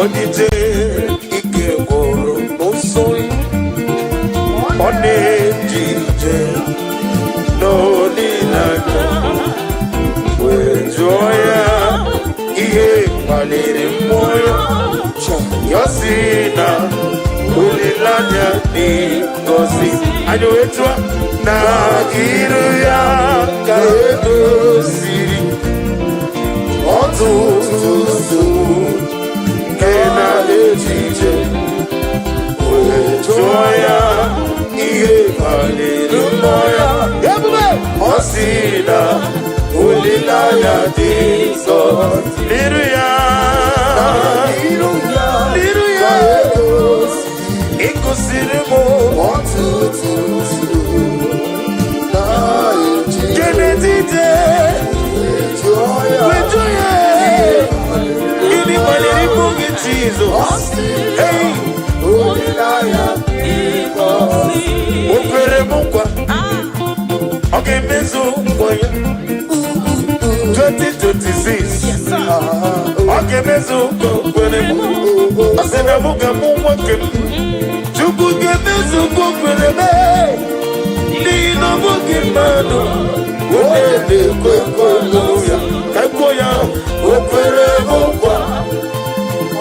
Onije ike gwụrụ n'ụzọ, ọ na-eje ije n'olileanya, wee jụọ ya ihe kpaliri mmụọ ya. Ya sị na olileanya dị ngọzi. Anyị wee jụọ na iru ya ka edoziri ọtụtụ nsogbu nke na-eje ije, wee jụọ ya ihe kpaliri mmụọ ya. Ebube, ọ sị na olileanya dị nsọ n'iru ya. N'iru ya n'iru ya ka edozi ịkụziri m ọtụtụ nsogbu na-eji Kenetite jụọ ya wee jụọ ya gịnị kpaliri mmụọ gị, Jizọs? Ọ sị Hey! olileanya dị ngọzi. O kwere m nkwa, ọ ga-emezu nkwa ya. 2026, ọ ga-emezu nkwa o kwere m. Ọ sị na mụ ga-amụ nwoke m. Chukwu ga-emezu nkwa o kwere m, n'ihi na ọ bụghị mmadụ onye na-ekwe nkwa ya. Ka kwuo ya, o kwere m nkwa,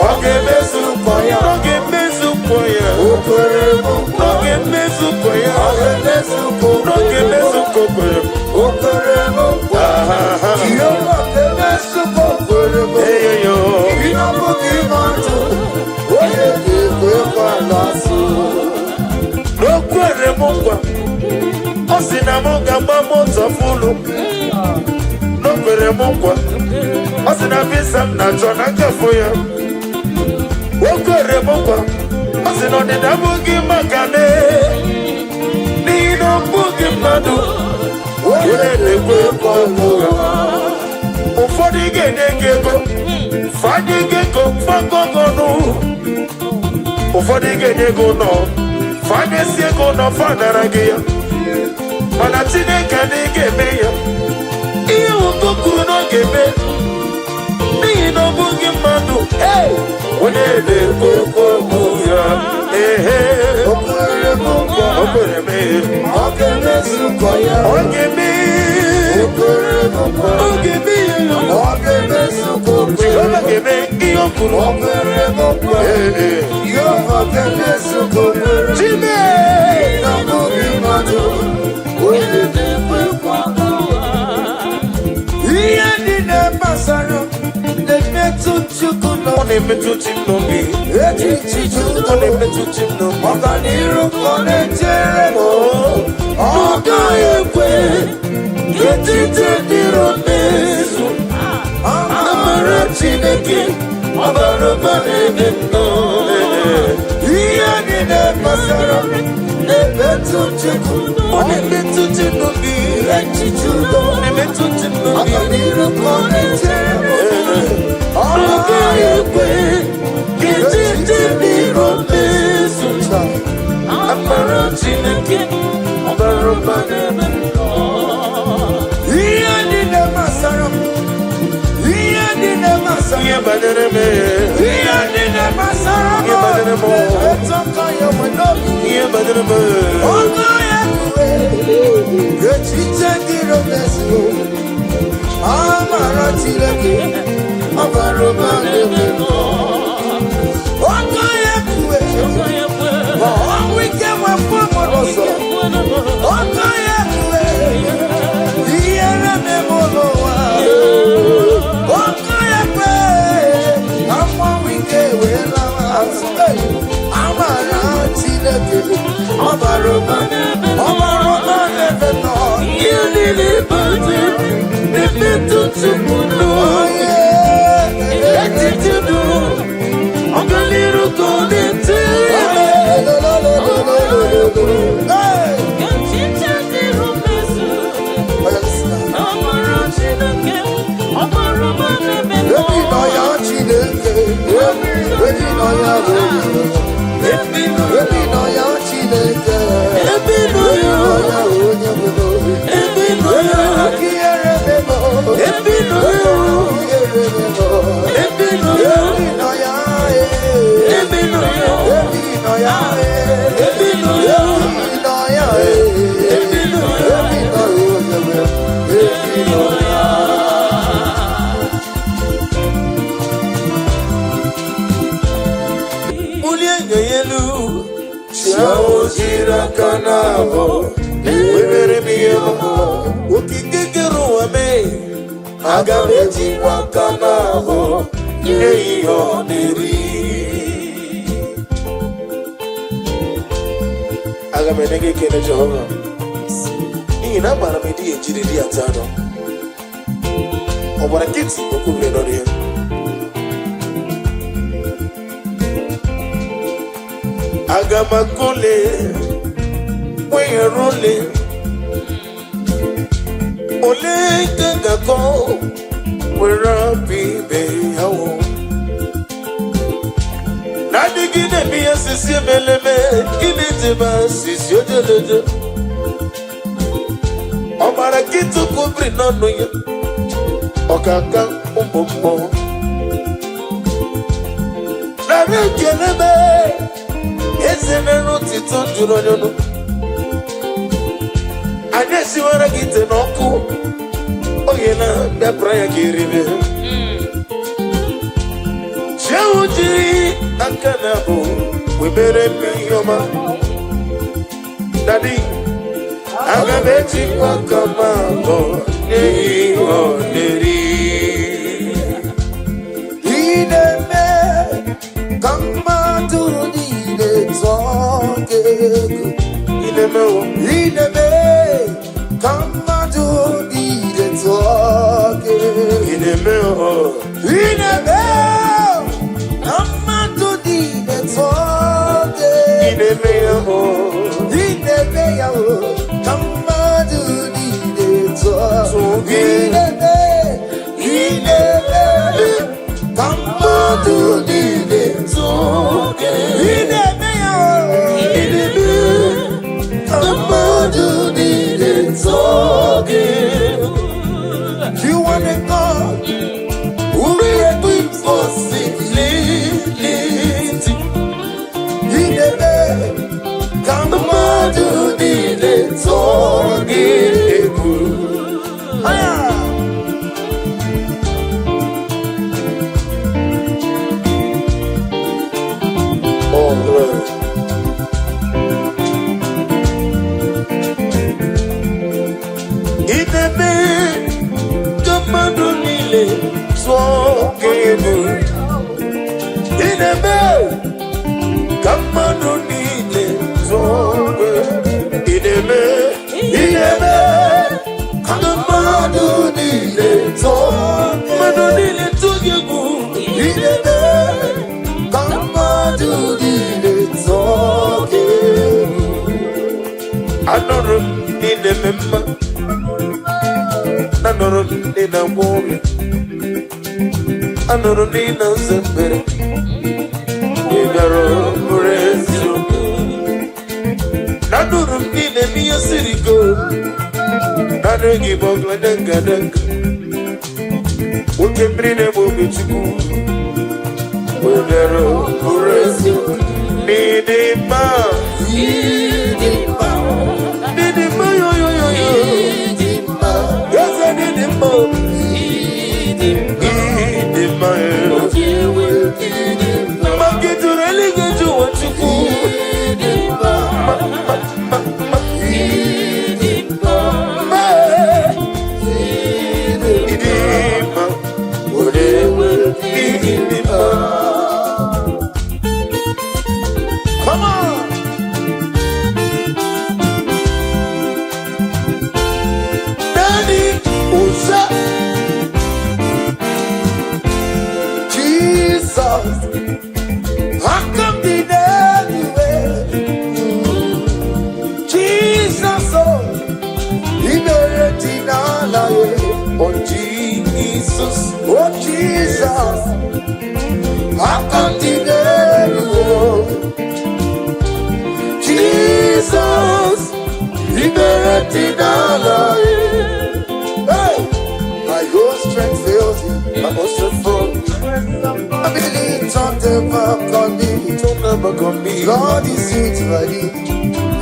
ọ ga-emezu nkwa ya. Ọ ga-emezu nkwa ya. O kwere m nkwa. Ọ ga-emezu nkwa ya. Ọ ga-emezu nkwa o Ọ ga-emezu nkwa o kwere m. O kwere m nkwa. Aha. Jehova ga-emezu nkwa o kwere m. Eyoyo. Ị na-abụghị mmadụ onye ga-ekwe nkwa na-asụ. O kwere m nkwa, ọ sị na m ga-agba moto full. O kwere m nkwa, ọ sị na visa m na-achọ na nkafụ ya. O kwere m nkwa, ọ sị na ọdịda abụghị maka m, n'ihi na ọ bụghị mmadụ onye na-ekwe nkwa ụgha. Ụfọdụ ga-enye gị ego, fadị gị ego fagọgọnụ. Ụfọdụ ga-enye gị ụlọ, fanyesi ego ụlọ, fanara gị ya. Mana Chineke adịghị ga-eme ya ihe nwoke kwuru na ọ ga-eme, n'ihi na ọ bụghị mmadụ onye na-ekwe okwu ya. Ehe. O kwere m nkwa. O kwere m. Ọ ga-emezu nkwa ya. Ọ ga-eme. O kwere m nkwa. Ọ ga-eme ya. Ọ ga-emezu nkwa o kwere. Jehova ga-eme ihe o kwuru. O kwere m nkwa. Ee. Jehova ga-emezu nkwa o kwere. Chime. Na ọ bụghị mmadụ onye na-ekwe nkwa. Ihe niile gbasara na-emetụ Chukwu Ọ n'obi. na-emetụ chi m n'obi. Echiche Ọ na-emetụ chi m n'obi. Ọganiru ka ọ na-echere m. Ọ gaghị ekwe ka echiche dịrị mmezu. Amara Chineke ọ bara ụba n'ebe m nọ. Ihe niile gbasara m na-emetụ Chukwu. Ọ na-emetụ chi m n'obi. Echiche udo. Ọ na-emetụ chi m n'obi. Ọganiru ka ọ na-echere m. Ọ gaghị ekwe ka echiche dịrị mmezu. Amara Chineke ọ bara ụba n'ebe m nọ. Ihe niile gbasara m, ihe niile gbasara Ihe banyere m, ihe niile gbasara m Ihe banyere m. na-emetụ aka ya nwe n'obi. Ihe banyere m. Ọgụ ya kpughe echiche dịrị mmezu. Amara Chineke ọ bara ụba n'ebe m nọ. Ọgụ ya kpughe ma ọnwụ ike nwekwa m n'ụzọ. Ọgụ ya kpughe ihere meme n'ụwa. Ọkụ ya kwe ka mmanwụ ike wee lawa azụ. Amara Chineke ọ bara ụba, ọ bara ụba n'ebe nọ. Ihe niile banyere m na-emetụ Chukwu n'obi. Echiche udo, ọganiru ka ọ na-echere m. Hey! Echiche dịrị mmezu. Amara Chineke, ọ bara ụba n'ebe m nọ. Ebi nọ ya Chineke, ebi nọ ya onye, ebi nọ ya Chineke, Ebi nọ ebi ya, nọ ya onye nwe n'obi. ebi nọ ya, Ihere memo, ebi nọ ya, ihere memo, ebi nọ ya. ebi nọ ya. Chi ahụ jiri aka na-abụ webere m ihe ọma. Okike kere ụwa mee, aga m ejikwa aka na-abụ nye ihe ọ na-eri. Aga m enye gị ekele, Jehova, n'ihi na amaara m ịdịghị ejiri di ata anụ. Ọ gbara nkịtị, okwu biri n'ọnụ ya. Aga m akụle kwenyere ole ole ka ga-akọ were apụ ibe ya wụ na-adịgide eme ihe sisi emeleme gịnị dịba sisi ojeleje. Ọgbara nkịtị, okwu biri n'ọnụ ya. Ọkaka ụmụ mmụọ, narị ekele mee eze mere otito jụrụ onye ọnụ. Anyị esiwara gị ite n'ọkụ oge na bịapụra ya ka eribe. Chi ahụ jiri aka na abụ wemere m ihe ọma. Daddy, aga m ejikwa aka m abụọ nye ihe ọ na-eri. Ị na-eme ka mmadụ niile tụọ gị egwu. Ị na-emewo. Ị na-eme ka mmadụ niile tụọ gị egwu. Ị na-emewo. Ị na-eme ka mmadụ niile tụọ gị Ị egwu. na-eme ya o. Ị na-eme ya o, ka mmadụ niile tụọ Tụọ gị. Ị na-eme, ị na-eme ka mmadụ niile Tụọ gị. Ị na-eme ya o, Ị na-eme ka mmadụ niile tụọ gị. You are the God who created Possibility. Ị na-eme ka mmadụ niile tụọ gị Egwu. Aya! Oh, Lord. Ị na-eme ka mmadụ niile tụọ gị egwu. Ị na-eme ka mmadụ niile tụọ gị egwu. Ị na-eme, ị na-eme ka mmadụ niile tụọ, mmadụ niile tụọ gị egwu. Ị na-eme ka mmadụ niile tụọ gị egwu. Anụrụ m na ị na-eme mma. Anụrụ m na ị na-agwọ ọrịa. Anụrụ m na ị na-aza ekpere. Ị bịara bụrụ eziokwu. Anụrụ m na ị na-eme ihe siri ike. Naanị gị bụ ọgụladanga. Nwoke mmiri na-egbu oge Chukwu. Ị bịara bụrụ eziokwu. N'ịdị mma. Ịdị mma, N'ịdị mma yo yo yo yo. ịdị mma, Eze n'ịdị mma. ịdị mma, Ịdị mma yo. ịdị mma, Maka juru eluigwe ju ụwa Chukwu. ịdị mma, Ma, ma, ma, ma, ịdị mma, ma. ịdị Ịdị mma. Onye ịdị mma. Come on! Daddy, ụza. Jesus, aka m dị n'eluigwe. Jesus, oh, ikpere dị n'ala ya. Oh, Jesus. Oh, Jesus, aka m dị n'eluigwe. Jesus, ikpere dị n'ala ya. Hey! My whole strength fails me. My also from Family turn them back on me. Don't never come me. God is sweet, buddy.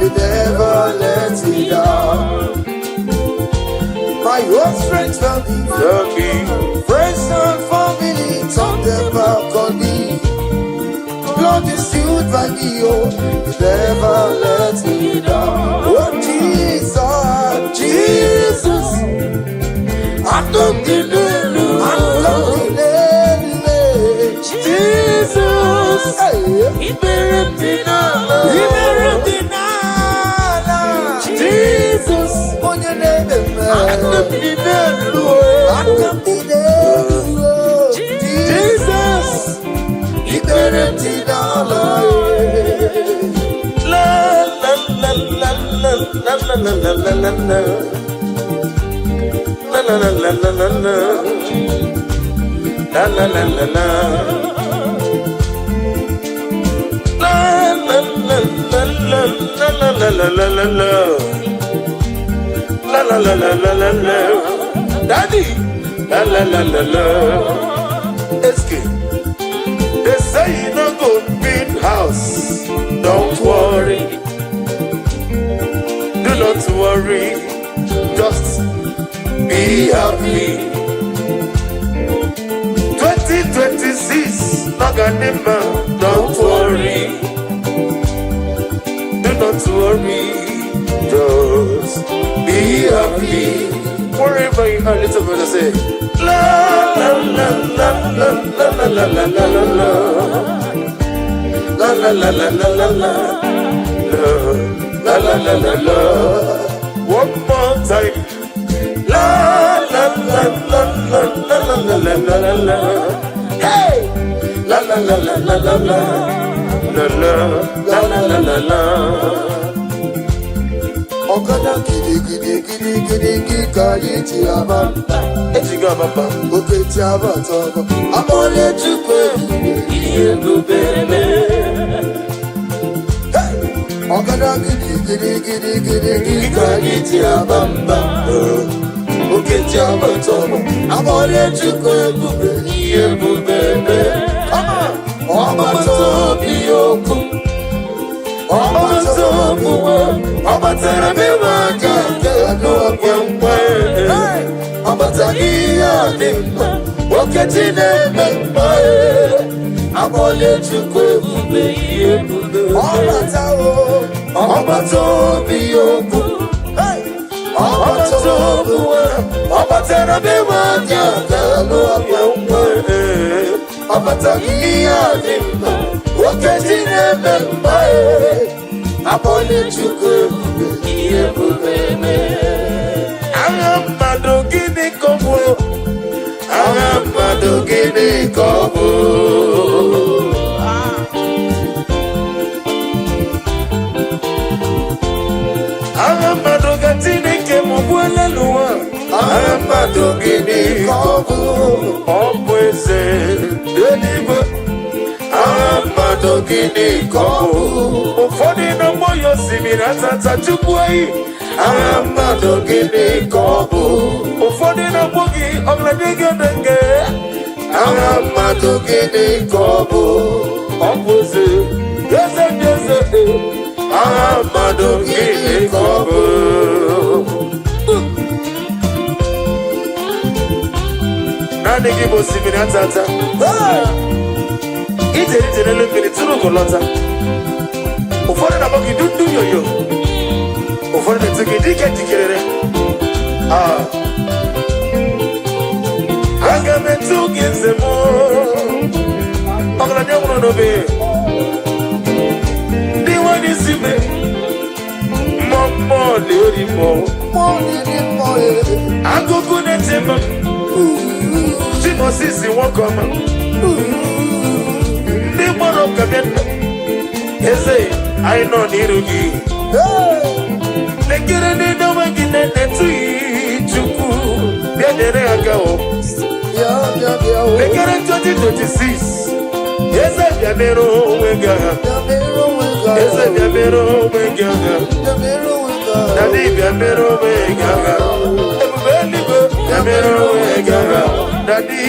He never let me down. My whole strength failed me. Love me. Friends and family turn them back on me. Blood is still by gị o. You never let me down. Oh Jesus, Jesus. Aka m dị n'elu, aka m dị n'elu. Jesus. Hey. Ikpere m dị n'ala. Ikpere m dị n'ala. Jesus. Onye na-eme mma. Aka m dị n'elu. Aka m dị n'elu. Jesus. Ikpere m dị n'ala. La la la la la la la la la la la. La la la la la la la. La la la la la. La la la la la la la la la la la. La la la la la la la. Daddy. La la la la la. Eske. They say you no go build house. Don't worry. Do not worry. Just be happy. 2026, Naganima, don't worry. Do not worry. Just be happy. Wherever you are, little brother say, La la la la la la la la la la la. La la la la la la la. La la la la la. One more time. La la la la la la la la la la la. Hey! La la la la la la la. La la la la la la la. Ọ̀kadà gidigidi gidigidi ka anyị ji aba mba. Ejigo abamba. Oke ji abata ọgọ. Akpọlie Chukwu ebube. Ihe ebube Hey! Ọ̀kadà gidigidi gidigidi ka anyị ji aba mba. Oke ji abata ọgọ. Akpọlie Chukwu ebube. Ihe ebube. Come on! Ọgbata obi okwu. Ọgbata obi, ọ batara be m aka n'okwe nkwe. Hey! Ọ batara ihe a dị mma. Okechi na-eme mma. Akpọlie Chukwu ebube. Ihe ebube. Ọ batawo. Ọgbata obi okwu. Hey! Ọgbata obi, ọ batara be m aka n'okwe nkwe. Ọ batara ihe a dị mma. Okechi na-eme mma. Akpọlie Chukwu ebube. Ihe ebube. Agha mmadụ, gịnị ka ọ bụ? Agha mmadụ, gịnị ka ọ bụ? Agha mmadụ ka Chineke m gbuola n'ụwa. Agha mmadụ, gịnị ka ọ bụ? Ọ bụ eze eluigwe. Agha mmadụ, gịnị ka ọ bụ? Ụfọdụ na-agbọ ya osimiri atata chukwu eyi. Agha mmadụ, gịnị ka ọ bụ? Ụfọdụ na-agbọ gị ọgladịgedege. Agha mmadụ, gịnị ka ọ bụ? Ọ bụ eze, eze ndị eze. Agha mmadụ, gịnị ka ọ bụ? Naanị gị bụ osimiri atata. Hey! Ije ije n'elu mmiri tụrụ ugo lọta. Ụfọdụ na-akpọ gị dundu yoyo, ụfọdụ na-etu gị dike jikerere. Ah. Aga m etu gị nze m, ọgaranya nwụrụ n'obe ndị nwere isi me mmụọ mmụọ na-eri mmụọ. Mmụọ na-eri mmụọ. Akụkụ na-eche m Chimosisi, nwoke ọma, ndị gbara ụka bịa nna eze anyị nọ n'iru gị. Hey! Lekere n'edowe gị na-etughị Chukwu, bịa nyere aka o. Bịa, bịa, bịa o. Lekere 2026, eze, bịa mere onwe gị agha. Bịa mere onwe gị agha. Eze, bịa mere onwe gị agha. Bịa mere onwe gị agha. Daddy, bịa mere onwe gị agha. Ebube eluigwe, bịa mere onwe gị agha. Daddy,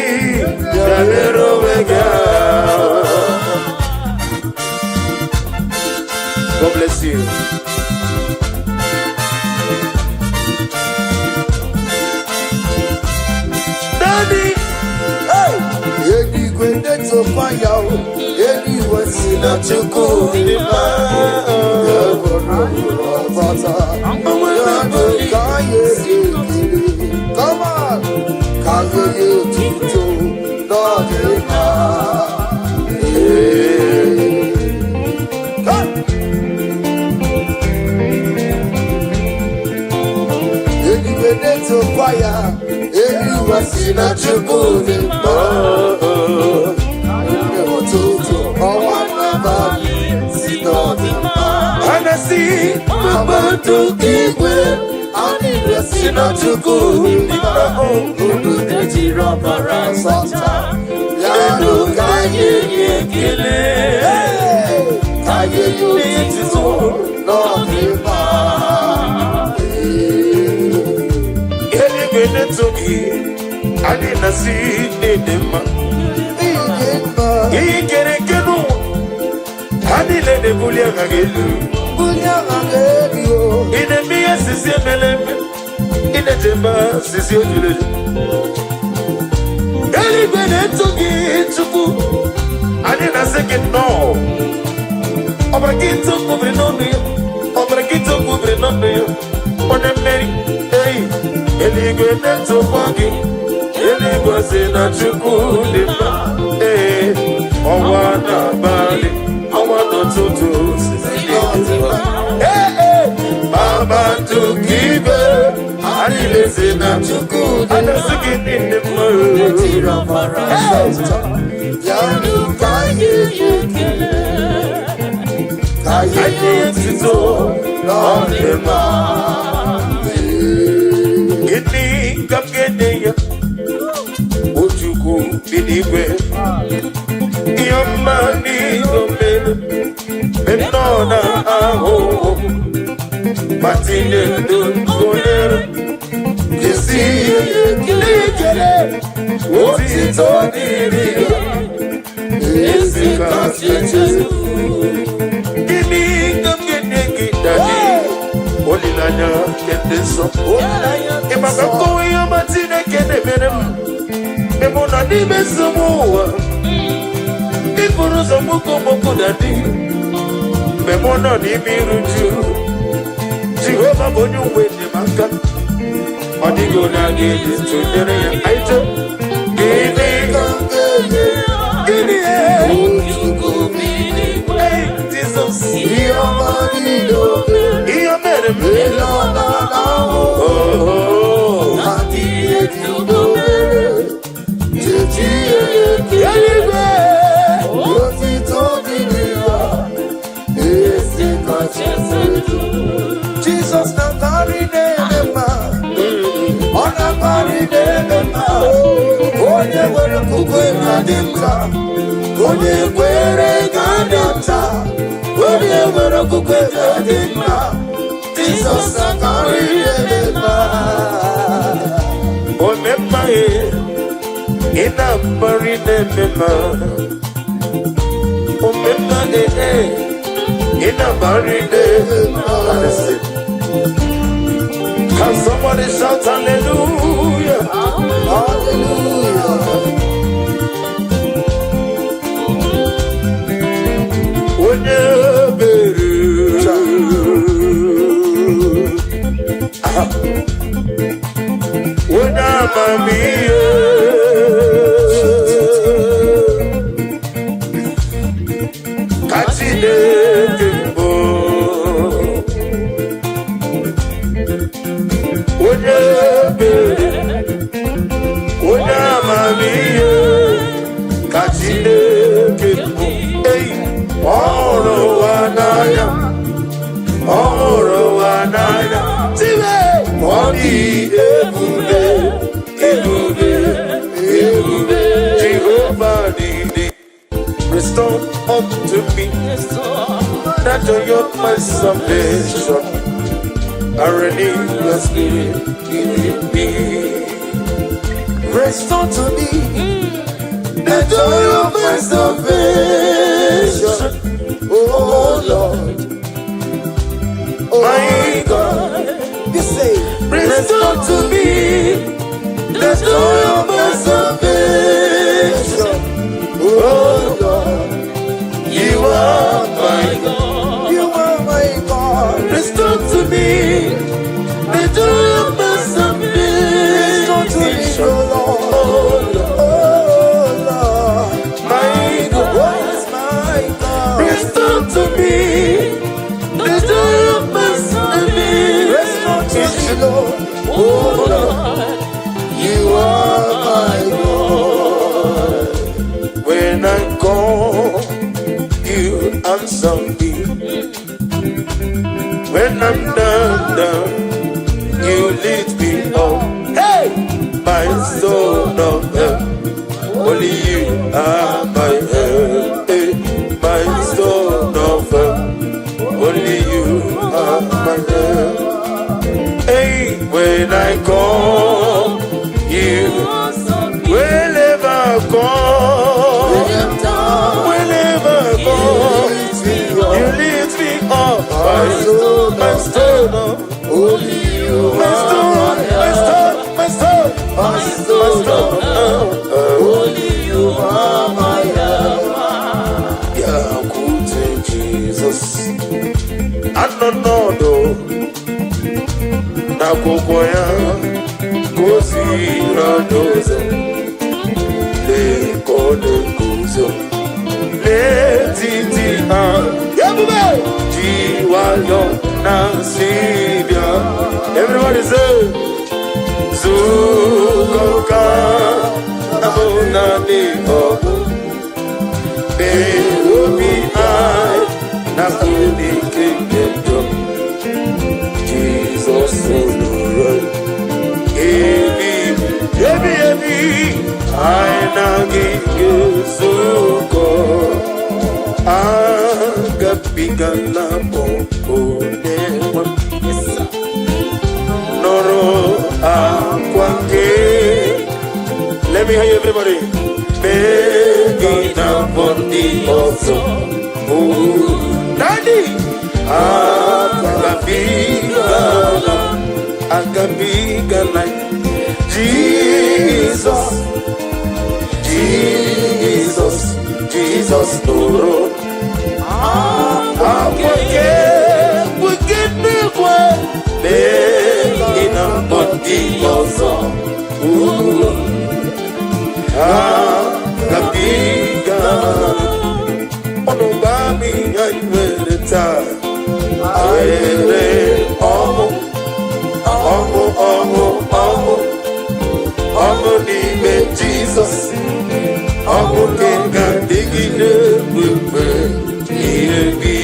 bịa mere onwe gị agha. God bless you. Daddy. Hey! Eluigwe na-etokwa ya o. Eluigwe si na Chukwu dị mma. Come on, ka anyị nye otuto n'ọdịmma. Ee. Come. Eluigwe na-etokwa ya, eluigwe si na Chukwu dị mma. Ụtụtụ, ọnwa n'abalị si n'ọdịmma. Anasi Kpakpando nke igwe, anyị si na Chukwu dị mma. Unu Ejiri ọbara nsọta, bịanụ ka anyị nye ekele. Hey! Ka anyị nye otuto n'ọdịmma. Eluigwe na-eto gị, anyị na-asị n'ịdị mma. Ịdị mma, Ihe kere eke n'ụwa, ha niile na-ebuli aha gị elu. bulie aha gị elu o. Ị na-eme ihe sisi emele eme, ị na-echebe sisi ojuru eju. Eluigwe na-eto gị, Chukwu, anyị na-asị gị nnọọ. Ọbara gị tụkwubiri n'ọnụ ya, ọbara gị tụkwubiri n'ọnụ ya, onye mmeri, ei, eluigwe na-etokwa gị, eluigwe sị na Chukwu dị mma, ee, ọnwa n'abalị, ọnwa n'ụtụtụ, sị na dị mma. Ee, ee, kpakpando nke igwe, anyị na-esi na Chukwu dị a na-asị gị niile mma. Ejiri ọbara mma. Bịanụ ka anyị nye ekele. ka anyị Anyị nye etito n'ọdịmma. Gịnị ka m ga-enye ya? O Chukwu bi n'igwe, ihe ọma niile o mere, mgbe m nọ na ahụhụ, ma tinye ndụ gonyere, esi ihe ekele, otito dịrị ya, ezi kasị echezu. Gịnị ka m ga-enye gị, Daddy? Olileanya nke ndị nsọ. Ị maka nkọwa ihe ọma Chineke na-emere m, ebe ọ nọ n'ime nsogbu ụwa, ịbụrụ ụzọ mgboko mgboko na dị mgbe mụ nọ n'ime iru ju. Jehova bụ onye uwe enyemaka, ọ dịghị onye a ga-eji tụnyere ya. Anyị chọọ gịnị? Ka m ga-enye Gịnị? Chukwu bi n'igwe. Hey, Jizọs, ihe ọma niile o mere. Ihe o mere m. Ele ọ na-ahụ Oh, na ihe dị udo mere. Chechi ihe ekele. eluigwe. Otito dịrị ya, ezi kacha elu. Jizọs na-akarị na-eme mma, ọ na-akarị na-eme mma. Onye nwere okwukwe na-adị nta, onye kwere ga-adị nta, onye nwere okwukwe ga-adị mma. Jizọs na-akarị na-eme mma. Omemma e, ị na-akparị na-eme mma. Omemma e, e, ị na-akparị na-eme mma. Can somebody shout hallelujah? Hallelujah. Onye ebere. Aha. Onye amamihe. Ka Chineke mbụ. Onye ebere. Onye amamihe. Ka Chineke mbụ. Ei, ọ hụrụ ụwa n'anya. Ọ hụrụ ụwa n'anya. Tiwe! Ọ dị ebube, ebube, ebube. Jehova dị. Restore unto me that joy of my salvation. I renew your spirit within me. Restore to me the joy of my salvation. Oh Lord, oh My God. You say, Restore to me the joy of my salvation. Oh Lord, you Answer me. When I'm down, down, you lift me up. Hey! My soul of help. Only you are my help. Hey, my soul of help. Only you are my help. Hey, when I call you, whenever I call, whenever I call, you lift me up. My soul, Only you my stone, my stone, my stone, my my soul, stone. Only you are my help. Bịakwute Jizọs, anọ n'ọdụ n'akwụkwọ ya gosiri n'ụzọ. Lee ka ọ na-eguzo n'etiti ha, ebube ji nwayọ na-asị bịa. Everybody say, zukọ ka abụ naanị ọgụ. Mee obi anyị na n'ike nke njọ. Jizọs nụrụ ebi ebi ebi anyị na gị ga-ezukọ. Agabigala m onye nwe m. Nụrụ akwa nke. Let me hear you, everybody. Mee gị na mbọ ndị ọzọ. Oh, Daddy! Agabigala, agabigala. Jesus, Jesus, Jesus nụrụ akwa nke n'igwe. Mee gị na mbọ ndị ọzọ. Oh, agabigala. Ọnụ gba m ihe anyị nwere taa. Anyị nwere ọṅụ, ọṅụ, ọṅụ, ọṅụ, ọṅụ n'ime Jizọs. Ọṅụ nke ga-adịgide mgbe ihe bi.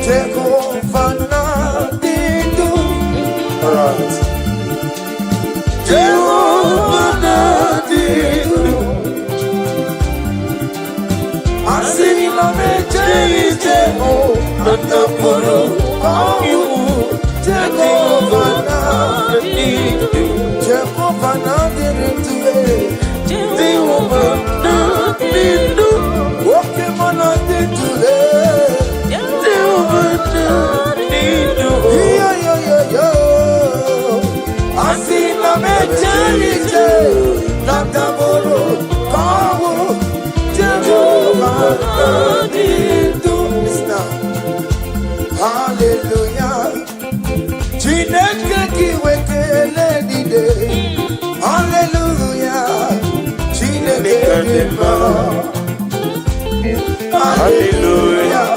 Jehova na-adị ndụ. Alright. Jehova na-adị ndụ. Asị na m ejeghị ije hụ na ndapụrụ ọnwụ. Jehova na-adị ndụ. Jehova na-adị ndụ. Jehova na-adị ndụ. Oke mụ na-adị ndụ. Jehova na-adị ndụ. Yo, yo, yo, yo. Asị na m ejeghị ije na ndapụrụ ọnwụ. Jehova na-adị ndụ. Listen. Hallelujah. Chineke gị wekele niile. Hallelujah. Chineke dị mma. Hallelujah.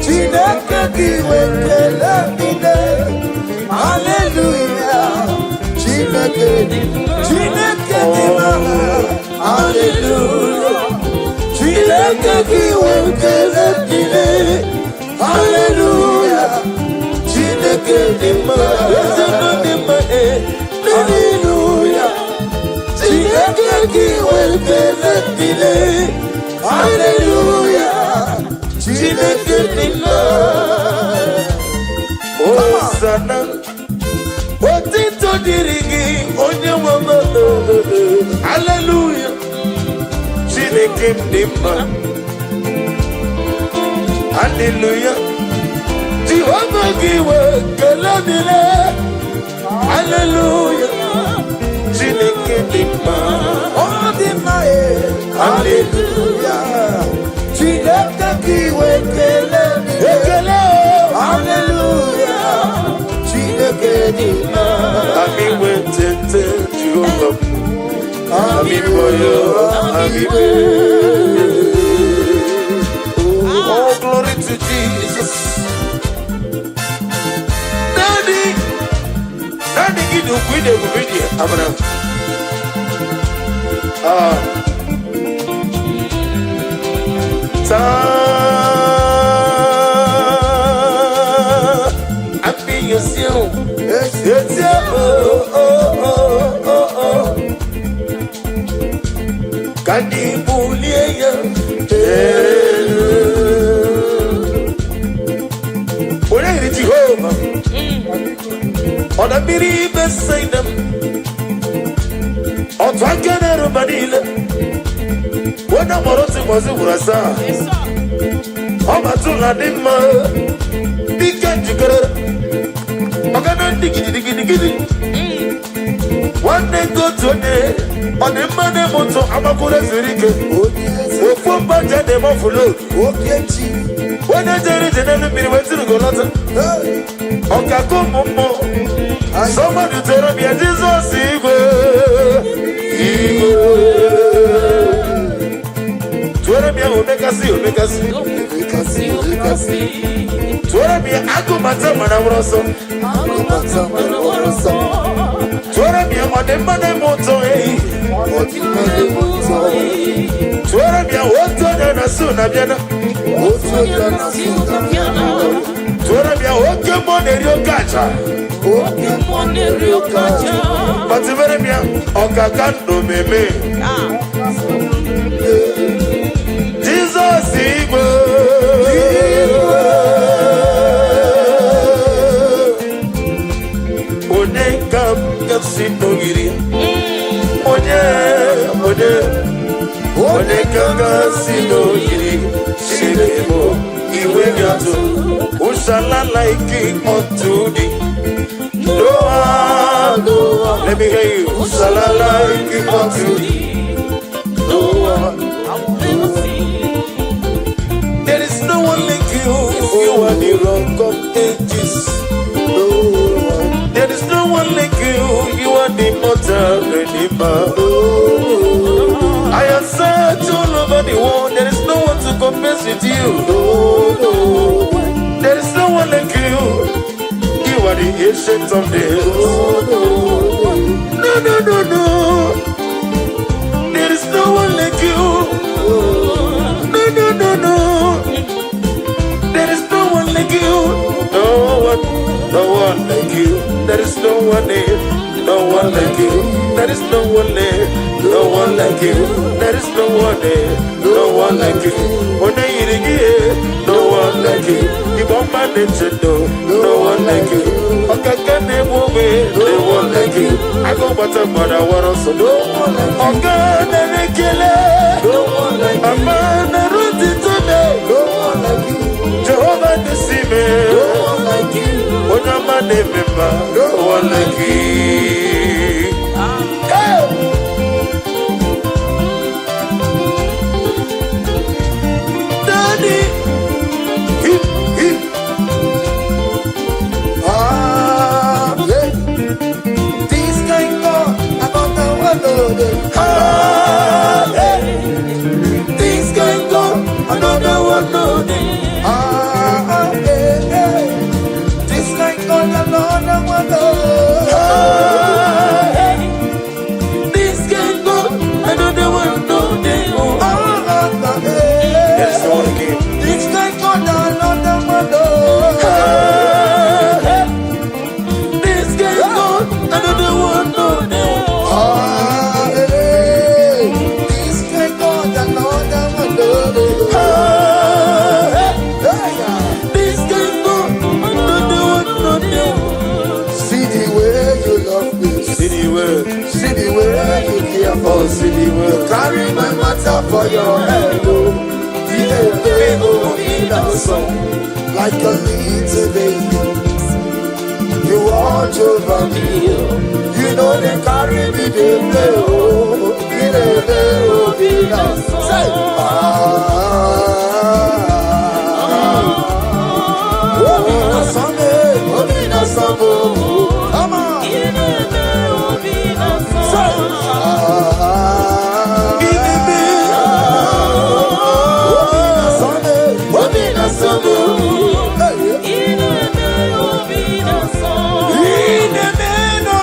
Chineke gị wekele niile. Hallelujah. Chineke Chineke dị mma. Hallelujah. Chineke gị wekele niile. Hallelujah. Chineke dị mma. Eze nọ dị mma, eh. Hallelujah. Chineke gị wekele niile. Hallelujah. Chineke dị mma. Hosanna. Otito dịrị gị, onye nwe m. Hallelujah. Chineke m dị mma. Hallelujah. Jehova gị wee kele dịrị. Hallelujah. Chineke dị mma. Ọ dị mma e. Hallelujah. Chineke gị wekele niile. Ekele o. Hallelujah. Chineke dị mma. Ami wetete Jehova m. Ami boyo, ami be. Oh, glory to Jesus. Daddy, Daddy, gị dị ukwu, ị dị ebube, ị dị amara. Ah. Taa àfihànsí o etí o o o o o ka ndị bulie ya elu. Onye yiri Jehova ọ na mmiri ime Saịda m ọtụ aka na-eru mba niile onye mụrụ otu ụbọchị gwụrụ asaa ọ batụla dị mma dike njikere ọgana ndị gidigidigidi nwanne nke otu onye ọ dị mma na-eme ụtọ agbakwuru ezuru ike Onye eze, ofu mba je na-eme ọfụlod oke chi. Onye jere ije n'elu mmiri wee tiri lọta. Hey, Ọkaka ụmụ mmụọ. Somebody tell me Jizọs igwe igwe. Tụọrọ m ya omekasị omekasị. Omekasị, omekasị. Tụọrọ m ya agụmata mana nwụrụ ọsọ. Agụmata mana nwụrụ ọsọ. Tụọrọ m ya ọdịmma na-eme ụtọ ehi. Ọdịmma na-eme ụtọ. Tụọrọ m ya otu onye na-asụ na bịana. Otu onye na-asụ na bịana. Tụọrọ m ya oke mmụọ na-eri oke aja. Oke mmụọ na-eri oke aja. Kpatụbere m ya ọkaka ndụ meme. Jizọs igwe. Onye ka m ga-esi n'ogiri? Onye, onye, onye ka m ga-esi n'ogiri? Chineke bụ iwe gị atụ. Ushalala ike otu dị. Noah, Noah. Let me hear you. Ushalala ike otu dị. Noah. There is no one like you. You are the rock of ages. No one. There is no one like you. You are the mortal redeemer. I have searched all over the world. There is no one to compare with you. There is no one like you. You are the ancient of days. No, no, no, no. There is no one like you. No, no, no, no. There is no one like you. No one, no one like you. There is no one here. No one like you. There is no one there. No one like you. There is no one there. No one like you. Onye yiri gị ihe. No one like you. Igbo mma na-eche ndo. No one like you. Ọkaka na-egbu ogbe. No one like you. Agụ gbata mgbada wara ọsọ. Ọga na-ekele. Ama na-erutite me. Jehovah disi me. Onye ọma na-eme mma. No one like you. Hey! Daddy. Hip, hip. Ah, yeah. This kind God, I got the one oh, Ah, hey. This kind God, another one no dey. Ah, yeah, yeah. This kind God, another one oh. Ah, hey. This kind God, another one no dey. Oh. Ah, ah, yeah. There is no one again. This kind God, another one oh. Ah, hey. This kind God, another one no dey. Ah, yeah. This kind God, another one oh. Ah, hey. Hey, yeah. This kind God, another one no dey. See the way you love me. See the word, See the way you care for oh, me. see the word. Carry my matter for your head, oh. The day, oh, in the sun, like a little baby. You watch over me. You know they carry me, they play, oh. The day, oh, in the sun. Say, ah, oh, in the sun, eh, oh, in the sun, oh. Come on. Say, ah, Obi na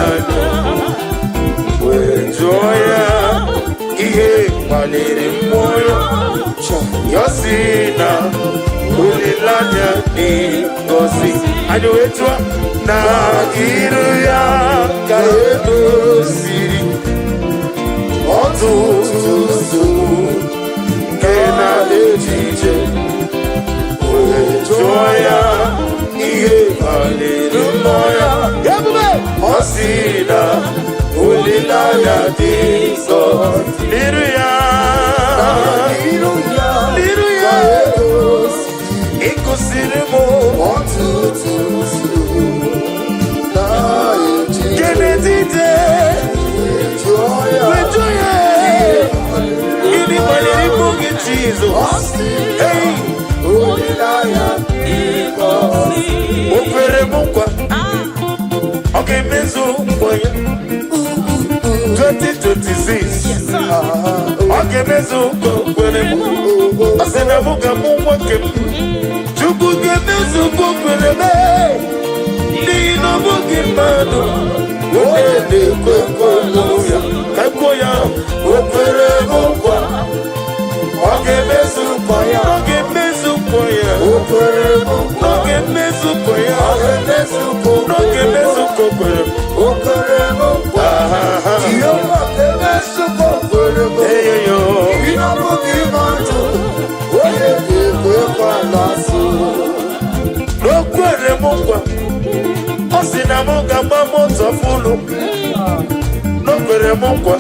Olileanya wee jụọ ya ihe kpaliri mmụọ ya. Ya sị na olileanya dị ngọzi. Anyị wee jụọ na iru ya ka edoziri ọtụtụ nsogbu nke na-ejije. Wee jụọ ya ihe kpaliri mmụọ ya. Ebube. Ọ sị na olileanya dị nsọ n'iru ya. N'iru ya N'iru ya. ka edoziri Ịkụsiri m ọtụtụ nsogbu na-ejije. nke n'etiti. Jụọ ya Wee jụọ ya gịnị kpaliri mmụọ gị, Jizọs? Ọ sị Hey! olileanya O kwere m nkwa, ọ ga-emezu nkwa ya. 2026, ọ ga-emezu nkwa o kwere m. Ọ sị na mụ ga-amụ nwa nke m. Chukwu ga-emezu nkwa o kwere m, n'ihi na ọ bụghị mmadụ onye na-ekwe nkwa ya. Ka kwuo ya, o kwere m nkwa, ọ ga-emezu nkwa ya. Ọ ga-emezu nkwa ya. O kwere m nkwa. Ọ ga-emezu nkwa ya. Ọ ga-emezu nkwa o Ọ ga-emezu nkwa o kwere m. O kwere m nkwa. Aha. Jehova ga-emezu nkwa o kwere m. Eyoyo. Ị na-abụghị mmadụ onye ga-ekwe nkwa na-asụ. O kwere m nkwa, ọ sị na m ga-agba moto full. O kwere m nkwa,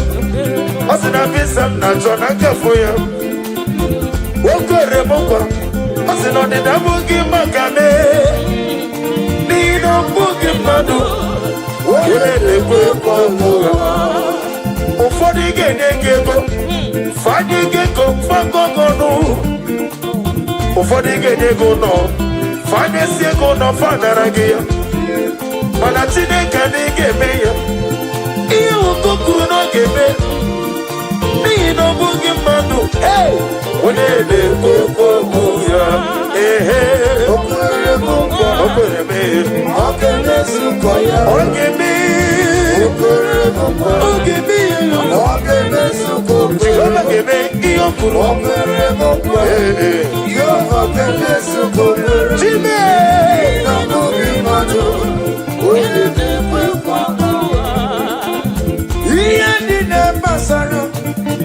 ọ sị na visa m na-achọ na nkafụ ya. O kwere m nkwa, ọ sị na ọdịda abụghị maka m, n'ihi na ọ bụghị mmadụ onye na-ekwe nkwa ụgha. Ụfọdụ ga-enye gị ego, fanye gị ego fagọgọnụ. Ụfọdụ ga-enye gị ụlọ, fanyesi ego ụlọ, fanara gị ya. Mana Chineke adịghị ga-eme ya ihe nwoke kwuru na ọ ga-eme, n'ihi na ọ bụghị mmadụ onye na-ekwu okwu ya. Ehe. O kwere m nkwa. O kwere m. Ọ ga-emezu nkwa ya. Ọ ga-eme. O kwere m nkwa. Ọ ga-eme ya. Ọ ga-emezu nkwa o kwere Jehova m. ga-eme ihe o kwuru. O kwere m nkwa. Ee. Jehova ga-emezu nkwa o kwere m. Chime. Na bụghị mmadụ onye na-ekwe nkwa. Ihe niile gbasara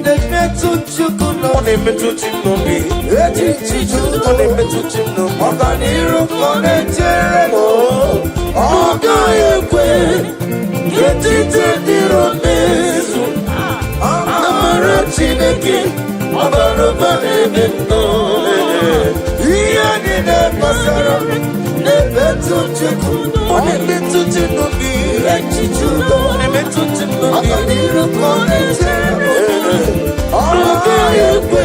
na-emetụ Chukwu Ọ n'obi. na-emetụ chi m n'obi. Echiche Ọ na-emetụ chi m n'obi. Ọganiru ka ọ na-echere m. Ọ gaghị ekwe ka echiche dịrị mezu. Amara Chineke ọ bara ụba n'ebe m nọ. Ihe niile gbasara m na-emetụ Chukwu. Ọ na-emetụ chi m n'obi. Echiche udo. Ọ na-emetụ chi m n'obi. Ọganiru ka ọ na-echere m. Ọ Ọ gaghị ekwe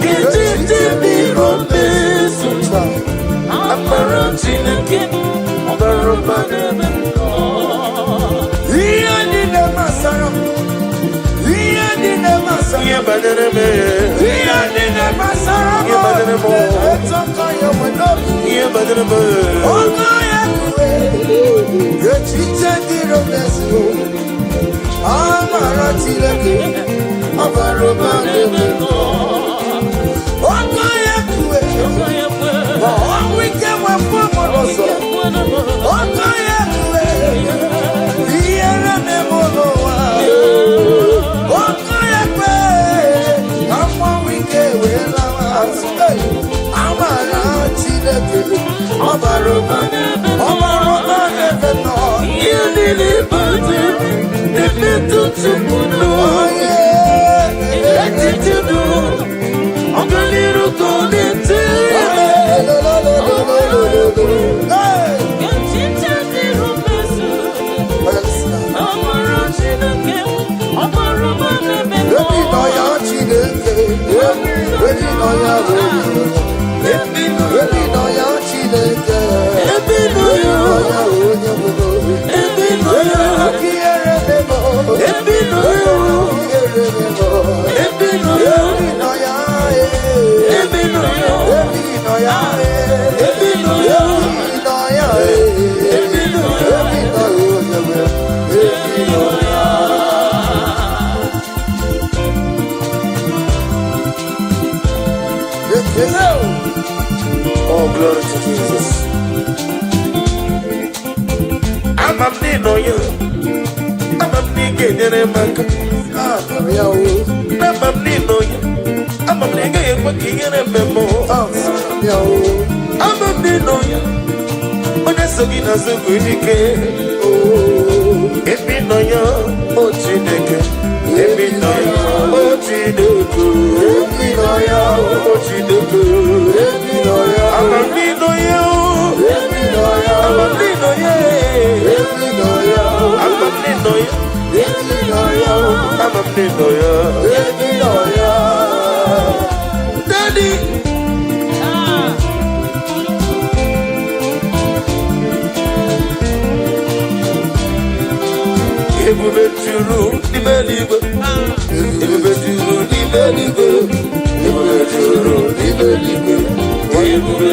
ka echiche dịrị mezu. Amara Chineke ọ bara ụba n'ebe m nọ. Ihe niile gbasara m, ihe niile gbasara Ihe banyere m, ihe niile gbasara m Ihe banyere m. na-emetụ aka ya nwe n'obi. Ihe banyere m. Ọgọ ya kwue echiche dịrị mezu. Amara Chineke ọ bara ụba n'ebe m nọ. Ọgọ ya kwue ma ọnwụ ike nwepụ m n'ụzọ. Ọgọ ya kwue ihere na-eme n'ụwa. Ọkụ ya kwe ka mmanwụ ike wee lawa azụ. Hey! Amara Chineke ọ bara ụba, ọ bara ụba n'ebe nọ. Ihe niile banyere m na-emetụ Chukwu n'obi. Echiche udo, ọganiru ka ọ na-echere m. Hello. Oh, glory to Jesus. Ama m na ị nọ ya. Ama m na ị ga-enyere m aka. Ah, ya o. Ama m na ị nọ ya. Ama m na ị gaghị ekwe ka ihere mee m. Ah, ya o. Ama m na ị nọ ya. Onye so gị n'azụ bụ ike. Oh. Ebe ị nọ ya, o Chineke. Ebe ị nọ ya, o Chineke. Ebi nọ ya o. O Chineke. Ebi nọ ya o. Ama m na ị nọ ya. Ebi nọ ya o. Ama m na ị nọ ya. Ebi nọ ya o. Ama m na ị nọ ya. Ebi nọ ya o. Ama m na ị nọ ya. Ebi nọ ya. Daddy. Ebube juru n'ime eluigwe. Ebube juru n'ime eluigwe. Ebube juru n'ime eluigwe. Ebube.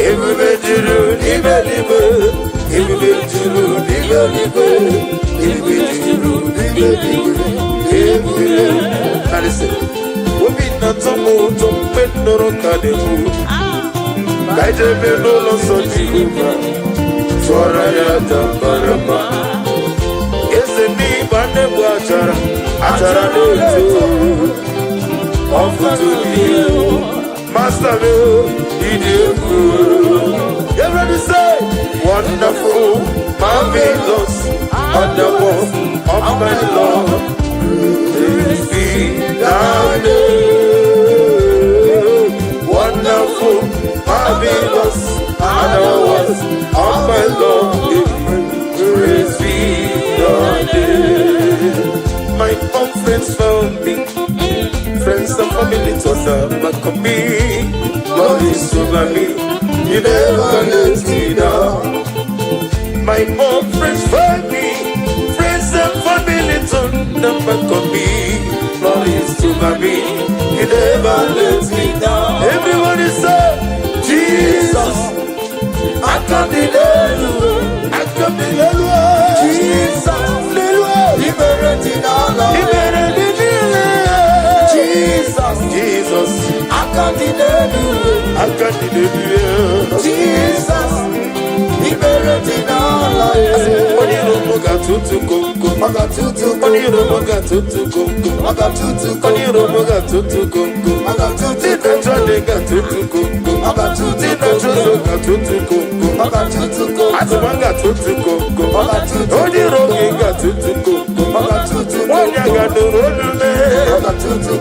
Ebube juru n'ime eluigwe. Ebube juru n'ime eluigwe. Ebube juru n'ime eluigwe. Ebube. Now listen. Obi na-atọ m ụtọ mgbe m nụrụ ka na-ekwu. Ka anyị jebe n'ụlọ nsọ Jehova. Tụọrọ ya aja mara mma. Eze n'ịgba na-egbu achara, achara na-eto. Ọfụtụ dị egwu. Master m, ịdị egwu. Everybody say, wonderful, marvelous, wonderful, of my Lord. Praise be thy name. Wonderful, marvelous, and of my Lord. Praise be thy name. My own friends found me, friends and family turned their back on me. Lord is over me, you never let me down. My own friends found me, friends and family turned their back on me. Lord is over me, you never let me down. Everybody say, Jesus, Aka dị n'elu. I come in Jesus. Ibere dị n'ala. Ibere dị niile. Jesus. Jesus, Aka dị n'elu. aka dị n'elu. Jesus. Ibere dị n'ala. Onye iro m ga-atụtụ komkom. Ọga tutu Onye iro m ga-atụtụ komkom. Ọga tutu Onye iro m ga-atụtụ komkom. Ọga tutu Ndị na-achọ dị ga-atụtụ komkom. Ọga tutu Ndị na-achọ ụzọ ga-atụtụ komkom. Ọga tutu Atụma ga-atụtụ komkom. Ọga tutu Onye iro gị ga-atụtụ komkom. Ọga tutu Nwaanyị a ga-anụrụ olu mee. Ọga tutu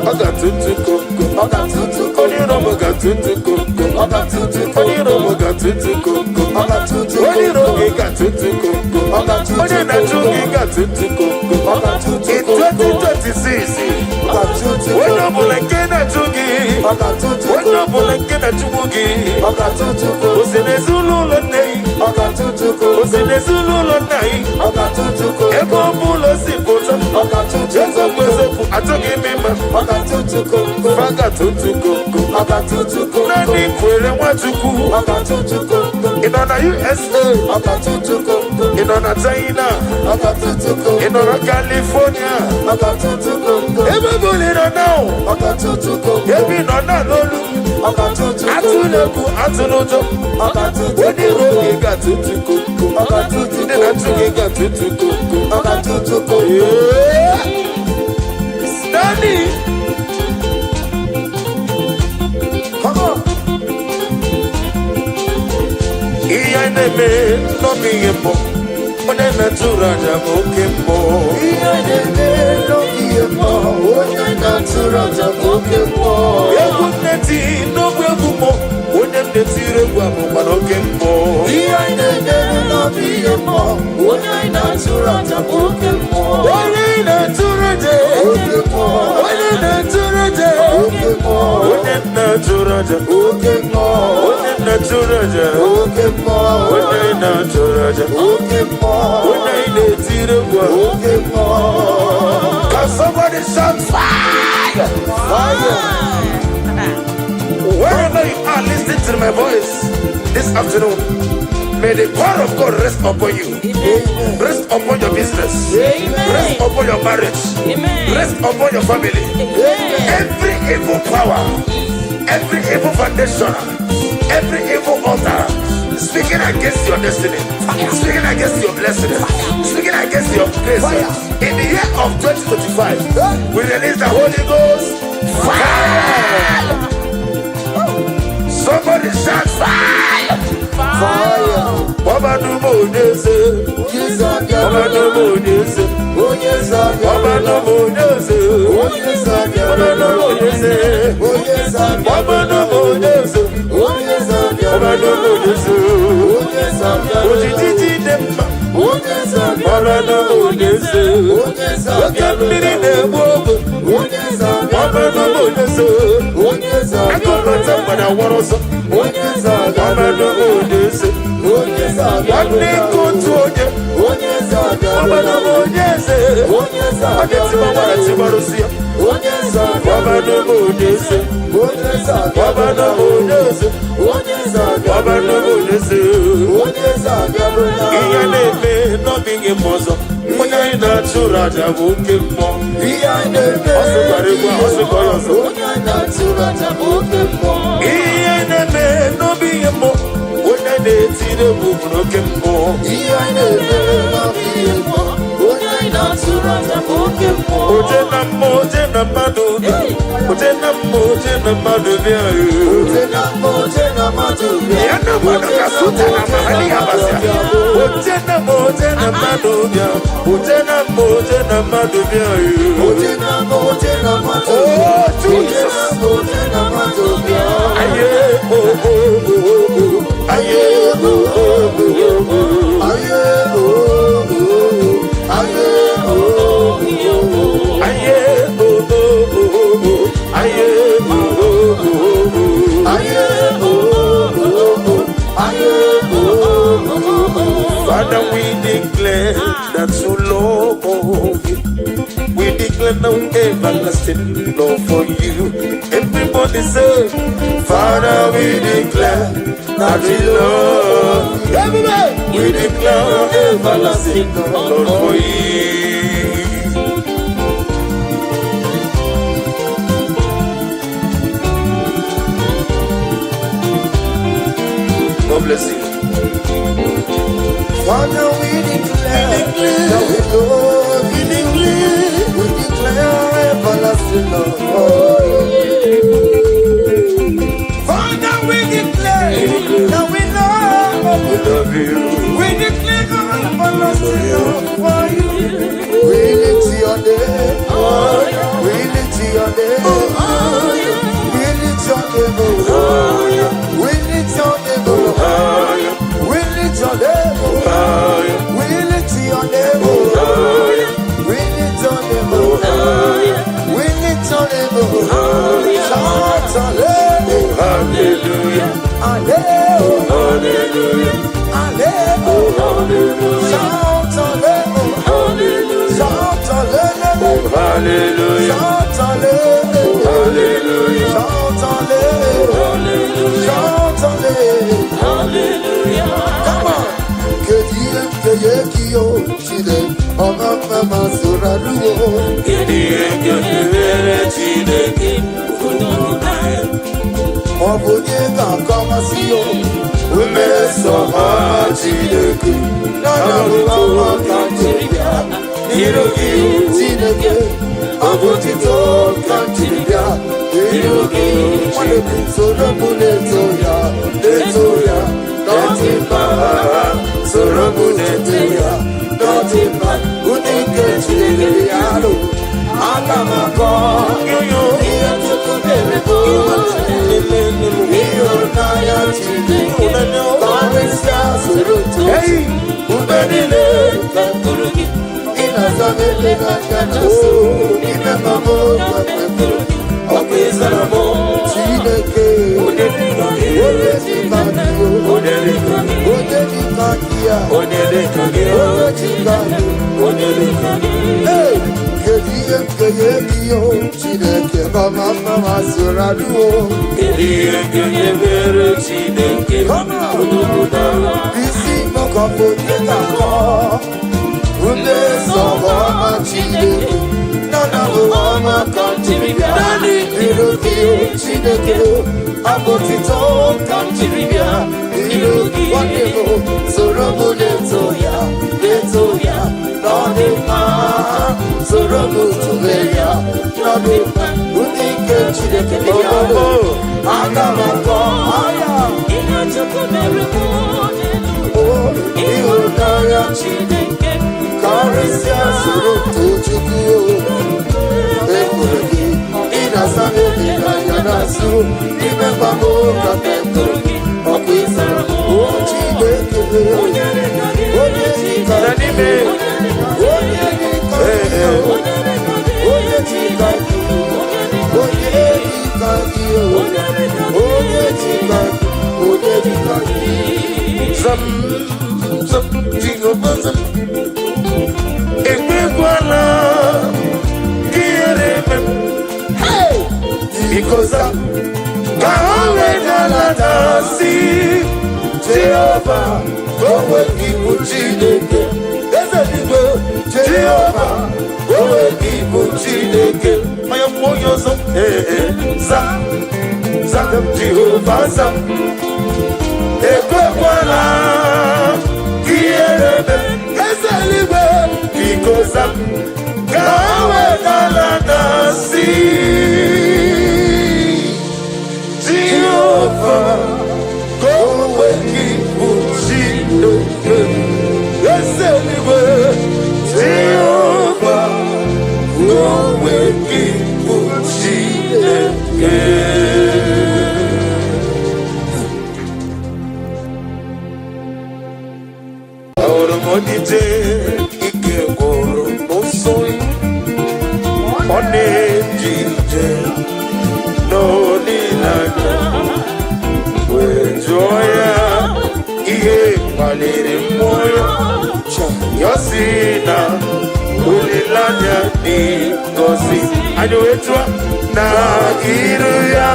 Ọ ga-atụtụ komkom. Ọga tutu Onye iro m ga-atụtụ komkom. Ọga tutu Onye iro m ga-atụtụ komkom. Ọga tutu Onye iro gị ga-atụtụ komkom. Ọga tutu Onye na-achụ gị ga-atụtụ komkom. Ọga tutu In 2026, Ọga tutu onye ọbụla nke na-achụ gị, Ọga tutu onye ọbụla nke na-achụgbu gị, Ọga tutu o si n'ezinụlọ nne gị, Ọga tutu o si n'ezinụlọ nna gị, Ọga tutu ebe ọ bụla o si pụta, Ọga tutu eziokwu eziokwu, achọghị m ịma, Ọga tutu fa ga-atụtụ komkom. Ọga tutu Naanị kwere Nwachukwu, Ọga tutu ị nọ na USA, Ọga tutu ị nọ na China, Ọga tutu ị nọ na California, Ọga tutu ebe ọ bụla ị nọ na Ọga tutu ebe ị nọ na n'olu, Ọga tutu atụla egwu, atụla ụjọ, Ọga tutu onye iro gị ga-atụtụ komkom. Ọga tutu Ndị na-achụ gị ga-atụtụ komkom. Ọga tutu Yeah. Stanley. Come on. Ihe anyị na-eme n'ọbụ ihe mbụ, onye na-atụrụ aja bụ oke mbụ. Ihe na-eme n'oge mmụọ, onye na-atụrụ aja bụ oke mmụọ. Egwu m na-eti n'ogbe egwu mbụ, onye m na-etiri egwu abụkwa n'oke mbụ. Ihe na-eme n'oge mmụọ, onye na-atụrụ aja bụ oke mmụọ. Onye na-atụrụ aja, Oke mmụọ, onye na-atụrụ aja, oke mmụọ, onye na-atụrụ aja, oke mmụọ, onye na-atụrụ aja, oke mmụọ, onye na-atụrụ aja, oke mmụọ, onye na-etiri egwu a. oke mmụọ. Can somebody shout fire? Fire! Wherever you are listening to my voice this afternoon, may the power of God rest upon you, Amen. rest upon your business, Amen. rest upon your marriage, Amen. rest upon your family. Amen. Every Evil power, every evil foundation, every evil altar speaking against your destiny, speaking against your blessing, speaking against your grace. Fire. In the year of 2025, we release the Holy Ghost. Fire! Somebody shout fire! Fire. Ọbadumo Onyeze, Onye eze abịarụla. Ọbadumo Onyeze, Onye eze abịarụla. Ọbadumo Onyeze, Onye eze abịarụla. Ọbadumo Onyeze, Onye eze abịarụla. Ọbadumo Onyeze, Onye eze abịarụla. Ọbadumo Onyeze, Onye eze abịarụla. Ojijiji dị mma, Onye eze abịarụla. Ọbadumo Onyeze, Onye eze oke mmiri abịarụla. na-egbu ogbe, Onye eze abịarụla. Ọbadumo Onyeze, Onye eze abịarụla. akụkọta mgbada wọrọ ọsọ, Onye eze abịarụla. Ọbadumo Onyeze, Onye eze nwanne abịarụla. nke otu onye, Onye eze abịarụla. Ọbadumo Onyeze, Onye eze ọ ga-etiba abịarụla. nwara tibarụsi ya. Onye eze abịarụla. Ọbadumo Onyeze, Onye eze abịarụla. Ọbadumo Onyeze, Onye eze abịarụla. Ọbadumo Onyeze. Onye eze abịarụla. Ihe na-eme n'ọbịghị m ọzọ, onye anyị na-achụrụ aja bụ oke mmụọ. Ihe anyị na-eme. Ọ sịkwara egwu a, ọ sịkwa ya ọzọ. Onye anyị na-achụrụ aja bụ oke mmụọ. Ihe na-eme n'ọbịghị mmụọ, onye na-etiri egwu bụ n'oke mmụọ. Ihe anyị na-eme n'ọbịghị mmụọ. Onye anyị na-achụrụ aja bụ oke mmụọ. Oje na mmụọ, oje na mmadụ bịa. Oje na mmụọ, oje na mmadụ bịa. Oje na mmụọ, oje na mmadụ bịa. Ya na mmadụ ka suta na mahali ya basịa. Oje na mmụọ, oje na mmadụ bịa. Oje na mmụọ, oje na mmadụ bịa. Oje na mmụọ, oje na mmadụ Oh, bịa. Oje Jesus. na mmụọ, oje na mmadụ bịa. Aye, oh, oh, oh, oh. Aye, oh, oh, oh, oh. Aye, oh, oh, aye, oh, oh. Aye, oh, oh, oh, oh. Aye, oh, oh, oh, oh. Aye, oh, oh, oh. Aye, oh, oh, oh. Father, we declare that you love you. We declare no everlasting love for you. Everybody say, Father, we declare that we love you. Everybody! We declare everlasting love for you. God bless you. Father, we declare that we love you. We declare everlasting love for you. Father, we declare that we love We you. love you. We declare everlasting love for you. We lift your name. We lift your name. We lift your name. Oh. We lift your name. Oh. We lift your name. Oh. We lift your name. Oh. We lift your name. Oh. We lift your name. Oh. Shout hallelujah. Hallelujah. Hallelujah. Hallelujah. Hallelujah. Shout hallelujah. Shout hallelujah. Hallelujah. Shout hallelujah. Hallelujah. Shout hallelujah. Shout hallelujah. Come on. Kedu ihe m ga-enye gị o Chineke ọma mma ma soro arụwo. Kedu ihe ga-emere Chineke? Ọ bụ onye ga-akọwasị o mmeso ọma Chineke na ọma ka m jiri bịa n'iru gị Chineke. Ọ bụ otito ka m jiri bịa n'iru gị. Nwanne m, soro m na-eto ya, na-eto ya n'ọdị mma. Soro m na-eto ya n'ọdị mma. Ụdị nke Chineke ya alụ aga m akọ ihe Chukwu mere bụ ịhụnanya Chineke. Karịsịa soro Hey! mgbe niile ị na-aza m eleghị anya n'azụ ime ma m ọkụ ịzara m Chineke. Onye dịka gị? Onye dịka gị? Onye dịka gị? Onye dịka gị ya? Onye dịka gị? Onye dịka gị? Onye dịka gị? Hey! Kedu ihe m ga-enye gị o Chineke mama mma ma soro arụwo? Kedu ihe ga-emere Chineke? Come on! Isi mọkọpụ onye ga-akọ mmeso ọma Chineke na na bụ ọma ka m jiri bịa n'iru. Chineke, abụ otito ka m jiri bịa n'iru gị. Nwanne m, soro m na-eto ya, na-eto ya na ọ dị mma. Soro m tụle ya na ọ dị mma. Ndị nke Chineke bịa, aga m akọ aya. Ihe Chukwu mere m n'elu. Ịhụnanya Chineke karịsịa, soro too Chukwu. Ekwere gị, ị na-asa n'obi n'anya na-asụ n'ime mgbagbo ka m ekwere gị ọkụ ịsara o Chineke. Onye dịka gị? Onye dịka Na n'ime. Onye dịka gị? Onye dịka gị? Onye dịka gị? Onye dịka gị? Onye dịka gị? Zam, zam, Jehova zam. Ekwekwala ka ihere eme m. Biko zam, ka ha wee galata si Jehova, ka o nwee gị bụ Chineke. Eze n'igwe. Jehova, ka o nwee gị bụ Chineke. Onye kwuo onye ọzọ, ee, ee, zam, zam, Jehova zam. Ekwekwala ka ihere eme m. Eze eluigwe. Biko zam, ka ha wee galata si Jehova, ka o nwee gị bụ Chineke. Eze eluigwe. Jehova, ka o nwee gị bụ Chineke. Ahụrụ m onye ike gwụrụ n'ụsọ, ọ na-eje ije n'olileanya, wee jụọ ya ihe kpaliri mmụọ ya. Ya sị na olileanya dị ngọzi. Anyị wee tụọ na iru ya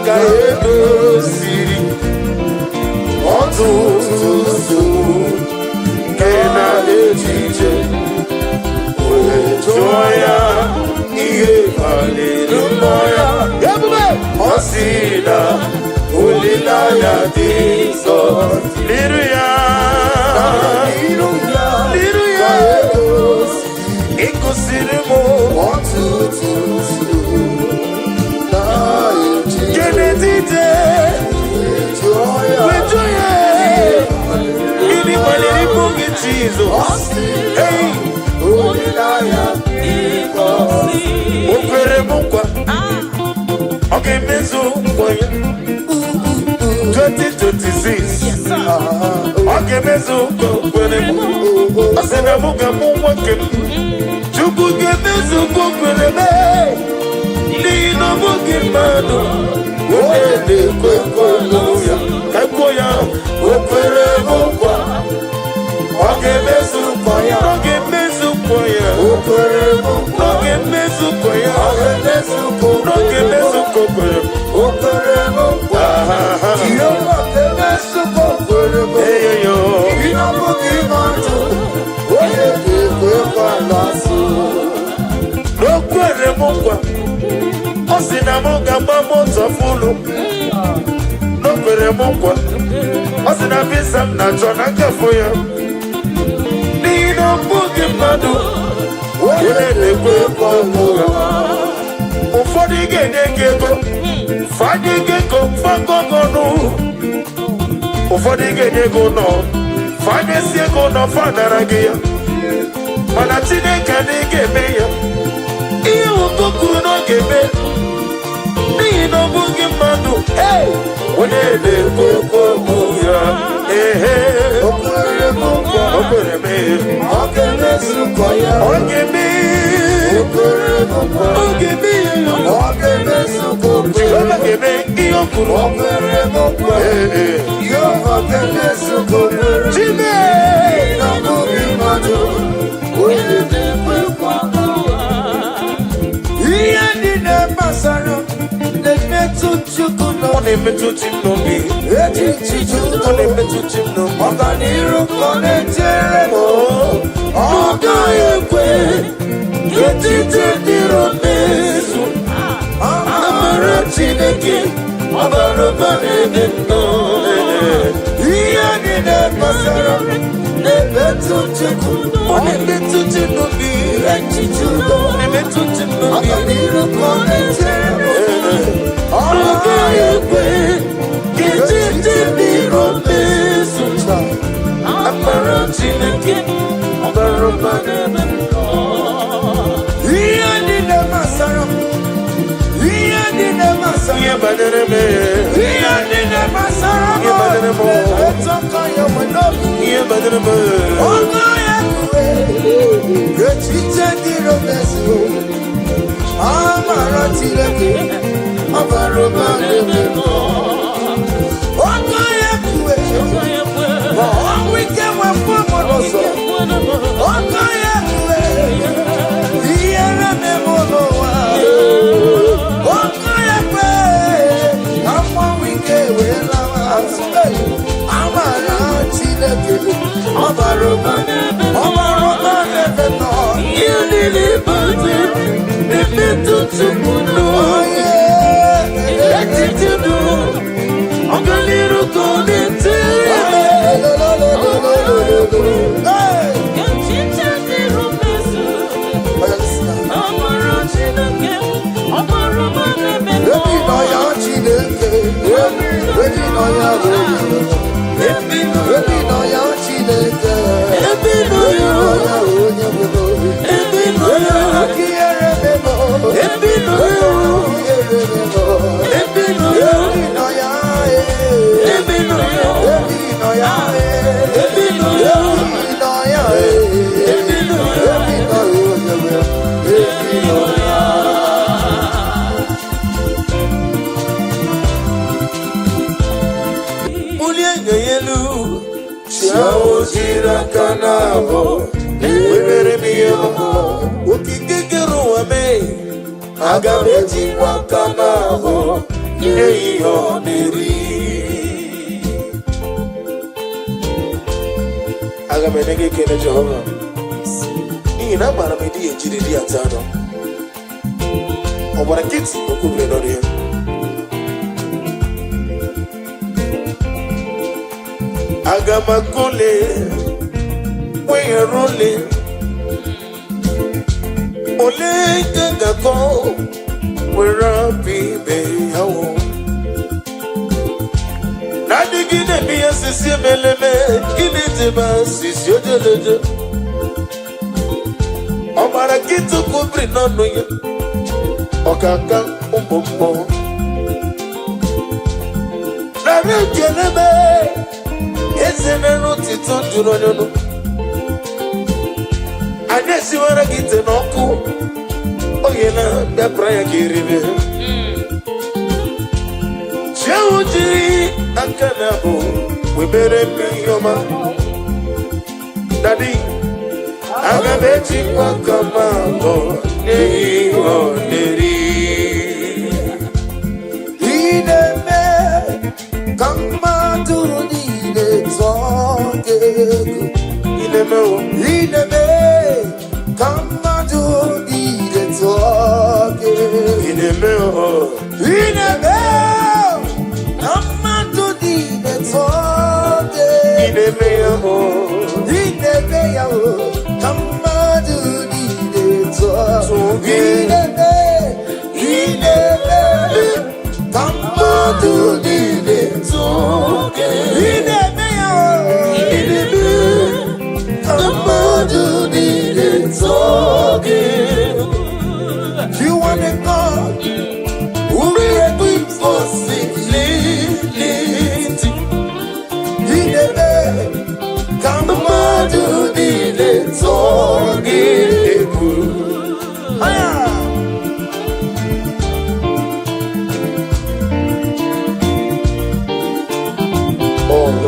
ka edoziri ọtụtụ nsogbu nke na-eje ije. Wee jụọ ya ihe kpaliri mmụọ ya. Ebube. Ọ sị na olileanya dị nsọ n'iru ya. N'iru ya. N'iru ya. Ka edozi Ịkụsiri m ọtụtụ nsogbu na-eji nke n'etiti. Jụọ ya. Wee jụọ ya gịnị kpaliri mmụọ gị, Jizọs? Ọ sị Hey! olileanya. O kwere m nkwa, ọ ga-emezu nkwa ya. 2026, ọ ga-emezu nkwa o kwere m. Ọ sị na mụ ga-amụ nwoke m. Chukwu ga-emezu nkwa o kwere m, n'ihi na ọ bụghị mmadụ onye na-ekwe nkwa ya. Ka kwuo ya, o kwere m nkwa, ọ ga-emezu nkwa ya. Ọ ga-emezu nkwa ya. O kwere m nkwa. Ọ ga-emezu nkwa ya. Ọ ga-emezu nkwa o Ọ ga-emezu nkwa o kwere m. O kwere m nkwa. Aha. Jehova ga-emezu nkwa o kwere m. Eyoyo. Ihe ọ bụghị mmadụ onye ga-ekwe nkwa na-asụ. O kwere m nkwa, ọ sị na m ga-agba moto full. O kwere m nkwa, ọ sị na visa m na-achọ na nkafụ ya, n'ihi na ọ bụghị mmadụ onye na-ekwe nkwa ụgha. Ụfọdụ ga-enye gị ego, fanye gị ego fagogonụ. Ụfọdụ ga-enye gị ụlọ, fanyesi ego ụlọ, fanara gị ya. Mana Chineke adịghị ga-eme ya ihe ụtọ kwuru na ọ ga-eme, n'ihi na ọ bụghị mmadụ onye na-ekwe okwu ya. Ehe. O kwere m nkwa. O kwere m. Ọ ga-emezu nkwa ya. Ọ ga-eme. O kwere m nkwa. Ọ ga-eme ya. Ọ ga-emezu nkwa o kwere. Jehova ga-eme ihe o kwuru. O kwere m nkwa. Ee. Jehova ga-emezu nkwa o kwere. Chime. Na ọ bụghị mmadụ onye na-ekwe nkwa. Ihe niile gbasara na-emetụ Chukwu Ọ n'obi. na-emetụ chi m n'obi. Echiche Ọ na-emetụ chi m n'obi. Ọganiru ka ọ na-echere m. Ọ gaghị ekwe ka echiche dịrị mezu. Amara Chineke. Chineke ọ bara ụba n'ebe m nọ. Ihe niile gbasara m na-emetụ Chukwu. Ọ na-emetụ chi n'obi. Echiche udo. Na-emetụ chi n'obi. Ọganiru ka ọ na-echere m. Ọ gaghị ekwe ka echiche ndị iro mezu. Amara Chineke ọ bara ụba n'ebe m nọ. Ihe niile gbasara m. Ihe niile gbasara Ihe m. banyere m, Ihe niile gbasara m. Ihe banyere m. Na-emetụ aka ya nwe n'obi. Ihe banyere m, Ọgọ ya kwe echiche ndị iro mezuo. Amara Chineke ọ bara ụba n'ebe m nọ. Ọgọ ya kwe ma ọnwụ ike wepụ m n'ụzọ. Ọgọ ya kwe ihere na-eme n'ụwa. Ọgọ ya kwe ka mmanwụ ike wee lawa azụ. Amara Chineke ọ bara ụba, ọ bara ụba n'ebe m nọ. Ihe niile banyere m na-emetụ Chukwu n'obi. Echiche udo, ọganiru ka ọ na-echere m. Ebi nọ ya, ebi nọ ya, ebi nọ ya, ebi nọ ya, ebi nọ ya, ebi nọ ya, ebi nọ ya, ebi nọ ya. Bulie enyo ya elu, chi ahụ jiri aka na-abụ webere m ihe ọma. Okike kere ụwa mee, aga m ejikwa aka na-abụ nye ya ihe ọ na-eri. Aga m enye gị ekele, Jehova, n'ihi na amaara m ịdịghị ejiri di ata anụ. Ọ gbara nkịtị, o kwubiri n'ọnụ ya. Aga m akụle weghara ole ole ka ga-akọ were apụ ibe ya wụ na-adịgide eme ihe sisi emeleme gịnị dịba sisi ojelojo. Ọ gbara nkịtị kwubiri n'ọnụ ya, ọkaka ụmụ mmụọ narị ekele mee eze mere otito juru onye ọnụ. Anyị esiwara gị ite n'ọkụ oge na bịapụra ya ka eribe. Chiahụ jiri aka na abụ webere m ihe ọma. Daddy, aga m ejikwa aka m abụọ n'ihi ihe ọ na-eri. Ị na-eme ka mmadụ niile tụọ gị egwu. Ị na-emewo. Ị na-eme ka mmadụ niile tụọ gị egwu. Ị na-emewo. Ị na-eme ka mmadụ niile tụọ gị Ị egwu. na-eme ya o. Ị na-eme ya o ka mmadụ niile tụọ Tụọ gị. Ị na-eme, ị na-eme ka mmadụ niile Tụọ gị. Ị na-eme ya o. Ị na-eme ka mmadụ niile tụọ gị. You are the God who created Possibility. Ị na-eme ka mmadụ niile tụọ gị Egwu. Aya! Oh.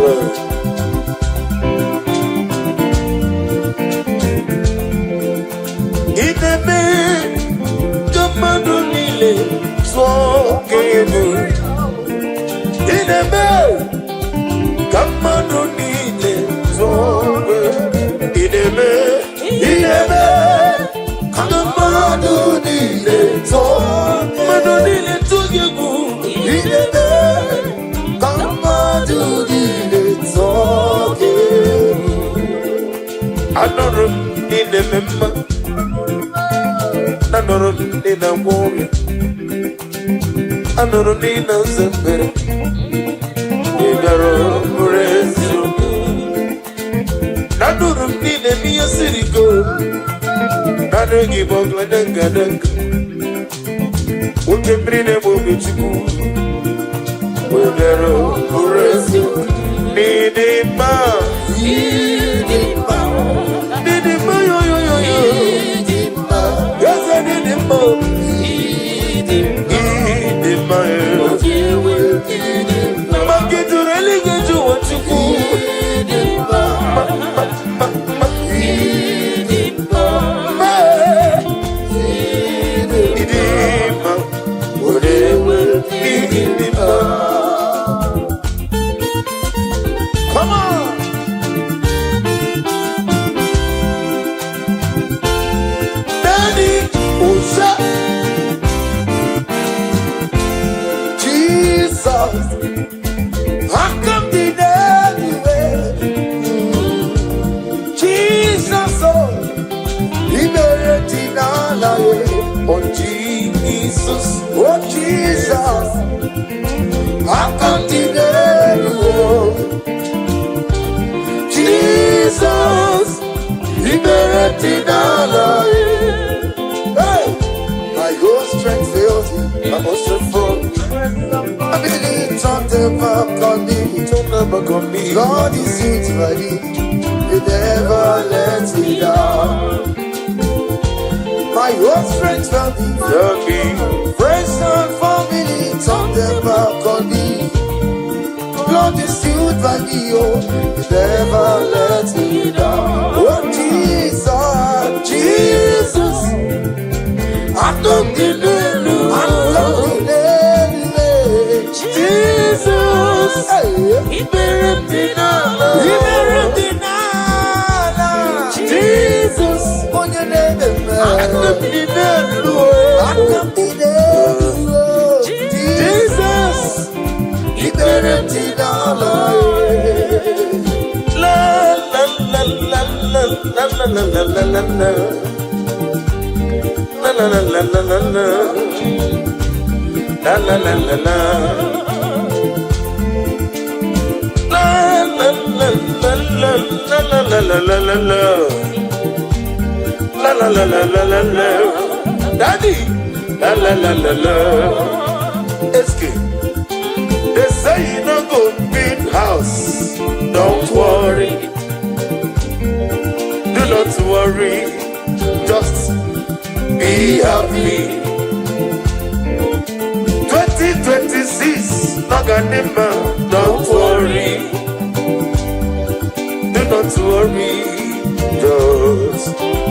Anụrụ m ndị na-agwọ ọrịa. Anụrụ m ndị na-aza ekpere. Ị bịara bụrụ eziokwu. Na anụrụ m ndị na-eme ihe siri ike. Naanị gị bụ ọgọdọgọdọgọ. Oke mmiri na-egbu obi Chukwu. Wee bịara bụrụ eziokwu. N'ịdị mma. Ịdị mma, N'ịdị mma yo yo yo yo. ịdị mma, Eze n'ịdị mma. ịdị mma, Ịdị mma yo. iwe ịdị mma, Maka juru eluigwe ju ụwa Chukwu. ịdị mma, ịdị mma, Ma ịdị mma. Onye ịdị mma. Come on. Daddy, Ụsa. Jesus, how come the anyway? Jesus, oh, he made it Oh Jesus. Oh Jesus, how come the anyway? Jesus, he made it Hey, my whole strength fails me. My also for I believe something about me. don't never come me. God is it ready. You never let me down. My whole strength for me. Daddy, Friends and family turn their back on me. Blood is stewed by me, oh. You never let me down. Oh Jesus, Jesus. I don't believe I don't believe Jesus. Hey. Ibere m dị n'ala. Ibere dị n'ala. Jesus. Onye na-eme mma. Aka m dị n'elu. Aka m dị n'elu. Jesus. Ibere dị n'ala. La la la la la la la la la la la. La la la la la la la. La la la la la. La la la la la la la la la la la. La la la la la la la. Daddy. La la la la la. Eske. They say you no go build house. Don't worry. Do not worry. Just be happy. 2026, Naganima. Don't worry. Do not worry. Just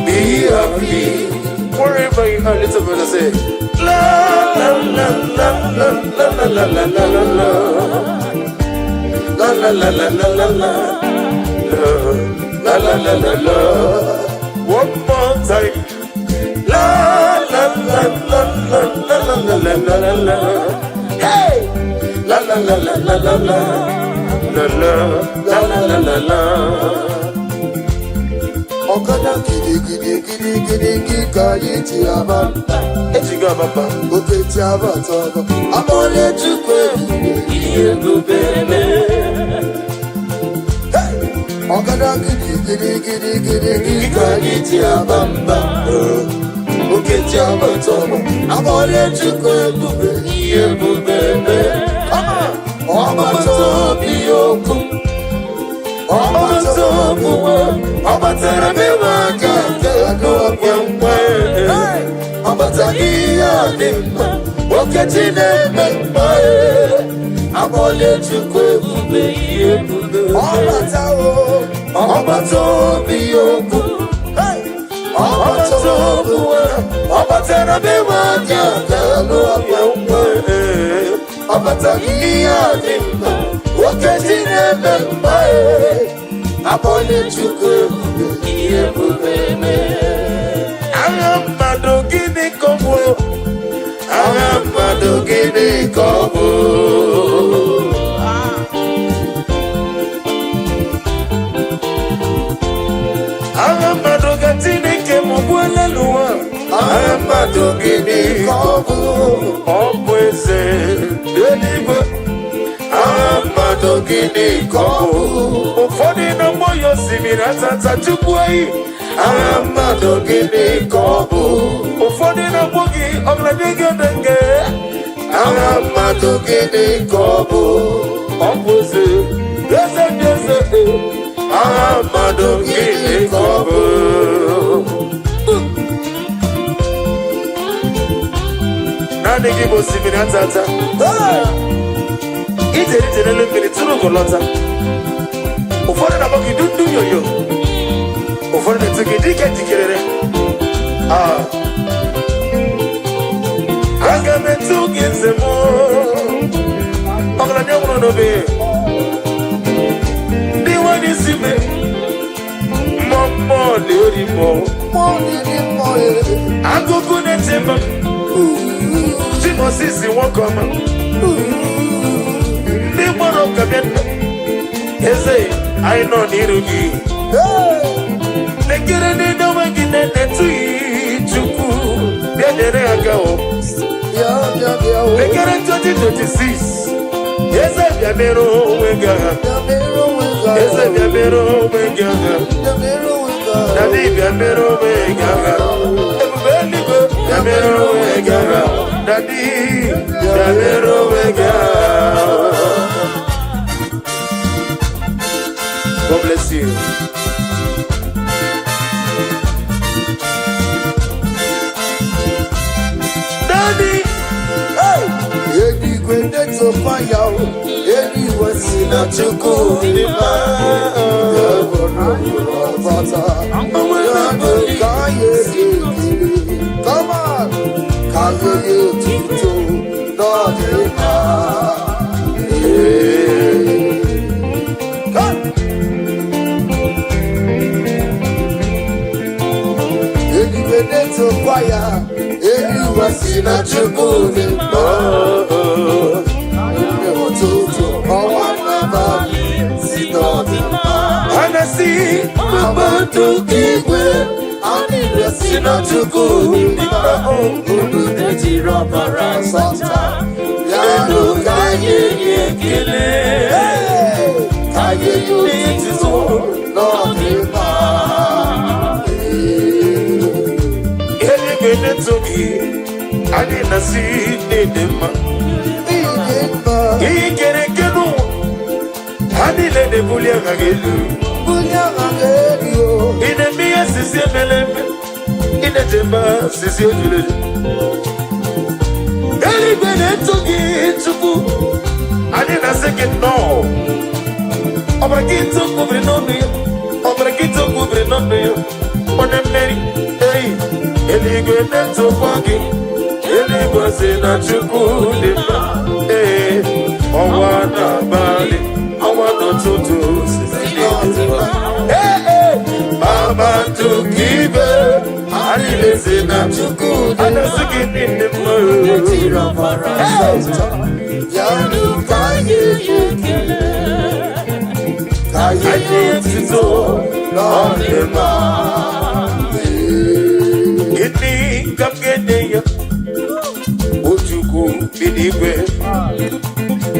be happy. Wherever you are, little brother say. La la la la la la la la la la la. La la la la la la la. La la la la la. One more time. La la la la la la la la la la la. Hey! La la la la la la la. La la la la la la la. Ọ̀kadà gidigidi gidigidi gíga yìí ti a bá. Ejigo ababa. Oke tí a bá tọ́ bọ̀. Amọ̀lé Chukwu ebube. ebube me. Ọ̀kadà gidigidi gidigidi gíga yìí ti a bá ń bá. Oke tí a bá tọ́ bọ̀. Amọ̀lé Chukwu ebube. Ebube me. Ọba tó bí okun. Ọba tó bí wọn. Ọ batara m ịnwe aka nke nkwe nkwe. Ọ bata ihe a dị mma. Oke chi na-eme mma. Amọ̀lé Chukwu ebube. Ebube Ọ bata o. Ọbata obi okwu. Hey! Ọbata obi nwa. Ọ batara m ịnwe aka nke nkwe nkwe. Ọ bata ihe a dị mma. Oke chi na-eme mma. Amọ̀lé Chukwu ebube. Ebube me. Agha mmadụ gịnị ka ọ bụ? Agha mmadụ gịnị ka ọ bụ? Agha mmadụ ka Chineke m gbuola n'ụwa. Agha mmadụ mmadụ gịnị ka ọ bụ? Ọ bụ eze eluigwe. Aha mmadụ gịnị ka ọ bụ? Ụfọdụ na-akpọ ya osimiri atata, Chukwu eyi. Aha mmadụ gịnị ka ọ bụ? Ụfọdụ na-akpọ gị ọgaranya gedenge. Aha mmadụ gịnị ka ọ bụ? Ọ bụ eze, eze ndị eze. Aha mmadụ gịnị ka ọ bụ? Naanị gị bụ osimiri atata. Ijere ije n'elu mmiri tụrụ ugo lọta. Ụfọdụ na-akpọ gị dundu yoyo, ụfọdụ na-etu gị dike jikerere. Ah. Aga m etu gị nze m, ọgaranya nwụrụ n'obe ndị nwere isi me mmụọ mmụọ na-eri mmụọ. Agụgụ na-eche m Chimosisi, nwoke ọma, ndị gbara ụka bịa nna eze anyị nọ n'iru gị lekere n'ide onwe gị na-etughị. Chukwu bịa nyere aka o. Lekere 2026, eze bịa mere onwe gị agha. Eze bịa mere onwe gị agha. Daddy, bịa mere onwe gị agha. Ebube eluigwe, bịa mere onwe gị agha. Daddy, bịa mere onwe gị agha. God bless you. Daddy, Eluigwe na-etokwa ya o, eluigwe si na Chukwu dị mma. Ya bụrụ ọbata, ya bụ ka anyị ekele. Come on, ka anyị nye otuto n'ọdịmma. Ee. Come. Eluigwe na-etokwa ya, eluigwe si na Chukwu dị mma. Ụtụtụ, ọnwa n'abalị si n'ọdịmma. Ha na-asị Kpakpando igwe anyị si na Chukwu dị mma. Unu ejiri ọbara sọta ya nụ ka anyị nye ekele. Ka anyị nye otuto n'ọdịmma. Eluigwe na-eto gị, anyị na-asị n'ịdị mma. Ịdị mma. Ihe kere eke n'ụwa, ha niile na-ebuli aha gị elu. Bulie aha gị elu o. Ị na-eme ihe sisi emele eme, ị na-eche mba sisi ejuru eju. Eluigwe na-eto gị, Chukwu, anyị na-asị gị nnọọ. Ọbara gị ntụ kwubiri n'ọnụ ya, ọbara gị ntụ kwubiri n'ọnụ ya, onye mmeri eyi. Eluigwe na-etokwa gị, eluigwe si na Chukwu dị mma. Ee, ọnwa n'abalị, ọnwa n'ụtụtụ si n'ịdị mma. Ee, ee, kpakpando igwe anyị na-esi na Chukwu dị a na-asị gị niile mma. Ejiri ọbara mma. Ya nụ ka anyị nye ekele. Ka anyị anyị etuto n'ọdịmma. Gịnị ka m ga-enye ya, o Chukwu bi n'igwe,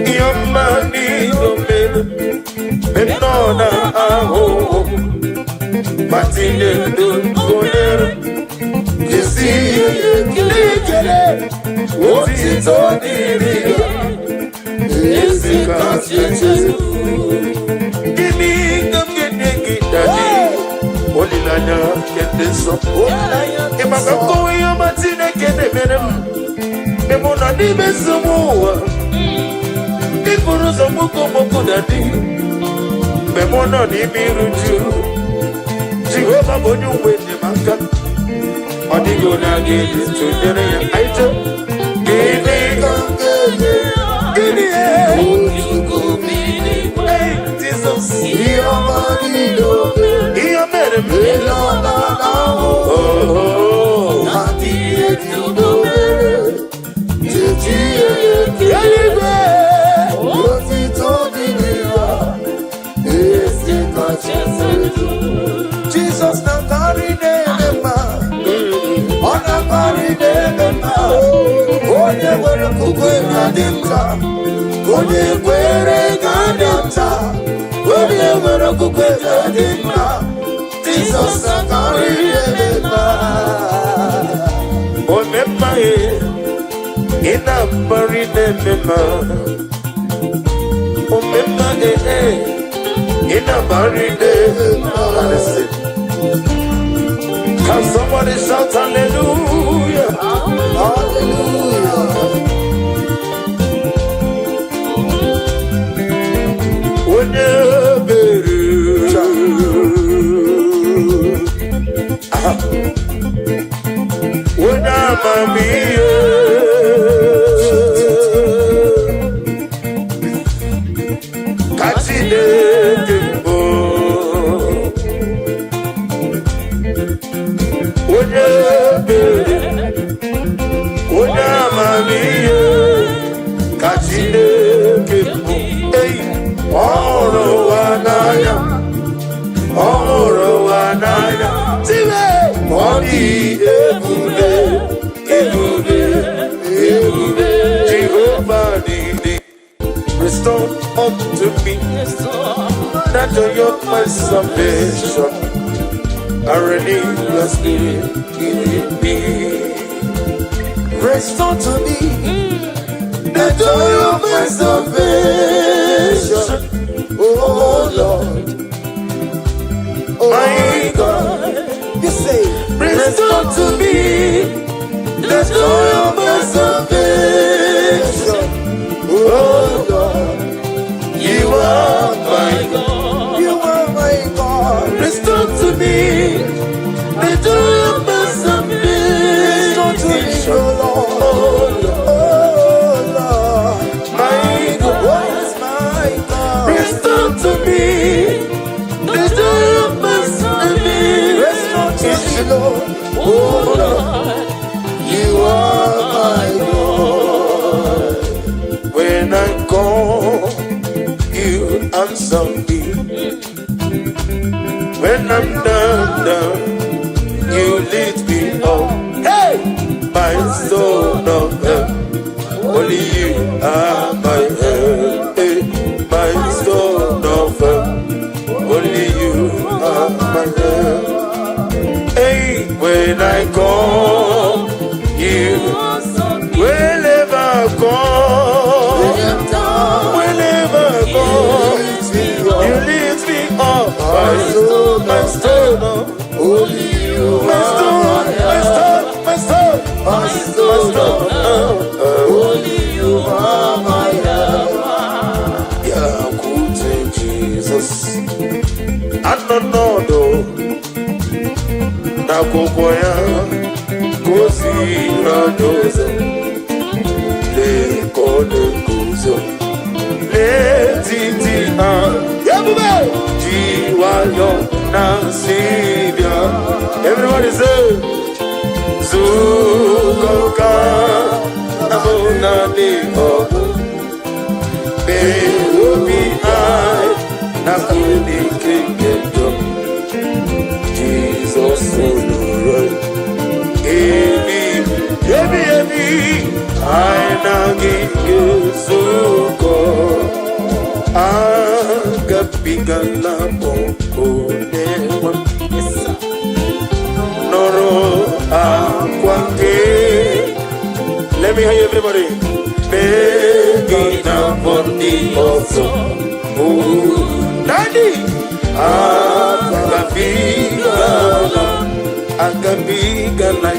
ihe ọma niile o mere mgbe m nọ na ahụhụ ma tinye ndụ onyere jesi n'ikele otito dịrị ya ezi kasị. Gịnị ka m ga-enye gị, Daddy, olileanya nke ndị nsọ? Ị maka nkọwa ihe ọma Chineke na-emere m mgbe mụ nọ n'ime nsogbu ụwa. Ịbụrụ ụzọ mgboko mgboko, Daddy, mgbe mụ nọ n'ime iru ju. Jehova bụ onye uwe enyemaka, ọ dịghị onye a ga-eji tụnyere ya. Anyị chee gịnị? Gịnị? Ee, Jizọs, Ihe ọma niile o mere, ihe o mere m. Ele ọ na-ahụ, Oh. adịghị eji mere, chechi ya ekele. Eluigwe. Otito dịrị ya, ezi kacha elu. Jizọs na-akarị na-eme mma, ọ na-akarị. nwere okwukwe ga-adị mma. Onye kwere ga-adị nta. Onye nwere okwukwe ga-adị mma. Jizọs akarịrị ebe mma. Omemma e, ị na-akparị na-eme mma. Omemma e e, ị na-akparị na-eme mma. Listen. Can somebody shout hallelujah? Hallelujah. Onye ebere. Aha. Onye amamihe. Ka Chineke bụ. Onye ebere. Onye amamihe. Ka Chineke bụ. Ei, ọ hụrụ ụwa n'anya. Ọ hụrụ ụwa n'anya. Tiwe! Ọ dị ebube, ebube, ebube. Jehova dị dị. Restore unto me the joy of my salvation. I renew your spirit in me. Restore to me the joy of my salvation. Oh Lord. Oh My God, You say, restore to me the joy of my salvation. Oh Lord, You are my God. you are my God. Restore to me the joy of my Restore to me, salvation. oh Lord. Oh Lord, Oh Lord. my God. Oh my God. Restore to me the joy of my Restore to me, salvation. Lord. Oh Lord, You are my God. when I call, you answer me. When I'm down, down, you lift me up. Hey, my soul of help. Only you are my help. Hey, my soul of help. Only you are my help. Hey, when I call you, whenever I call, whenever I call, you lift me up. My soul, my soul, Only you my soul, my soul, my soul, my my soul. soul. Only you are my help. Bịakwute Jizọs, anọ n'ọdụ n'akwụkwọ ya ka o si anyị ụzọ. Lee ka ọ na-eguzo n'etiti ha, ebube ji nwayọ na-asị bịa. Everybody say, zukọ ka abụ naanị ọgụ. Mee obi anyị na ike nke njọ. Jizọs nụrụ ebi ebi ebi anyị na gị ga-ezukọ. Agabigala m onyenwe m. Nụrụ akwa nke. Let me hear you, everybody. Mee gị na mbọ ndị ọzọ. Oh, Daddy! Agabigala, agabigala,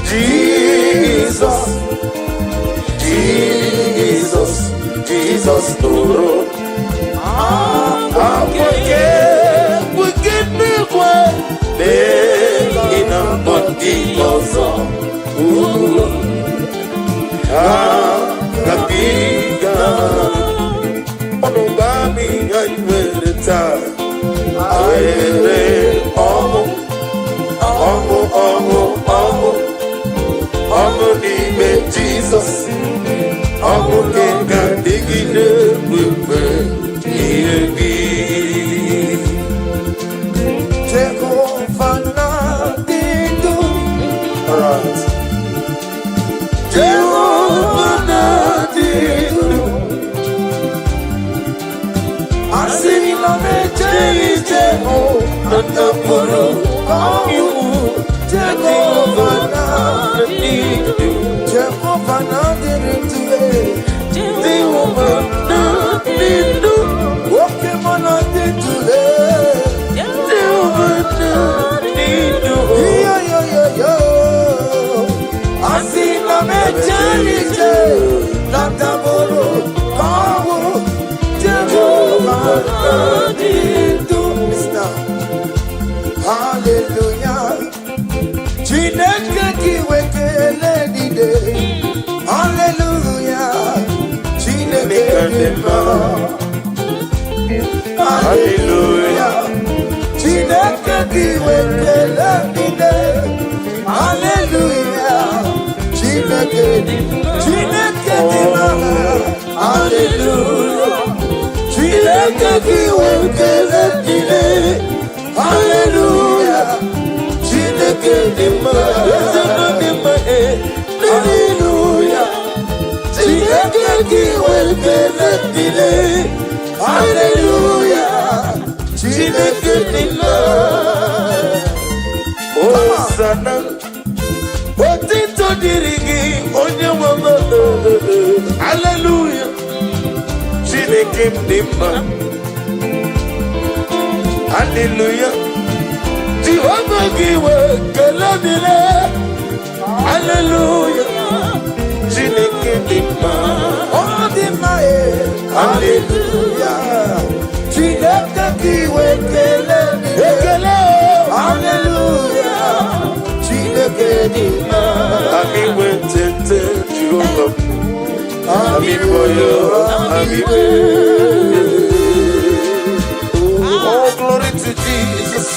Jesus, Jesus, Jesus nụrụ akwa nke n'igwe. Mee gị na mbọ ndị ọzọ. Oh, agabigala, ọnụ gba m ihe anyị nwere taa. Nwere ọṅụ, ọṅụ, ọṅụ, ọṅụ, ọṅụ n'ime Jizọs. Ọṅụ nke ga-adịgide mgbe ihe gị. Jehova na-adị ndụ. Alright. Jehova. ndụ. Asị na m eje ije hụ na ndapụrụ ọnwụ. Jehova na Jehova na-adịrị ndụ e. Jehova na-adị ndụ. Oke mụ na-adị ndụ e. Jehova na-adị ndụ. Yo, yo, yo, yo. Asị na m eje ije na ndapụrụ ọnwụ. Jehova na-adị ndụ. Mr. Hallelujah. Chineke gị wekele niile. Hallelujah. Chineke dị mma. Hallelujah. Chineke gị wekele niile. Hallelujah. Chineke dị Chineke dị mma. Hallelujah. Chineke gị wekele niile. Hallelujah. Chineke dị mma. Eze nọ dị mma, eh. Hallelujah. Chineke gị wekele niile. Hallelujah. Chineke dị mma. Hosanna. Otito dịrị gị, onye nwe m. Hallelujah. Chineke m dị mma. Hallelujah. Jehova gị wee kele dịrị. Hallelujah. Chineke dị mma. Ọ dị mma e. Hallelujah. Chineke gị wekele niile. Ekele. Hallelujah. Chineke dị mma. Ami wetete Jehova. Ami boyo, ami be. Oh, glory to Jesus.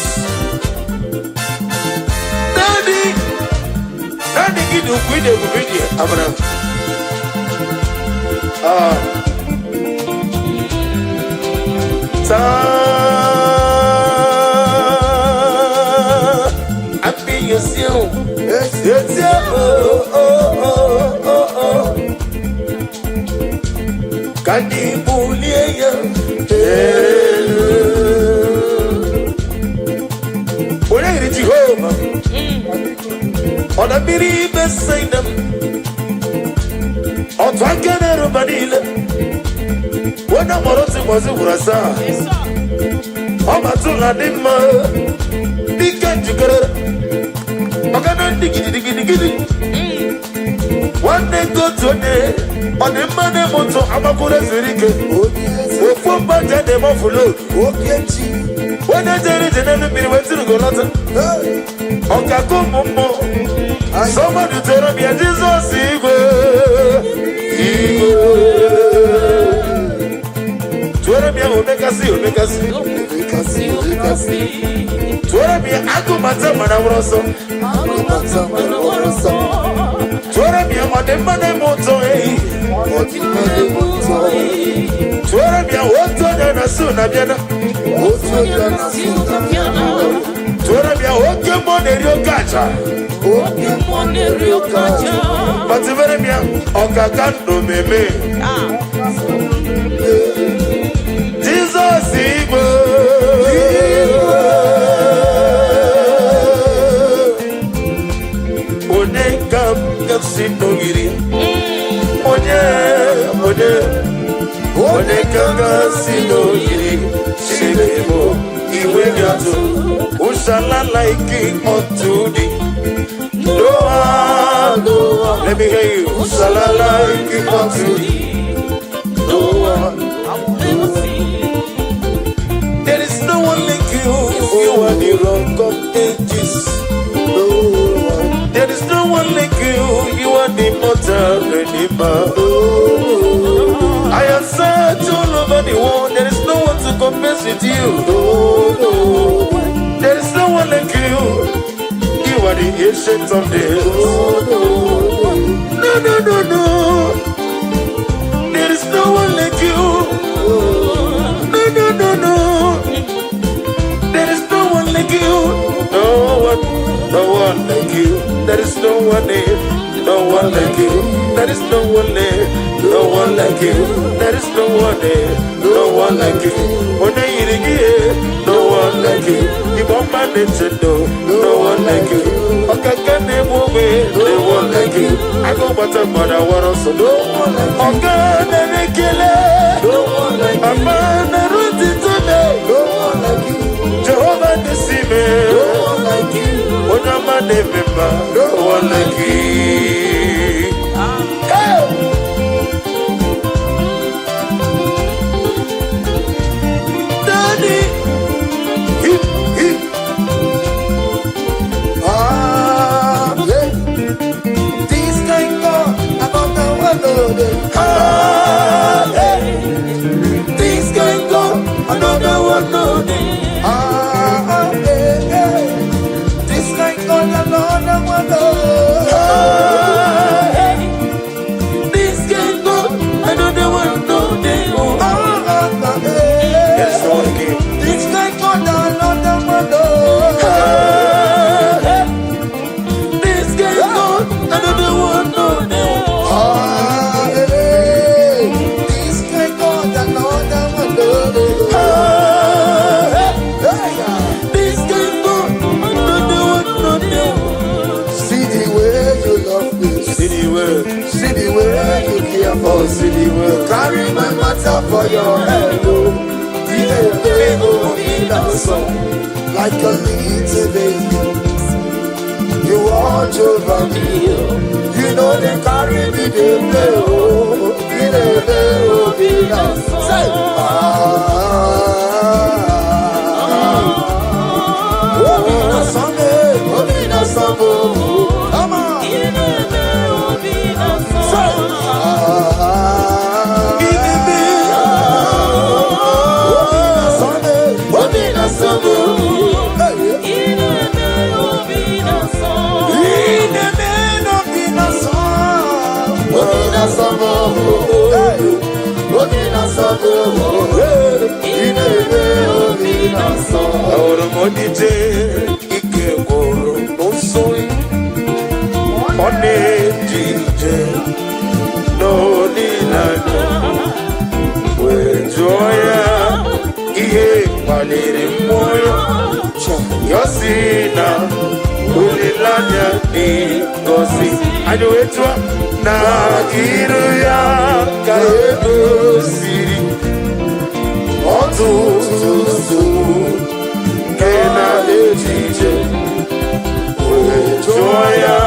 Daddy, Daddy, gị dị ukwu ịdị ebube dị amara. Ah. Taa, abiyesi o. Eti oh oh oh oh oh. Ka anyị bulie ya elu. Onye yiri Jehova? Ọ na mmiri Besaida m. Otu aka na-eruba niile. Onye mụrụ otu ụbọchị gwụrụ asaa. Ọ batụ na dị mma. Dike njikere. Maka na ndị gidigidigidi. Nwanne nke otu onye ọ dị mma na-eme ụtọ agbakwuru ezuru ike. Onye eze. Ofu mgbaja na-eme ọfụlod. Oke chi. Onye jere ije n'elu mmiri wetụrụ lọta. Hey. Ọkaka ụmụ mmụọ. Somebody tell me Jizọs igwe. Igwe. Tụọrọ m ya omekasị omekasị. Omekasị, omekasị. Tụọrọ m ya agụmata mana nwụrụ ọsọ. Agụmata mana nwụrụ ọsọ. Tụọrọ m ya ọ dị mma na-eme ụtọ ehi. Ọ dị mma na-eme ụtọ. Tụọrọ m ya otu onye na-asụ na bịana. Otu onye na-asụ na bịana. Tụọrọ m ya oke mmụọ na-eri oke aja. Oke mmụọ na-eri oke aja. Batịbere m ya ọkaka ndụ meme. Jizọs igwe. Onye ka m ga-si n'ogiri? Onye, onye, onye ka m ga-si n'ogiri? Chineke bụ iwe gị atụ. Ushala like unto thee. No one, no one. Let me hear you. Ushala like unto thee. No one. There is no one like you. You are the Rock of Ages. No one. There is no one like you. You are the immortal Redeemer. I have searched all over the world. There is no one to compare with you. No, no. There is no one like you. You are the Ancient of Days. No, No, no, no, no. There is no one like you. No, no, no, no. There is no one like you. No one, no one like you. There is no one there. No one like you. There is no one there. No one like you. There is no one, no one like you. Onye yiri gị, no one like you. Igbo mma na-eche ndụ, no one like you. Ọkaka na-egbu ogbe, no one like you. Agụ gbata mgbada wara ọsọ, No one like you. ọga nara ekele, No one like you. Mama nara otito me. No one like you. Jehova dịsi me. No one like you. Onye ọma na-eme mma, no one like you. Hey! Daddy. Hip, hip. Ah, yeah. This kind God, another one, no dey. Ah, yeah. This kind God, another one, no dey. Ah, yeah, yeah. This kind God, another one, no. Ah, hey. This kind God, another one, no dey. Oh. Ah, ah, ah, yeah. Yes, no one again. This kind God, another one, no. Ah, hey. This kind God, another one, no dey. Ah, yeah. This kind God, another one, no. Ah, hey. Hey, yeah. This kind God, another one, no dey. See the way you love me. See the way, See the way you care for oh, me. see the way. Carry my matter for your head, oh. The oh, in the sun, like a little baby. You watch over me. You know they carry me, they play, oh. The oh, in the say, ah. Oh, in the sun, oh, in the sun, oh. Come on. Say, ah. Obi na sọmụ. Hey. Obi na-asọ. Ineme n'obi na-asọ. Obi na sọmụ. Hey. Obi na sọmụ. Ineme obi na sọ. Ahụrụ m odije ike gwụrụ n'ụsọ, ọ na-eje ije n'olileanya, wee jụọ ya ihe kpaliri mmụọ ya. Ya sị na olileanya dị ngọzi. Anyị wee tụọ na iru ya ka edoziri ọtụtụ nsogbu nke na-eje ije, wee jụọ ya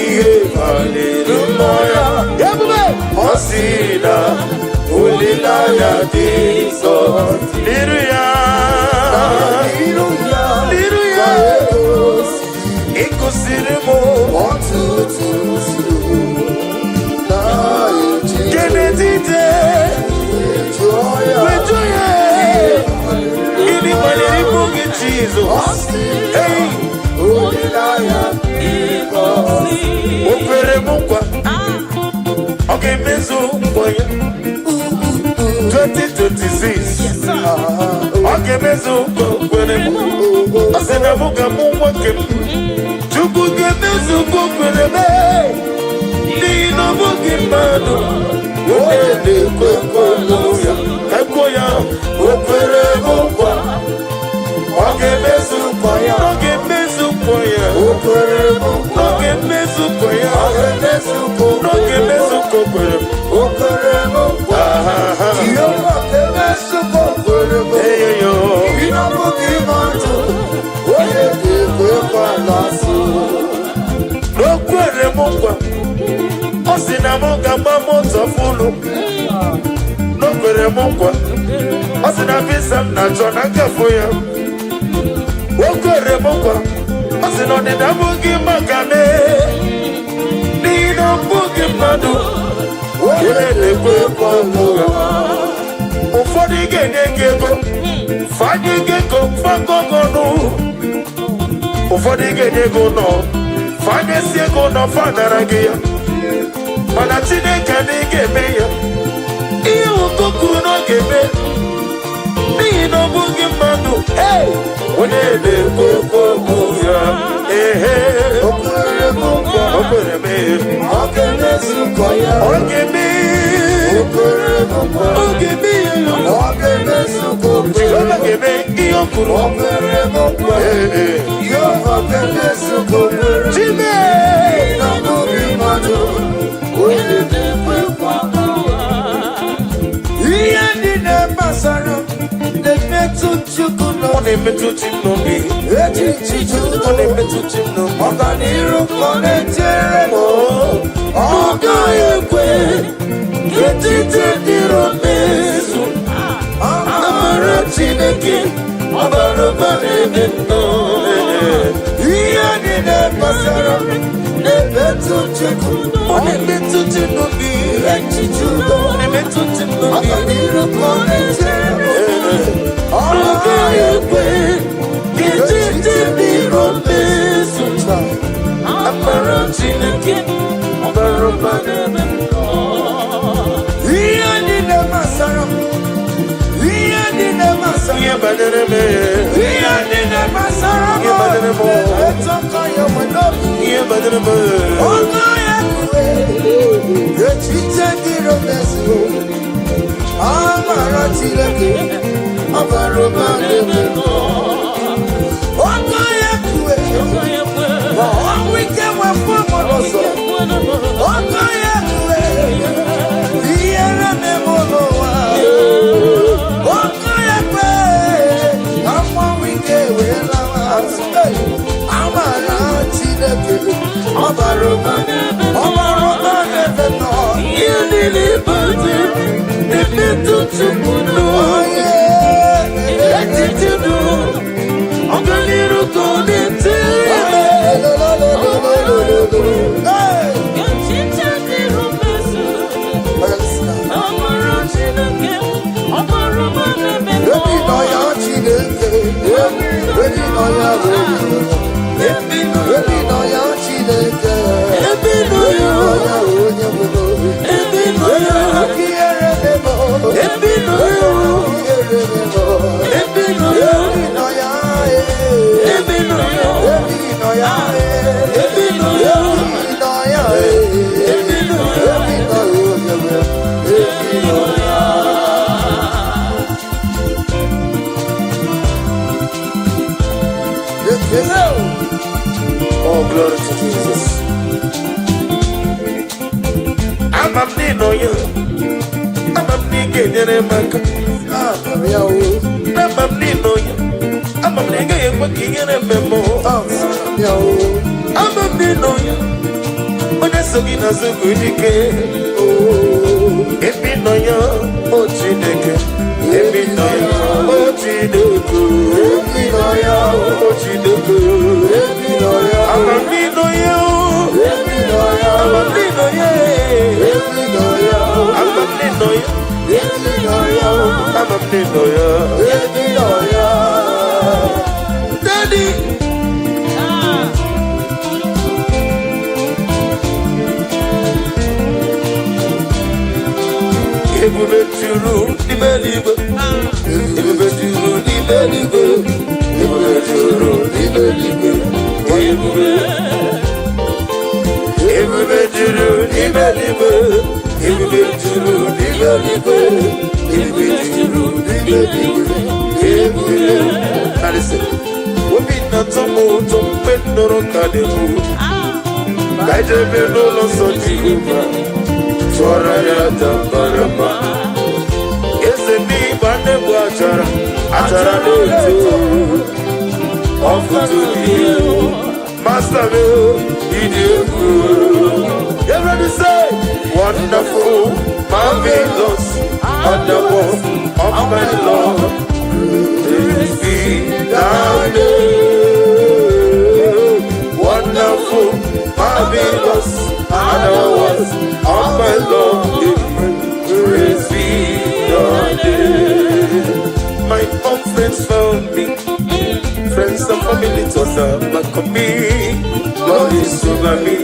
ihe kpaliri mmụọ ya. Ebube. Ọ sị na olileanya dị nsọ n'iru ya. Iru ya n'iru ya ka egosi ịkụziri m ọtụtụ nsogbu na-eji kenetite jụọ ya wee jụọ ya gịnị kpaliri ịbụ gị, Jizọs? Ọ sị Hey! olileanya O kwere m nkwa, ọ ga-emezu nkwa ya. 2026, ọ ga-emezu nkwa o kwere m. Ọ sị na mụ ga-amụ nwoke m. Chukwu ga-emezu nkwa o kwere m, n'ihi na ọ bụghị mmadụ onye na-ekwe nkwa ya. Ka kwuo ya, o kwere m nkwa, ọ ga-emezu nkwa ya, ọ ga-emezu nkwa ya, O kwere m nkwa, ọ ga-emezu nkwa ya, ọ ga-emezu nkwa o ọ ga-emezu nkwa o kwere m. O kwere m nkwa, Ahaha. Jehova ga-emezu nkwa o kwere m. Eyoyo. Ịnọbụghị mmadụ, onye ga-ekwe nkwa na-asụ. N'okwere m nkwa, ọ sị na m ga-agba moto full. N'okwere m nkwa, ọ sị na visa m na-achọ na nkafụ ya. O kwere m nkwa, ọ sị na ọdịda abụghị maka m, n'ihi na ọ bụghị mmadụ onye na-ekwe nkwa ụgha. Ụfọdụ ga-enye gị ego, fanye gị ego fagọgọnụ. Ụfọdụ ga-enye gị ụlọ, fanyesi ego ụlọ, fanara gị ya. Mana Chineke na ị ga-eme ya ihe ụtọ kwuru na ọ ga-eme, n'ihi na ọ bụghị mmadụ Hey! onye na-ekwe okwu ya. Ehe. O kwere m nkwa, O kwere m, ọ ga-emezu nkwa ya. Ọ ga-eme. O kwere m nkwa. Ọ ga-eme ya. Ọ ga-emezu ka o kwere. Jehova ga-eme ihe o kwuru. O kwere m nkwa. Ee, ee. Jehova ga-emezu ka o kwere. Chime! Na ọbụghị mmadụ. Onye na-ekwe nkwa ụgha. Ihe niile gbasara na-emetụ Chukwu Ọ n'obi. na-emetụ chi m n'obi. Echiche Ọ na-emetụ chi m n'obi. Ọganiru ka ọ na-echere m. Ọ gaghị ekwe ka echiche ndị iro mezu. Amara Chineke ọ bara ụba n'ebe m nọ. Ihe niile gbasara m na-emetụ Chukwu. Ọ na-emetụ chi m n'obi. Echiche udo. Ọ na-emetụ chi m n'obi. Ọganiru ka ọ na-echere m. Ọ Ọ gaghị ekwe gaghị ekwe ka echiche ndị iro mezu. Amara Chineke ọ bara ụba n'ebe m nọ. Ihe niile gbasara m, ihe niile gbasara Ihe banyere m, ihe niile gbasara m Ihe banyere m. na-emetụ aka ya nwe n'obi. Ihe banyere m. Ọnụ ya kwue, echiche ndị iro mezuo. Amara Chineke ọ bara ụba n'ebe m nọ. Ọnụ ya kwue, ma ọnwụ ike wepụ m n'ụzọ. Ọnụ ya kwue, ihere na-eme n'ụwa. Ọkụ ya kwe, ka mmanwụ ike wee lawa azụ. Hey! Amara Chineke, ọ bara ụba, ọ bara ụba n'ebe m nọ. Ihe niile banyere m na-emetụ Chukwu n'obi. Onye Echiche udo, ọganiru ka ọ na-echere m. Hey! Echiche ndị iro mezu. Amara Chineke ọ bara ụba n'ebe m nọ. Ebi nọ ya Chineke, ebi nọ ya onye nwe. Ebi nọ ya Chineke, Ebi nọ ebi ya, nọ ya onye nwe. ebi nọ ya, ebi nọ ya, ebi nọ ya, ebi nọ ya, ebi nọ ya, ebi nọ ya, ebi nọ ya. Oh, glory to Jesus. Ama m na ị nọ ya. Ama m na ị ga-enyere m aka. Ama m na ị nọ ya. Ama m na ị gaghị ekwe ka ihere mee m. Ama m na ị nọ ya. Onye so gị n'azụ bụ dike. Ebe ị nọ ya, o Chineke. Ebe ị nọ ya, o Chineke. O Chineke. Ama m na ị nọ ya. Ama m na ị nọ ya. Ama m na ị nọ ya. Ama m na ị nọ ya. Daddy. Ebube juru n'ime eluigwe. Ebube juru n'ime eluigwe. Ebube juru n'ime eluigwe. Ebube. Ebube juru n'ime eluigwe. Ebube juru n'ime eluigwe. Ebube juru n'ime eluigwe. Ebube. Now listen. Obi na-atọ m ụtọ mgbe m nụrụ ka na-ekwu. Ka anyị jebe n'ụlọ nsọ Jehova. Tụọrọ ya aja mara mma. Eze ndị Igbo na-egbu achara, achara na-eto. Ọfụtụ dị egwu. Master m, ịdị egwu. Everybody say, wonderful, marvelous, wonderful, of my Lord. Praise be thy name. Wonderful, marvelous, and of my Lord. Praise be thy name. My own friends found me, friends and family turned their back on me. Lord is over me,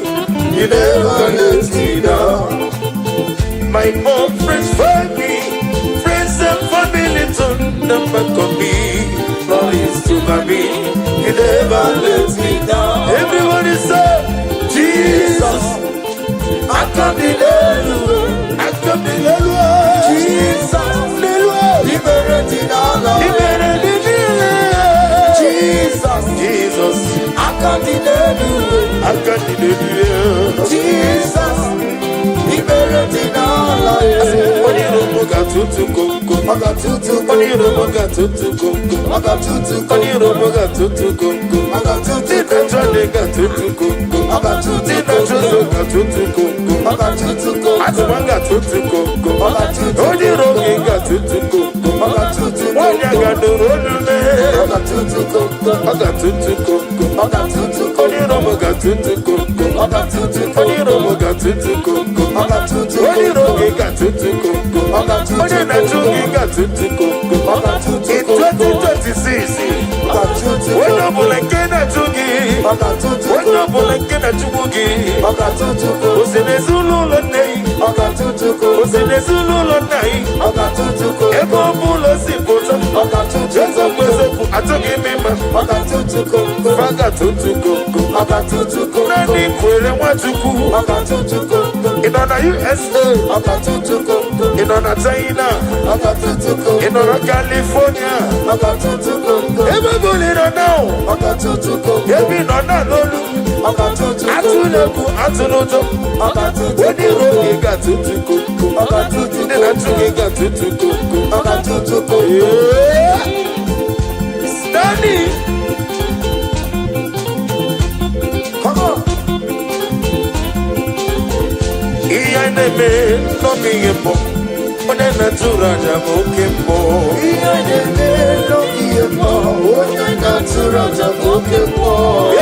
He never lets me down. My own friends found me, friends and family turned their back on me. Lord is over me, He never lets me down. Everybody say, Jesus, I come in. I come in. Aka dị n'elu. Aka dị n'elu ya. Jizọs, ikpere dị n'ala. Onye iro m ga-atụtụ komkom. Ọ ga-atụtụ. Onye iro m ga-atụtụ komkom. Ọ ga-atụtụ. Onye iro m ga-atụtụ komkom. Ọ ga-atụtụ. Ndị na-achọ ndị ga-atụtụ komkom. Ọ ga-atụtụ. Ndị na-achọ ụzọ ga-atụtụ komkom. Ọ ga-atụtụ. Atụma ga-atụtụ komkom. Ọ ga-atụtụ. Onye iro gị ga-atụtụ komkom. Ọ ga-atụtụ. Nwaanyị a ga-adọrọ olu mee. Ọ ga-atụtụ komkom. Ọ ga-atụtụ komkom. Ọ ga-atụtụ. Onye iro m ga-atụtụ komkom. Ọ ga-atụtụ. Onye iro m ga-atụtụ komkom. Ọ ga-atụtụ. Onye iro gị ga-atụtụ komkom. Ọ ga-atụtụ. Onye na-achụ gị ga-atụtụ komkom. Ọ ga-atụtụ. In 2026, Ọ ga-atụtụ. onye ọbụla nke na-achụ gị, Ọ ga-atụtụ. onye ọbụla nke na-achụgbu gị, Ọ ga-atụtụ. o si n'ezinụlọ nne gị, Ọ ga-atụtụ. o si n'ezinụlọ nna gị, Ọ ga-atụtụ. Ebe ọ bụla o si pụta, Ọ ga-atụtụ. Eziokwu eziokwu, achọghị m ịma, Ọ ga-atụtụ komkom. Fa ga-atụtụ komkom. Ọ ga-atụtụ komkom. Naanị kwere Nwachukwu. Ọ ga-atụtụ komkom. Ị nọ na USA, Ọ ga-atụtụ komkom. Ị nọ na China, Ọ ga-atụtụ komkom. Ị nọ na California, Ọ ga-atụtụ komkom. Ebe ọ bụla ị nọ na Ọ ga-atụtụ komkom. ebe ị nọ na n'olu, Ọ ga-atụtụ komkom. Atụla egwu, atụla ụjọ. Ọ ga-atụtụ Onye iro gị ga-atụtụ komkom. Ọ ga-atụtụ Ndị na-achụ gị ga-atụtụ komkom. Ọ ga-atụtụ komkom. Yeah. Stanley. Come on. Ihe anyị na-eme n'oge ihe mbụ, onye na-atụrụ aja bụ oke mbụ. Ihe na-eme n'oge ihe mmụọ, onye na-atụrụ aja bụ oke mmụọ.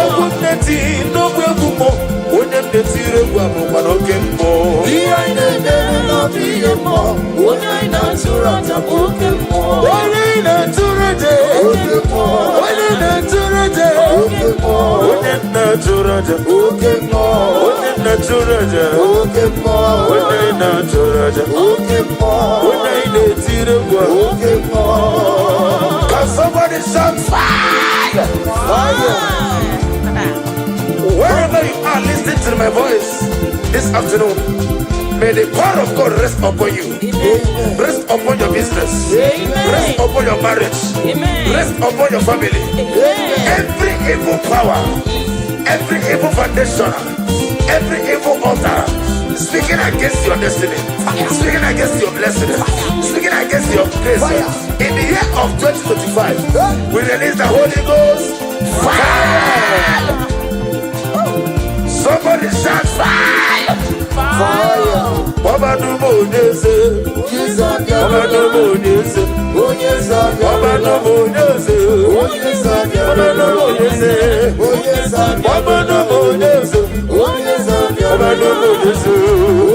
Egwu nneti n'ogbe egwu mmụọ, onye m na-etiri egwu abụkwa n'oke mbụ. Ihe na-eme n'oge ihe mmụọ, onye na-atụrụ aja bụ oke mmụọ. Onye na-atụrụ aja, Oke mmụọ, onye na-atụrụ aja, oke mmụọ, onye na-atụrụ aja, oke mmụọ, onye na-atụrụ aja, oke mmụọ, onye na-atụrụ aja, oke mmụọ, onye na-etiri egwu a. Oke mmụọ. Can somebody shout fire? Fire. Wherever you are listening to my voice this afternoon, may the power of God rest upon you. Amen. Rest upon your business. Amen. Rest upon your marriage. Amen. Rest upon your family. Amen. Every evil power, every evil foundation, every evil altar speaking against your destiny, speaking against your blessing, speaking against your grace. Fire. In the year of 2025, we release the Holy Ghost fire. Somebody shout fire. Fire. Baba Dubo Onyeze, Onye Baba zabịarụla. Dubo Onyeze, Onye Baba zabịarụla. Dubo Onyeze, Onye Baba Dubo zabịarụla. Onyeze, Onye Baba zabịarụla. Dubo Onyeze, Onye Baba zabịarụla. Dubo Onyeze.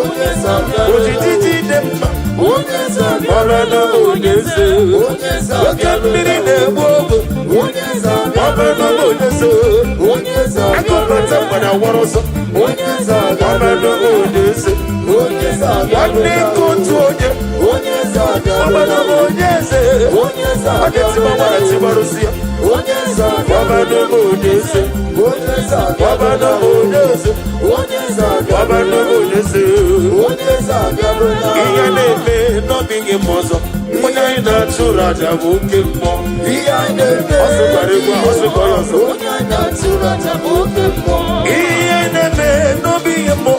Onye zabịarụla. Ojiji dị mma, Onye Baba zabịarụla. Dubo Onyeze, Onye oke mmiri zabịarụla. na-egbu ogbe, Onye Baba zabịarụla. Dubo Onyeze, Onye akụbata zabịarụla. mgbada wara ọsọ, Onye Baba zabịarụla. Dubo Onyeze, Onye nwanne zabịarụla. nke otu onye, Onye Baba zabịarụla. Dubo Onyeze, Onye ọ ga-etigba zabịarụla. nwara tigbarụsi ya. Onye Baba zabịarụla. Dubo Onyeze, Onye Baba zabịarụla. Dubo Onyeze, Onye Baba zabịarụla. Dubo Onyeze. Onye zabịarụla. Ihe na-eme n'ọbịghị m ọzọ, onye anyị na-achụrụ aja bụ oke mmụọ. Ihe anyị na-eme Ọ sịkwara egwu a, ọ sịkwa ya ọzọ. Onye anyị na-atụrụ aja bụ oke mmụọ. Ihe na-eme n'ọbịghị mmụọ,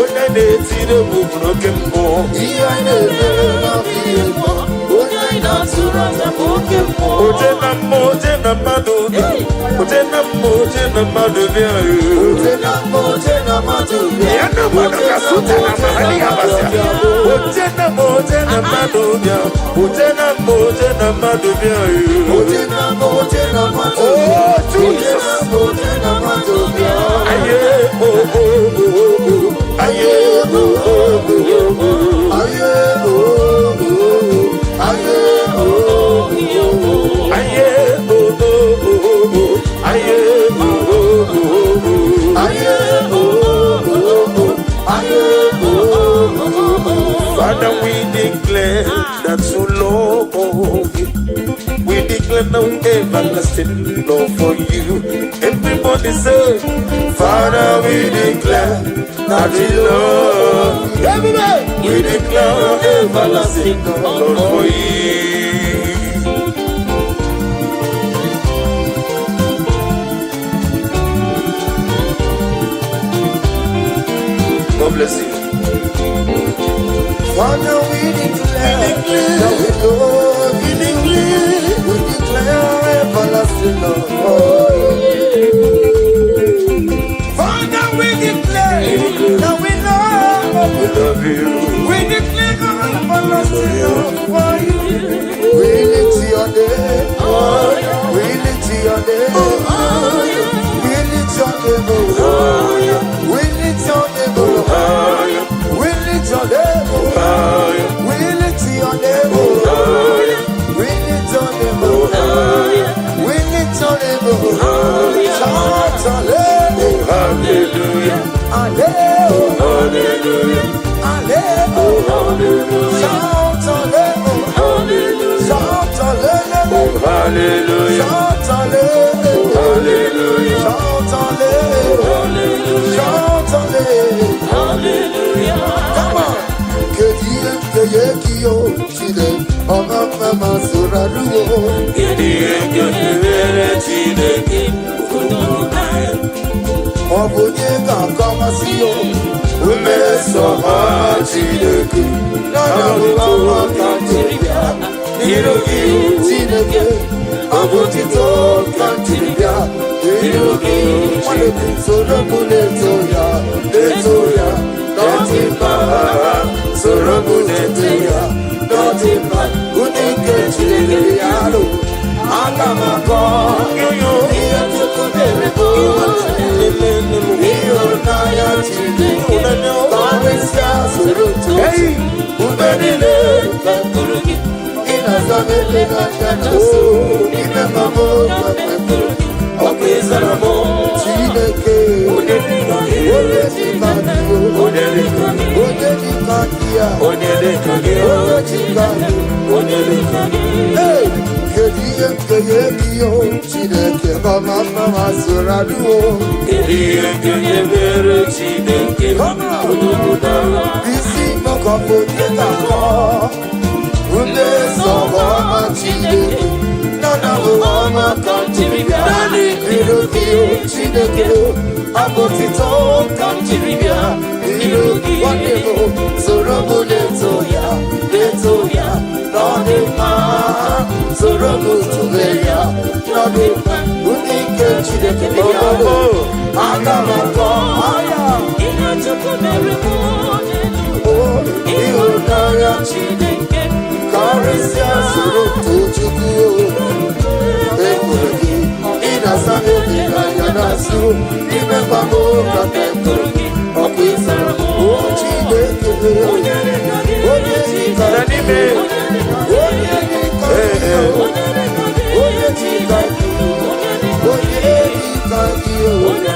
onye na-etiri egwu bụ oke mmụọ. Ihe anyị na-eme n'ọbịghị mmụọ. Onye anyị na-atụrụ aja bụ oke mmụọ. Oje na mmụọ, oje na mmadụ bịa. Oje na mmụọ, oje na mmadụ bịa. Oje na mmụọ, oje na mmadụ bịa. Ya na mmadụ ka suta na mahali ya basịa. Oje na mmụọ, oje na mmadụ bịa. Oje na mmụọ, oje na mmadụ bịa. Oje na mmụọ, oje na mmadụ Oh, bịa. Oje Jesus. na mmụọ, oje na mmadụ bịa. Aye, oh, oh, oh, oh. Aye, oh, oh, oh, oh. Aye, oh, oh, aye, oh, oh. Aye, oh, oh, oh, oh. Aye, oh, oh, oh, oh. Aye, oh, oh, oh. Aye, oh, oh, oh. Father, we declare that you love you. We declare no everlasting love for you. Everybody say, Father, we declare that we love you. Everybody, we declare no everlasting love for you. God bless you. Father, we declare that we love you. We declare everlasting love for you. Father, we declare that we love We you. love you. We declare everlasting love for you. We lift your name. We lift your name. We lift your name, oh. We lift your name, oh. We lift your name, oh. We lift your name, oh. We lift your name, oh. We lift your name, oh. Shout hallelujah. Hallelujah. Hallelujah. Hallelujah. Hallelujah. Hallelujah. Shout hallelujah. Shout hallelujah. Hallelujah. Shout hallelujah. Hallelujah. Shout hallelujah. Shout hallelujah. Come on. Kedu ihe m ga-enye gị o Chineke ọma mma ma soro arụwo? Kedu ihe m ga-emere Chineke? Ọ bụ onye ga-akọwasị o mmeso ọma Chineke n'ọnọdụ ọma ka m jiri bịa n'iru gị Chineke? Ọ bụ otito ka m jiri bịa n'iru gị. Nwanne m, soro m na-eto ya, na-eto ya n'ọdị mma. Soro m na-eto ya n'ọdị mma. Ụdị nke Chineke ya lụ aga m akọ ihe Chukwu mere bụ ịhụnanya Chineke. Karịsịa soro too mgbe niile ị na-aza m ebe n'anya na so ime ma m Ọkụ ịzara m. Chineke, Onye dịka gị? Onye dịka gị? Onye dịka gị? Onye dịka gị ya? Onye dịka gị? Onye dịka gị? Onye dịka gị? Hey! Kedu ihe m ga-enye gị o Chineke mama mma ma soro adụwo? Kedu ihe m ga-emere Chineke? Isi mọkọbụ onye ga-akọ mmeso ọma Chineke nana bụ ọma ka m jiri bịa n'iru gị Chineke? Abụ otito ka m jiri bịa n'iru gị. Nwanne m, soro m na-eto ya, na-eto ya n'ọdị mma. Soro m tụle ya n'ọdị mma. Ndị nke Chineke bịa, aga m akọ aya. Ihe Chukwu mere m Ịhụnanya Chineke. Karịsịa soro too Chukwu ekwuru gị. Ị na-asa m obi n'anya na-asụ ime mgbagbo ka m ekwuru gị. Ọkụ ịsara o Chineke. Onye dịka gị? Onye dịka Na n'ime. Onye dịka gị? Onye dịka gị? Onye dịka gị? Onye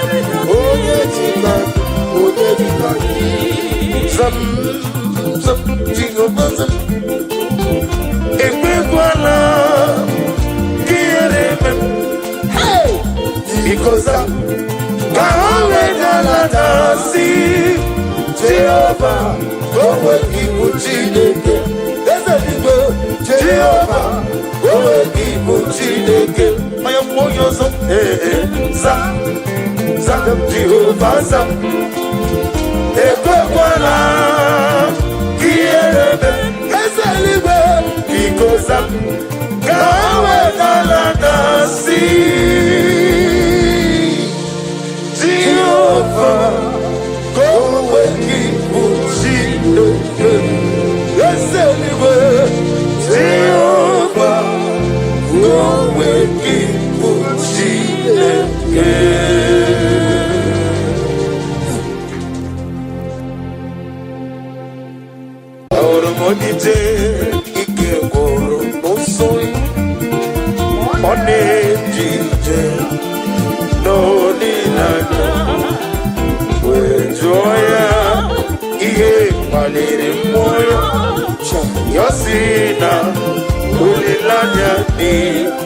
dịka gị? Onye dịka gị? Zam, zam, Jehova zam. Ekwekwala ka ihere eme m. Biko zam, ka ha wedala na-asị, Jehova, onwe gị bụ Chineke. Eze dịgbo. Jehova, onwe gị bụ Chineke. Onye mmụọ onye ọzọ, ee, ee, zam, zam, Jehova zam. Ekwekwala ka ihere eme m. Eze eluigwe. Biko zam, ka ha wedala na-asị, Jehova, ka onwe gị bụ Chineke. Eze eluigwe. Jehova, ka onwe gị bụ Chineke. Ahụrụ m onye ije ike gwụrụ n'ụzọ, ọ na-eje ije n'olileanya, wee jụọ ya ihe kpaliri mmụọ ya. Ya sị na olileanya dị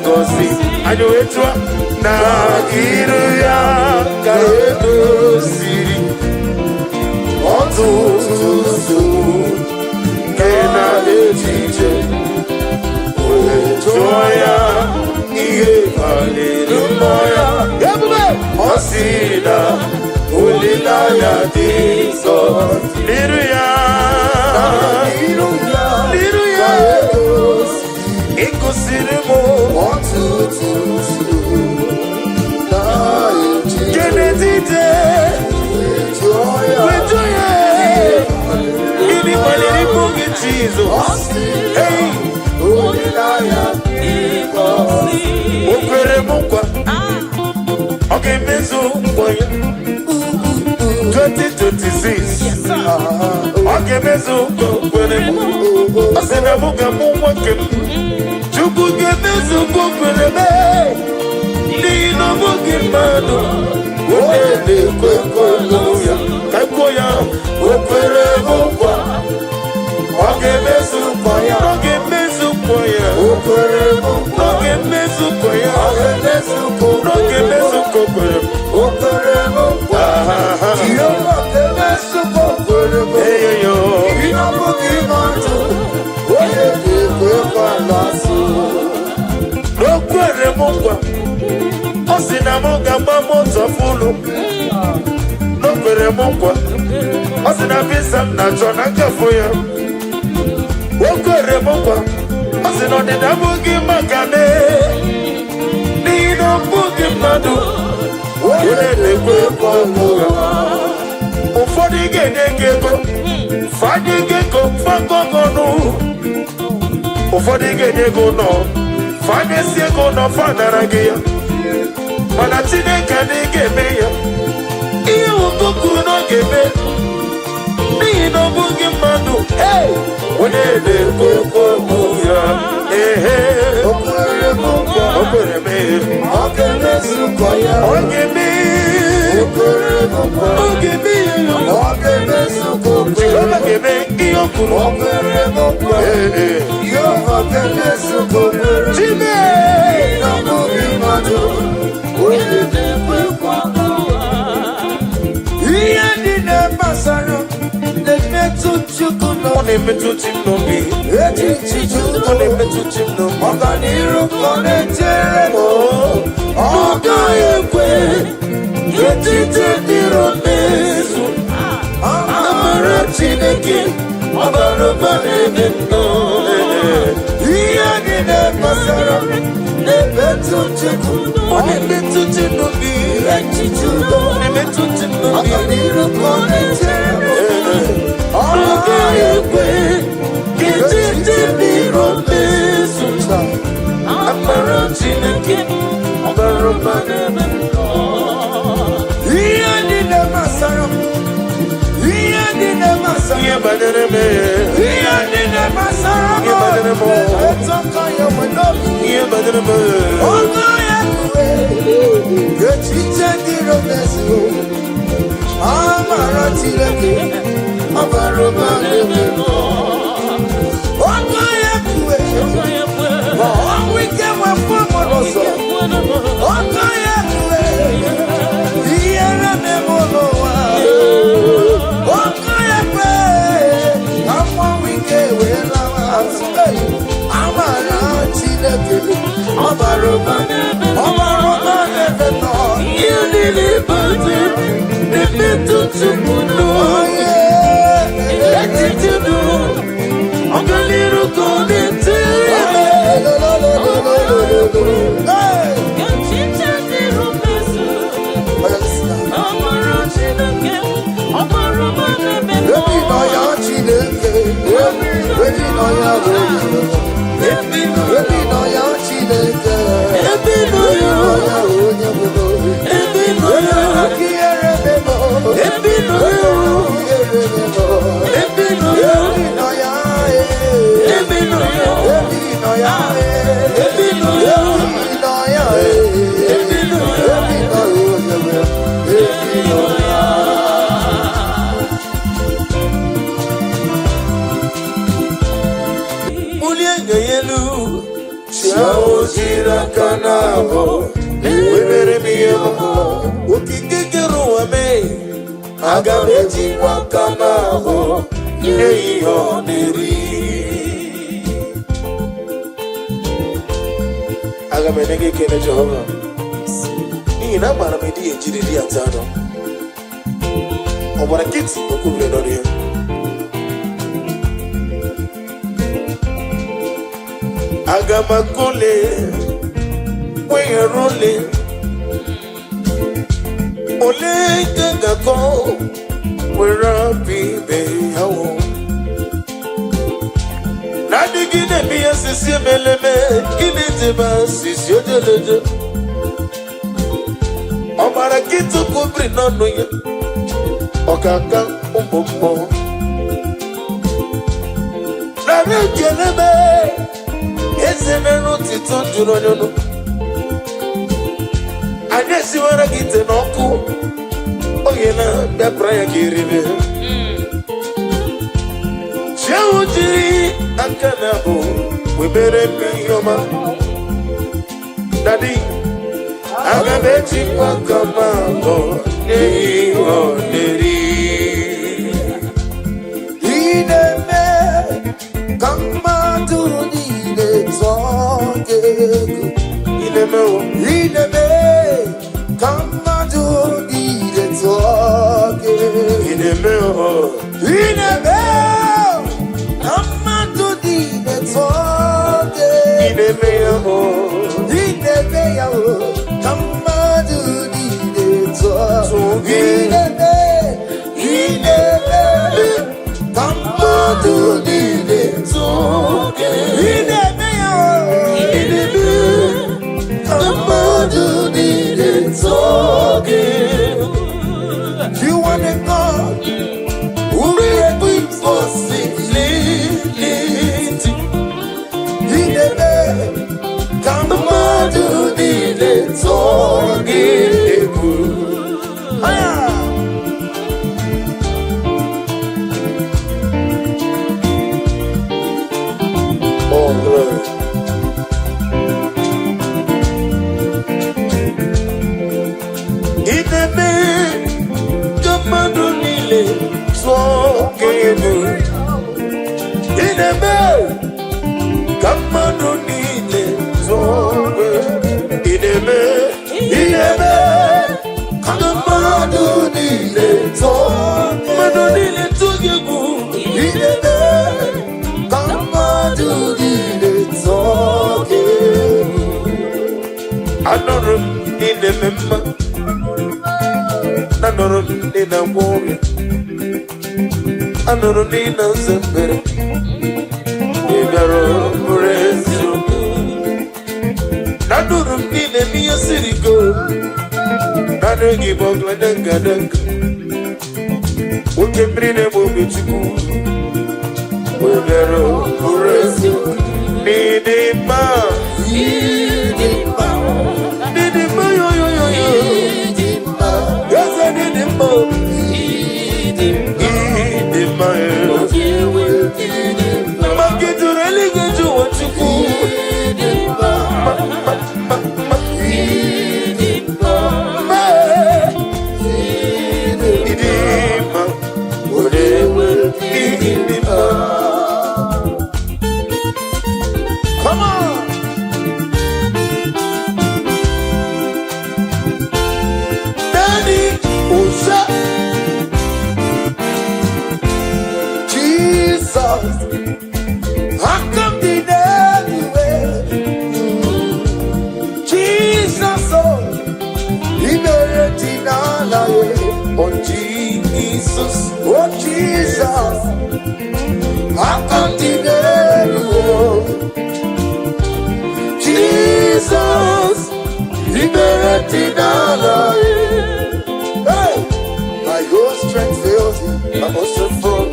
ngọzi. Anyị wee jụọ na iru ya ka edoziri ọtụtụ nsogbu nke na-ejiche. Wee jụọ ya ihe kpaliri mmụọ ya. Ebube. Ọ sị na olileanya dị. ngọzi. N'iru ya, N'iru ya, n'iru ya, ka egosi ịkụsiri m ọtụtụ usoro na-eji kenetite jụọ ya. wetu ya. Gịnị kpaliri ịbụ gị Jizọs? Ọ sị Hey, olileanya Ịgọzi. O kwere m nkwa, ọ ga-emezu nkwa ya. 2026, ọ ga-emezu nkwa o kwere m. Ọ sị na mụ ga-amụ nwa nke m. Chukwu ga-emezu nkwa o kwere m, n'ihi na ọ bụghị mmadụ onye na-ekwe nkwa ya. Ka m kwuo ya, o kwere m nkwa, ọ ga-emezu nkwa ya. Ọ ga-emezu nkwa ya. O kwere m nkwa, Ọ ga-emezu nkwa ya. ọ ga-emezu nkwa o Ọ ga-emezu nkwa o kwere m. O kwere m nkwa, Ah, Jehova ga-emezu nkwa o kwere m. eyoyo. Ihe ọ bụghị mmadụ, onye ga-ekwe nkwa na-asụ. O kwere m nkwa, ọ sị na m ga-agba moto fụlụ. O kwere m nkwa, ọ sị na visa m na-achọ na nkafụ ya. O kwere m nkwa, ọ sị na ọdịda abụghị maka m, n'ihi na ọ bụghị mmadụ onye na-ekwe nkwa ụgha. Ụfọdụ ga-enye gị ego, fanye gị ego fagọgọnụ. Ụfọdụ ga-enye gị ụlọ, fanyesi ego ụlọ, fanara gị ya. Mana Chineke adịghị ga-eme ya ihe ụtọ kwuru na ọ ga-eme, n'ihi na ọ bụghị mmadụ. Hey! Onye na-ekwe nkwa ya, ehe. O kwere m nkwa, O kwere m ihe. ọ ga-emezu nkwa ya. Ọ ga-eme. O kwere m nkwa, Ọ ga-eme ya. ọ ga-emezu nkwa o kwere. Jehova ga-eme ihe o kwuru. O kwere m nkwa, Ee, ee. Jehova ga-emezu nkwa o kwere. Chime! Ihe ọ bụghị mmadụ, onye Na-ekwe nkwa ụgha. ihe niile gbasara na-emetụ Chukwu Ọ n'obi. na-emetụ chi m n'obi. Echiche Ọ na-emetụ chi m n'obi. Ọganiru ka ọ na-echere m, ọ gaghị ekwe ka echiche dịrị mezu. Amara Chineke ọ bara ụba n'ebe m nọ. Ihe niile gbasara m na-emetụ Chukwu. Ọ na-emetụ chi m n'obi. Echiche udo, Ọ na-emetụ chi m n'obi. ọganiru ka ọ na-echere m, ọ Ọ gaghị gaghị ekwe ka echiche dịrị mezu. Amara Chineke ọ bara ụba n'ebe m nọ. Ihe niile gbasara m, ihe niile gbasara Ihe banyere m, ihe niile gbasara m Ihe banyere m. na-emetụ aka ya nwe n'obi. Ihe banyere m, Ọgọ ya kwe echiche dịrị mezu. Amara Chineke ọ bara ụba n'ebe m nọ. Ọgọ ya kwe ma ọnwụ ike nwepụ m n'ụzọ. Ọgọ ya kwe ihere na-eme n'ụwa. Ọgọ ya kwe ka mmanwụ ike wee lawa azụ. Hey! Amara Chineke ọ bara ụba, ọ bara ụba n'ebe m nọ. Ihe niile banyere na-emetụ Chukwu n'obi. Echiche udo, ọganiru ka ọ na-echere m. Hey! Echiche dịrị mmezu. Amara Chineke, ọ bara ụba n'ebe m nọ. Ebi nọ ya Chineke, ebi nọ ya onye, ebi nọ ya Chineke, Ebi nọ ebi ya, nọ ya onye bụ ebi nọ ya, aka ihere memo, ebi nọ ya, ihere memo, ebi nọ ya, ebi nọ ya, ebi nọ ya, ebi nọ ya, ebi nọ ya, ebi nọ ya, ebi nọ ya. ebi nọ ya onye bụ, ebi nọ ya. Bulie enyo ya elu, chi ahụ jiri aka na-abụ webere m ihe ọmụmụ. Okike kere ụwa mee, aga m ejikwa aka na-abụ nye ya ihe ọ na-eri. Aga m enye gị ekele, Jehova, n'ihi na amaara m ịdị ejiri di ata anụ. Ọ Ọ gbara nkịtị, okwu biri n'ọnụ ya. Aga m akụle weghara ole ole nke ga-akọ were apụ ibe ya wụ na-adịgide eme ihe sisi emeleme gịnị dịba sisi ojeleje. Ọ gbara nkịtị, okwu biri n'ọnụ ya. Ọ ga-aka ụmụ mmụọ narị ekele mee eze mere otito juru onye ọnụ. Anyị esiwara gị ite n'ọkụ oge na bịapụra ya ka eribe chiahụ jiri aka na abụ webere m ihe ọma. Daddy, aga m ejikwa aka m abụọ n'ihi ọ na-eri. Ị na-eme ka mmadụ niile tụọ gị egwu. Ị na-emewo. Ị na-eme ka mmadụ niile tụọ gị egwu. Ị na-emewo. Ị na-eme ka mmadụ niile tụọ gị Ị egwu. na-eme ya o. Ị na-eme ya o, ka mmadụ niile tụọ Tụọ gị. Ị na-eme, ị na-eme ka mmadụ niile Tụọ gị. Ị na-eme ya o, Ị na-eme ka mmadụ niile tụọ gị. You are the God who makes Possibility. Ị na-eme ka mmadụ niile tụọ gị Egwu. Aya! Oh, glory. Ị na-eme ka mmadụ niile tụọ gị egwu. Ị na-eme ka mmadụ niile tụọ gị egwu. Ị na-eme, ị na-eme ka mmadụ niile tụọ, mmadụ niile tụọ gị egwu. Ị na-eme ka mmadụ niile tụọ gị egwu. Anụrụ m ị na-eme mma, anụrụ m ị na-agwọ ọrịa, anụrụ m ị na-nze mbere. Ị bịara bụrụ eziokwu. Anụrụ m ị na-eme ihe siri ike. Naanị gị bụ ọgaranya ngadanga, nwoke mmiri na-egbu oge Chukwu wee bịara bụrụ eziokwu. N'ịdị mma. Ịdị mma. N'ịdị mma, yo yo yo yo. Ịdị mma. Eze, n'ịdị mma. Ịdị mma, yo. Mma gị juru eluigwe ju ụwa, Chukwu. Ịdị mma. Mma, mma, mma, mma. Mma. Ịdị mma. Onye ịdị mma. Come on! Daddy, ụza. Jesus, aka m dị n'eluigwe. Jesus, oh, ikpere dị n'ala ya. Oh, Jesus. Oh, Jesus, aka m dị n'eluigwe. Jesus, ikpere dị n'ala ya. Hey! My whole strength fails me. I was from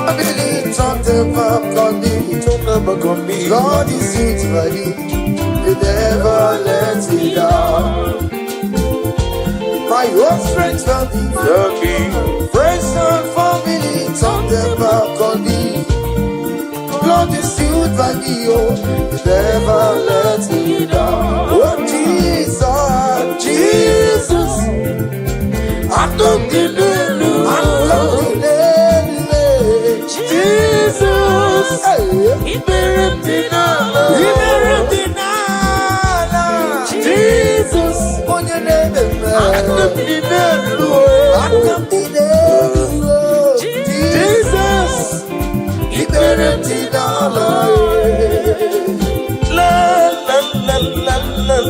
I believe something back on me. Don't never come me. God is it ready. He never lets me down. My whole strength failed me. Daddy, Friends and family turn their back on me. Blood is sealed by me, oh, He never lets me down. Oh, Jesus, Jesus, I don't get I'm coming. Jesus. Hey, Ikpere m dị n'ala. Ikpere m dị n'ala. Jesus. Onye na-eme mma. Aka m dị n'elu. Aka m dị n'elu.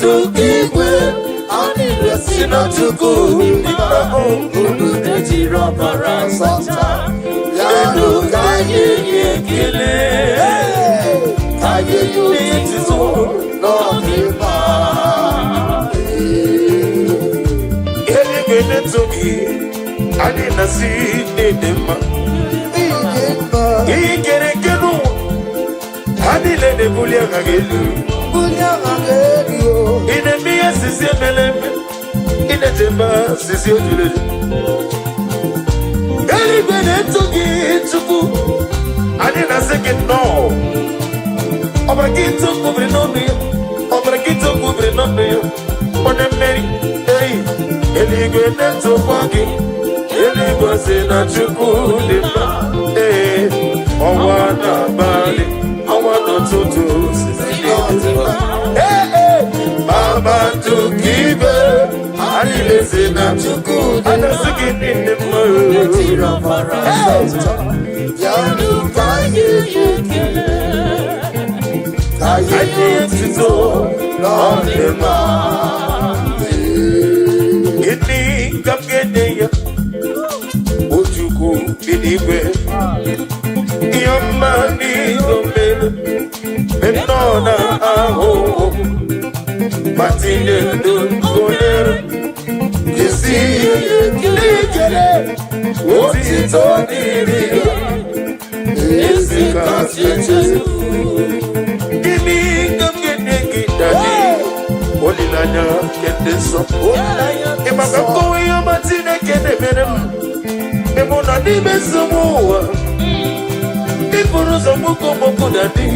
Kpakpando nke igwe, ha niile si na Chukwu dị mma. Unu ejiri ọbara sacha, Bịanụ ka anyị nye ekele. Ka anyị nye otuto n'ọdịmma. Eluigwe na-eto gị, anyị na-asị n'ịdị mma. Ịdị mma. Ihe kere eke n'ụwa, ha niile na-ebuli aha gị elu. Bulie aha gị elu o. Ị na-eme ihe sisi emere eme, ị na-echebe sisi ojuru eju. Eluigwe na-eto gị, Chukwu, anyị na-asị gị nnọọ. Ọbara gị tụkwubiri n'ọnụ ya, ọbara gị tụkwubiri n'ọnụ ya, onye mmeri. Ei, eluigwe na-etokwa gị, eluigwe si na Chukwu dị mma. Ee, ọnwa n'abalị, ọnwa n'ụtụtụ, sisi n'ịdị mma. Ee, ee, kpakpando nke igwe, ha niile si na Chukwu dị a na-asị gị niile mma. Ejiri ọbara sacha, Bịanụ ka anyị nye ekele. Ka anyị anyị etuto n'ọdịmma. Gịnị ka m ga-enye ya, O Chukwu bi n'igwe? Ihe ọma niile o mere mgbe m nọ na ahụhụ, ma tinye ndụ onyere isi n'ikele, otito dịrị ya, ezi kasị echezu. Gịnị ka m ga-enye gị, Daddy? Olileanya nke ndị nsọ. Ị maka nkọwa ihe ọma Chineke na-emere m mgbe mụ nọ n'ime nsogbu ụwa. Ịbụrụ ụzọ mgboko mgboko, Daddy.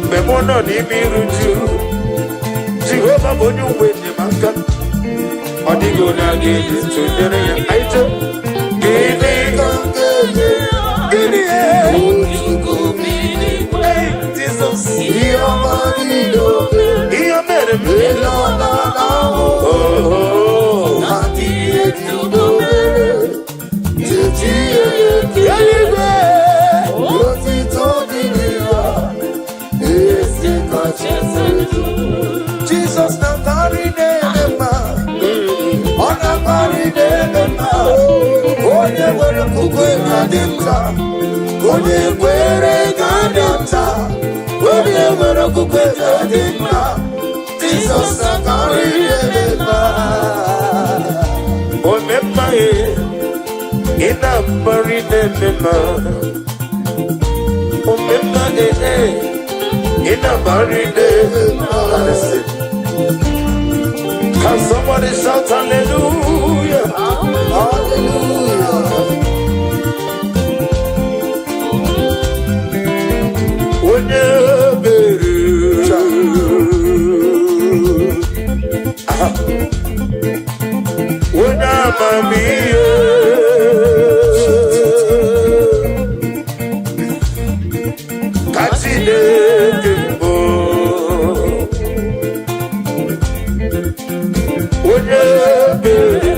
Mgbe mụ nọ n'ime iru ju, Jehova bụ onye uwe enyemaka. Ọ dịghị onye a ga-eji tụnyere ya. Anyị chee. Gịnị? Ka m ga-enye? Gịnị? Chukwu Bi n'igwe, Hey, Jizọs. Ihe ọma niile o mere. Ihe o mere m. Ị nọ na ahụhụ. Oh. Ma tinye ndụ mere. Titi ya ekele. Eluigwe. Otito dịrị ya. Ezi kacha eze. Jizọs na-akarị na-eme mma. Ọ na-akarị na-eme mma. Onye nwere okwukwe ga-adị nta. Onye kwere ga-adị nta. Onye nwere okwukwe ga-adị mma. Jizọs na-akarị na-eme mma. Omemma e, ị na-akparị na-eme mma. Omemma e, e, ị na-akparị na-eme mma. Listen. Can somebody shout hallelujah? Hallelujah. Onye ebere. Aha. Onye amamihe. Ka Chineke bụ onye ebere,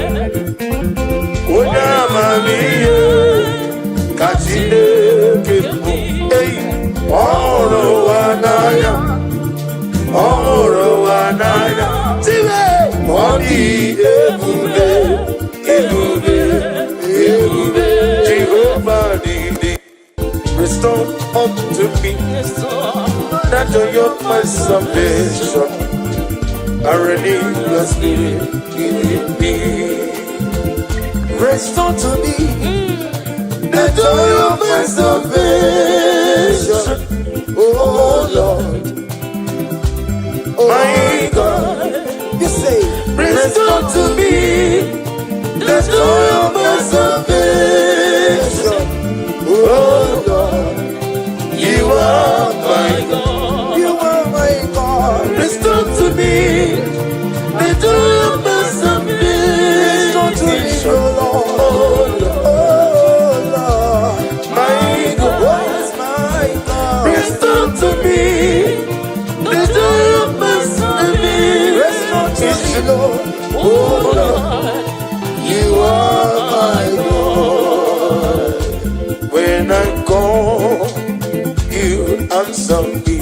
onye amamihe, ka Chineke bụ. Ei, ọ hụrụ ụwa n'anya, ọ hụrụ ụwa n'anya. Tiwe, ọ dị ebube, ebube, ebube. Jehova dị dị. Restore unto me the joy of my salvation. I renew your spirit in me. Restore to me the joy of my salvation. Oh Lord. Oh My God, You say, restore to me the joy of my salvation. Oh Lord, You are my God. You are my God. Restore to me the joy of my Restore to me, salvation. oh Lord. Oh Lord, Oh Lord. my God. Oh my God. Restore to me the joy of my Restore to me, salvation. Lord. Oh Lord, You are my God. When I call, you answer me.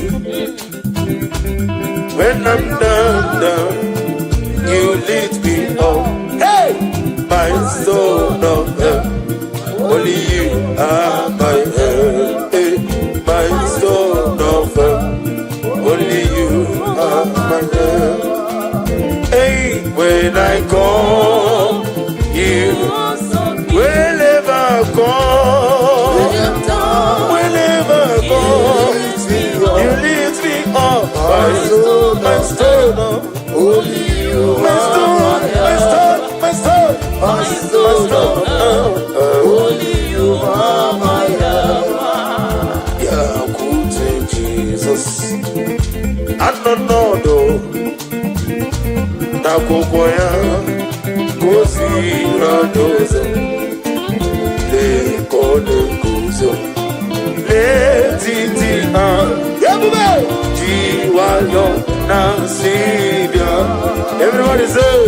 When I'm down, Only you are my help, eh, my stone of help. Only you are my help. Hey, when I call you, whenever I call, whenever I call, you lift me up, my soul, my stone, Only you my stone, my stone, my stone, my my stone. Stone. Only you are my help. Bịakwute Jizọs, anọ n'ọdụ n'akwụkwọ ya gosiri n'ụzọ. Lee ka ọ na-eguzo n'etiti ha, ebube ji nwayọ na-asị bịa. Everybody say,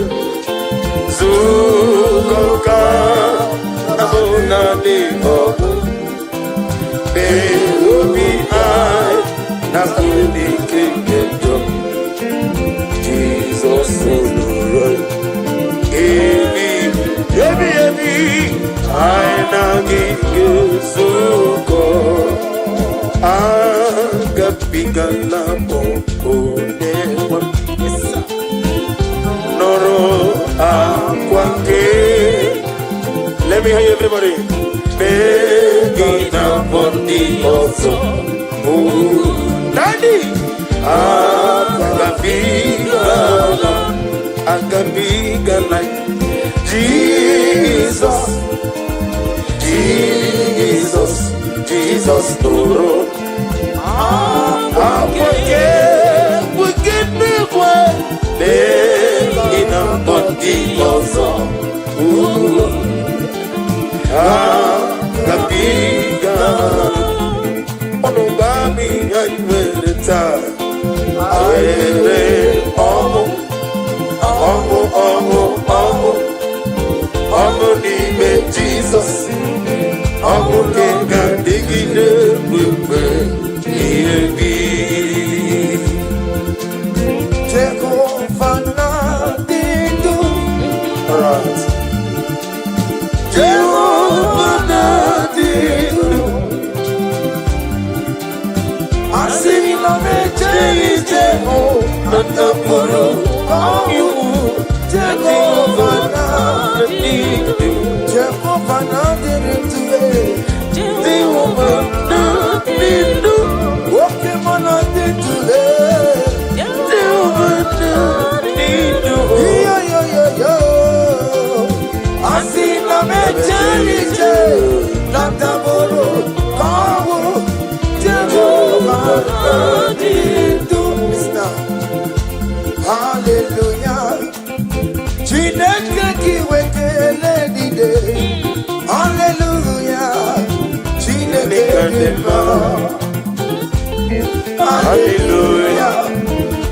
zukọ ka abụ naanị ọgụ. Mee obi anyị na n'ike nke njọ. Jizọs nụrụ ebi ebi ebi anyị na gị ga-ezukọ. Agabigala m onye-nwe m. Nụrụ akwa nke. Let me hear you, everybody. Mee gị na mbọ ndị ọzọ. Oh, Daddy! Agabigala, agabigala. Jesus, Jesus, Jesus nụrụ akwa nke wikidikwe. Mee gị na mbọ ndị ọzọ. Oh, agabigala. Ọnụ gba m ihe anyị nwere taa. Were ọṅụ, ọṅụ, ọṅụ, ọṅụ, ọṅụ n'ime Jizọs. Ọṅụ nke ga-adịgide mgbe ihe bi. Jehova na-adị ndụ. Alright. Jehova na-adị ndụ. Asị na m ejeghị ije hụ na ndapụrụ ọnwụ. Jehova na-adị ndụ. Jehova na-adịrị ndụ. Jehova na-adị ndụ. Oke mụ na-adị ndụ. Jehova na-adị ndụ. Yo, yo, yo, yo. Asị na m ejeghị ije na ndapụrụ ọnwụ. Jehova na-adị ndụ. Listen. Hallelujah. Chineke ka iwe kele niile. Hallelujah. Chineke dị mma. Hallelujah.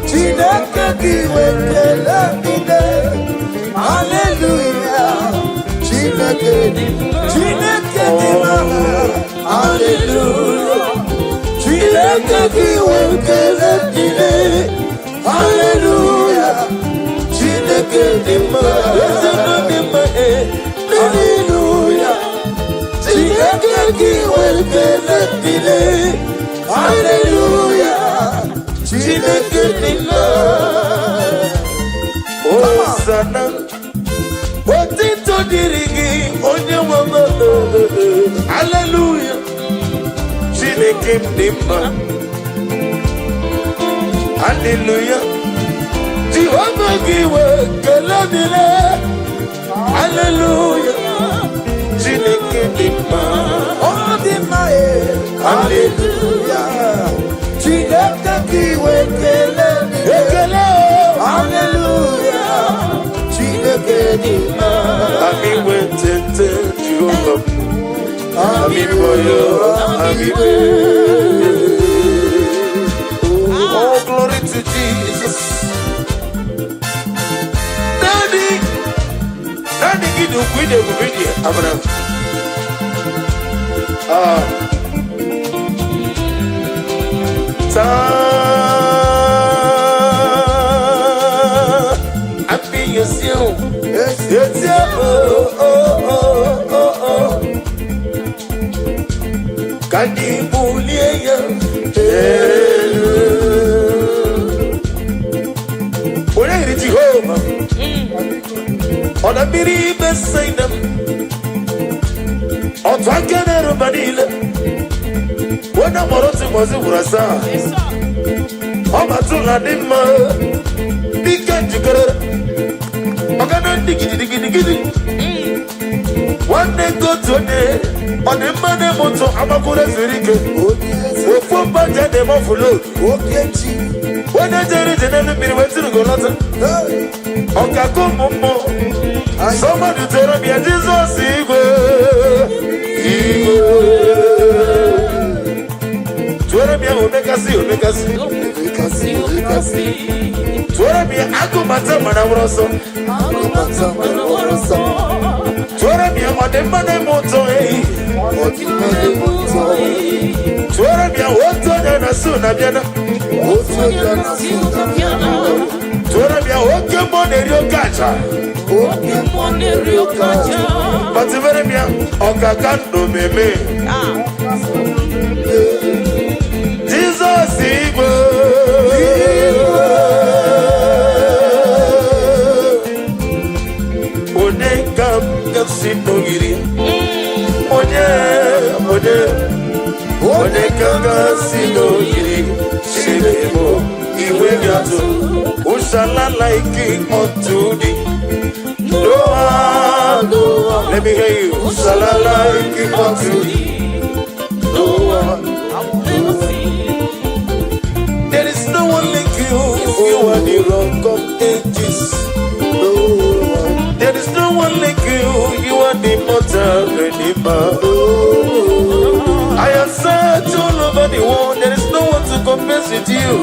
Chineke ka iwe kele niile. Hallelujah. Chineke dị Chineke dị mma. Hallelujah. Chineke ka iwe kele niile. Hallelujah. Chineke dị mma. Eze na dị mma, eh. Hallelujah. Chineke ka iwe kele niile. Hallelujah. Chineke dị mma. Hosanna. Otito dịrị gị, onye nwe m. Hallelujah. Chineke m dị mma. Hallelujah. Jehova gị wee kele dịrị. Hallelujah. Chineke dị mma. Ọ dị mma e. Hallelujah. Chineke ka iwe kele niile. Ekele o. Hallelujah. Chineke dị mma. Ami wetete Jehova. Ami boyo, ami be. Oh, glory to Jesus. Daddy, Daddy, gị dị ukwu ịdị ebube dị Abraham. Ah. Taa, àfihàn sí òun. Etí oh, oh, oh, oh, oh. Ka anyị bulie ya elu. Onye yiri Jehova? Ọ na mmiri Besaida, otu aka na-eru mba niile, onye mụrụ otu ụbọchị gwụrụ asaa. Ọ batụla dị mma, dike njikere, ọgana ndị gidigidigidi, nwanne nke otu onye. Ọ dị mma na-eme ụtọ, amakwụrụ ezuru ike. Onye eze. Ofu mba ji na-eme ọfụlod. Oke chi. Onye jere ije n'elu mmiri wetụrụ golọta. Hey! Ọkaka ụmụ mmụọ. Somebody tell me Jizọs igwe, igwe. Tụọrọ m ya omekasị, omekasị. Omekasị, omekasị. Tụọrọ m ya agụmata mana nwere ọsọ. Agụmata mana nwere ọsọ. Tụọrọ m ya ọdịmma na-eme ụtọ ehi. Ọdịmma na-eme ụtọ. Tụọrọ m ya otu onye na-asụ na bịana. Otu onye na-asụ na bịana. Tụọrọ m ya oke mmụọ na-eri oke aja. Oke mmụọ na-eri oke aja. Batịbere m ya ọkaka ndụ meme. Jizọs igwe. Onye ka m ga-esi n'ogiri? Onye, onye, onye ka m ga-esi n'ogiri? Chineke bụ iwe ga-atụ. Ushalala ike otu dị. No one, no one. Let me hear you. Ushalala ike otu dị. No one. There is no one like you. You are the rock of ages. No one. There is no one like you. You are the immortal redeemer. I have searched all over the world. There is no one to compare with you.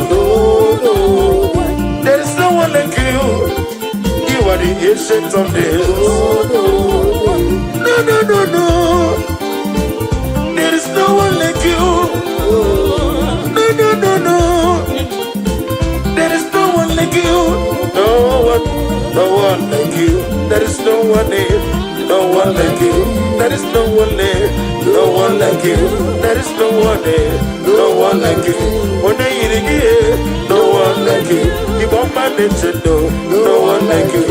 There is no one like you. You are the ancient of days. No, no, no, no. There is no one like you. No, no, no, no. There is no one like you. No one, no one like you. There is no one there, no one like you. There is no one there, no one like you. There is no one there, no one like you. Onye yiri gị, no one like you. Igbo mma na-eche ndo, no one like you.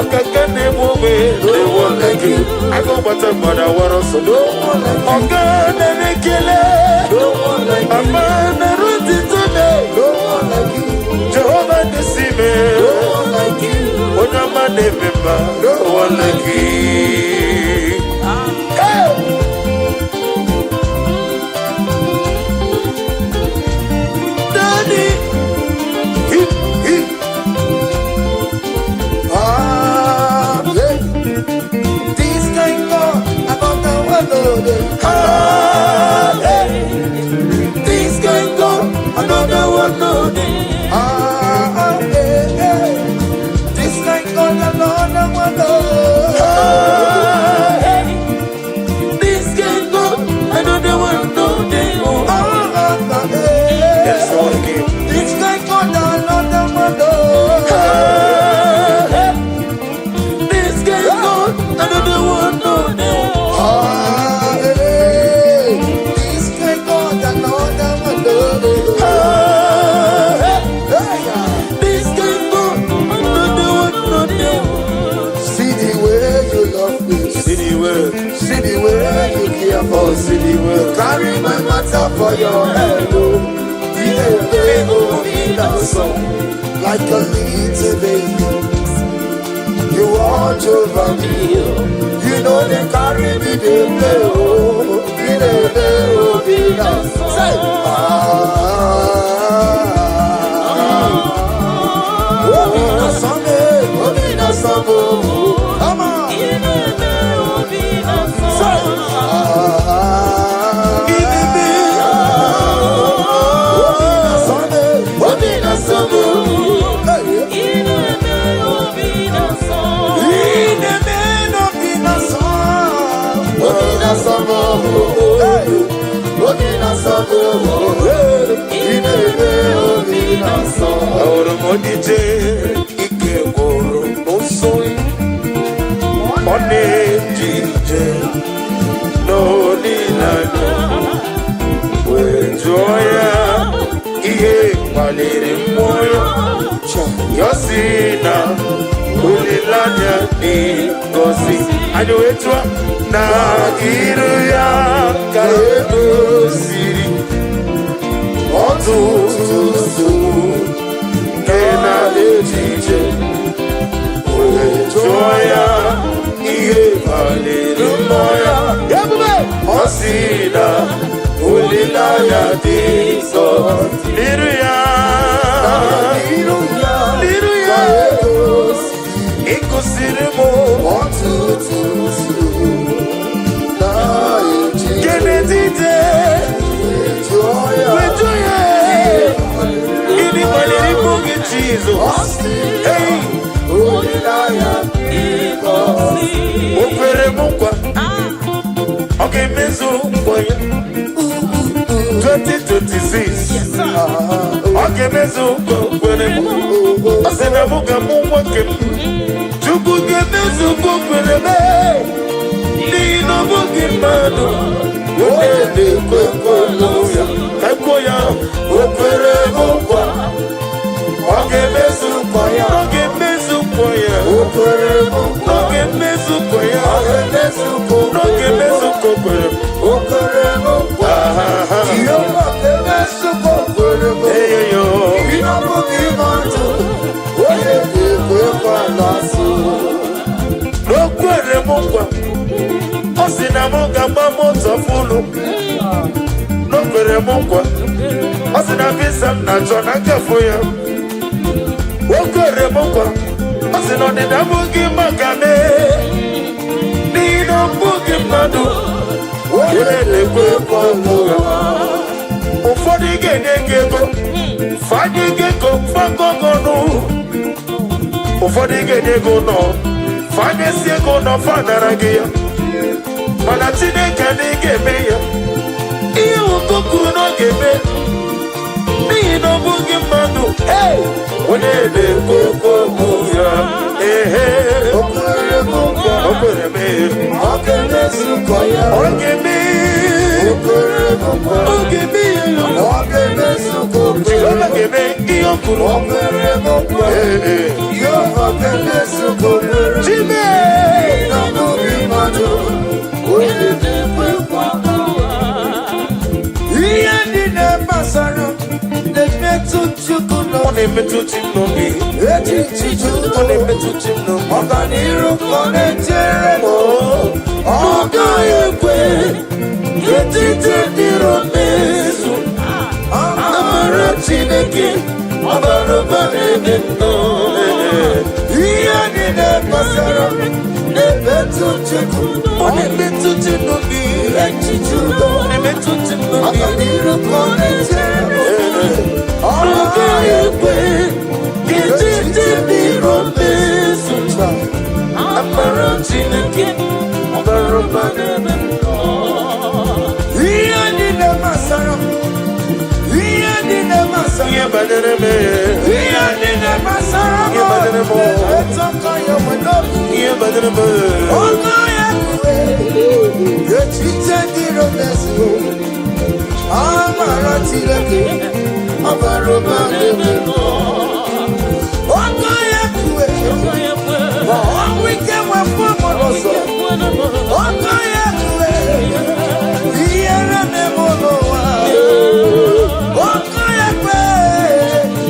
Ọkaka na-egbu ogbe, no one like you. Agụ gbata mgbada wara ọsọ, No one like you. ọga na-ekele. No one like you. Mama na-eru ntịtụ. No one like you. Jehova dịsị me. No one like you. Onye ọma na-eme mma, no one like you. Hey! Daddy, hip, hip. Ah, yeah. This kind God, another one, no dey. Ah, hey. This kind God, another one, no dey. Ah, ah, eh, eh. This kind God, another one, no. Ah, hey. This kind God, another one, no dey. Oh. Ah, ah, ah, eh. There's no one like you. This kind God, another one, no. Ah, hey. This kind God, another one, no dey. Ah, eh. This kind God, another one, no. Ah, hey. Hey, ah. This kind God, another one, no dey. See the way you love me. See the way, See the way you care for oh, see the way. Carry my matter for your head, oh. Yeah, baby, oh, be that song. Like a little baby, you watch over me. You know they carry me, they play, oh. Be they play, oh, be that. Say, ah, oh, be that song, eh, oh, be that song, oh. Come on. Say, ah, Obi na Sunday, Hey. Obi na Sunday, Obi na Sunday, Hey. Obi na Sunday, Hey. Obi na Sunday. Ahụrụ m ọdịje ike gwụrụ n'ụsọ, ọ na-eje ije n'olileanya. kpaliri mmụọ ya. Ya sị na olileanya dị ngọzi. Anyị wee tụọ na iru ya ka edoziri ọtụtụ nsogbu nke na-echiche. Wee jụọ ya ihe kpaliri mmụọ ya. Ebube. Ọ sị na olileanya dị nsọ n'iru ya. N'iru ya N'iru ya. ka edoziri Ịkụziri m ọtụtụ nsogbu na-echiche. Kenedide. Jụọ ya Wee jụọ ya gịnị kpaliri mmụọ gị, Jizọs? Ọ sị Hey! olileanya dị ngọzi. O kwere m nkwa, ọ ga-emezu nkwa ya. 2026, ọ ga-emezu nkwa o kwere m. Ọ sị na mụ ga-amụ nwoke m. Chukwu ga-emezu nkwa o kwere m, n'ihi na ọ bụghị mmadụ onye na-ekwe nkwa ya. Ka kwuo ya, o kwere m nkwa, ọ ga-emezu nkwa ya. Ọ ga-emezu nkwa ya. O kwere m nkwa. Ọ ga-emezu nkwa ya. Ọ ga-emezu nkwa o Ọ ga-emezu nkwa o kwere m. O kwere m nkwa. Aha. Jehova ga-emezu nkwa o kwere m. Eyoyo. Ị na-abụghị mmadụ onye ga-ekwe nkwa n'asụ. O kwere m nkwa, ọ sị na m ga-agba moto fụlụ. O kwere m nkwa, ọ sị na visa m na-achọ na nkafụ ya. O kwere m nkwa, ọ sị na ọdịda abụghị maka mee, n'ihi na ọ bụghị mmadụ onye na-ekwe nkwa ụgha. Ụfọdụ ga-enye gị ego, fanye gị ego fagọgọnụ. Ụfọdụ ga-enye gị ụlọ, fanyesi ego ụlọ, fanara gị ya. Mana Chineke adịghị ga-eme ya ihe nwoke kwuru na ọ ga-eme, n'ihi na ọ bụghị mmadụ. Hey! Onye na-ekwu okwu ya, ehe. O kwere m nkwa. O kwere m ihe. Ọ ga-emezu nkwa ya. Ọ ga-eme. O kwere m nkwa. Ọ ga-eme ya. Ọ ga-emezu nkwa o kwere Jehova m. ga-eme ihe o kwuru. O kwere m nkwa. Ee. Jehova ga-emezu nkwa o kwere m. Chime. Na ọ bụghị mmadụ onye na-ekwe nkwa. Ihe niile gbasara na-emetụ Chukwu Ọ n'obi. na-emetụ chi m n'obi. Echiche Ọ na-emetụ chi m n'obi. Ọganiru ka ọ na-echere m. Ọ gaghị ekwe ka echiche ndị iro mezu. Amara Chineke ọ bara ụba n'ebe m nọ. Ihe niile gbasara m na-emetụ Chukwu. Ọ na-emetụ chi m n'obi. Echiche udo. Ọ na-emetụ chi m n'obi. Ọganiru ka ọ na-echere m. Ọ Ọ gaghị ekwe ka echiche ndị iro mezu. Amara Chineke ọ bara ụba n'ebe m nọ. Ihe niile gbasara m, ihe niile gbasara Ihe banyere m, ihe niile gbasara m Ihe banyere m. na-emetụ aka ya nwe n'obi. Ihe banyere m. Ọnụ ya kwue echiche ndị iro mezuo. Amara Chineke ọ bara ụba n'ebe m nọ. Ọnụ ya kwue ma ọnwụ ike wepụ m n'ụzọ. Ọnụ ya kwue ihere na-eme n'ụwa. Ọkụ ya kwe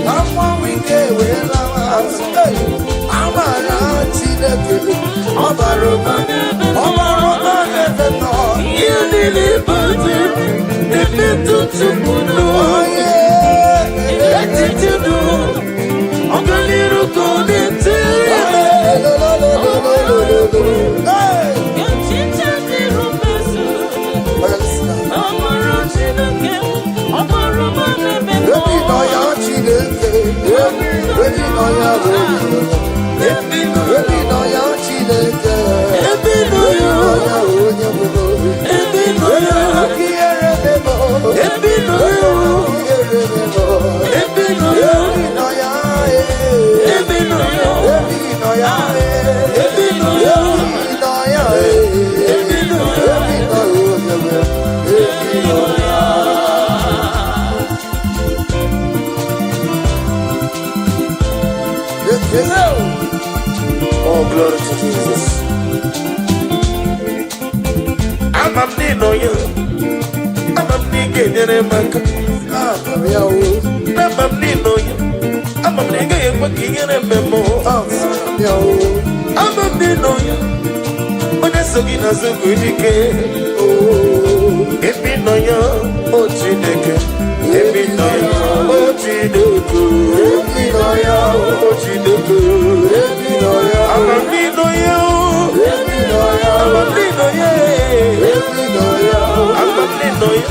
ka mmanwụ ike wee lawa azụ. Hey! Amara Chineke ọ bara ụba, ọ bara ụba n'ebe m nọ. Ihe niile banyere m na-emetụ Chukwu n'obi. Onye Echiche udo, ọganiru ka ọ na-echere m. Hey! Echiche ndị iro mezu. Amara Chineke ọ bara ụba n'ebe m nọ. Ebi nọ ya Chineke, ebi nọ ya onye, ebi nọ ya Chineke, Ebi nọ ya. ebi nọ ya onye bụ n'obi. Ebi nọ ya. Ebi nọ ya. Ebi nọ ya. Ihere memo. Ebi nọ ya. nyere m aka. Ama m ya o. Ama m n'ịnọ ya. Ama m na ị gaghị ekwe ka ihere mee m. Ama m ya o. Ama m n'ịnọ ya. Onye so gị n'azụ bụ dike. Ebe ị nọ ya, o Chineke. Ebe ị nọ ya, o Chineke. Ebe ị nọ ya o. O Chineke. Ebe ị nọ ya o. Ama m n'ịnọ ya o. Ebe ị nọ ya o. Ama m n'ịnọ ya. Ebe ị nọ ya o. Ama m n'ịnọ ya.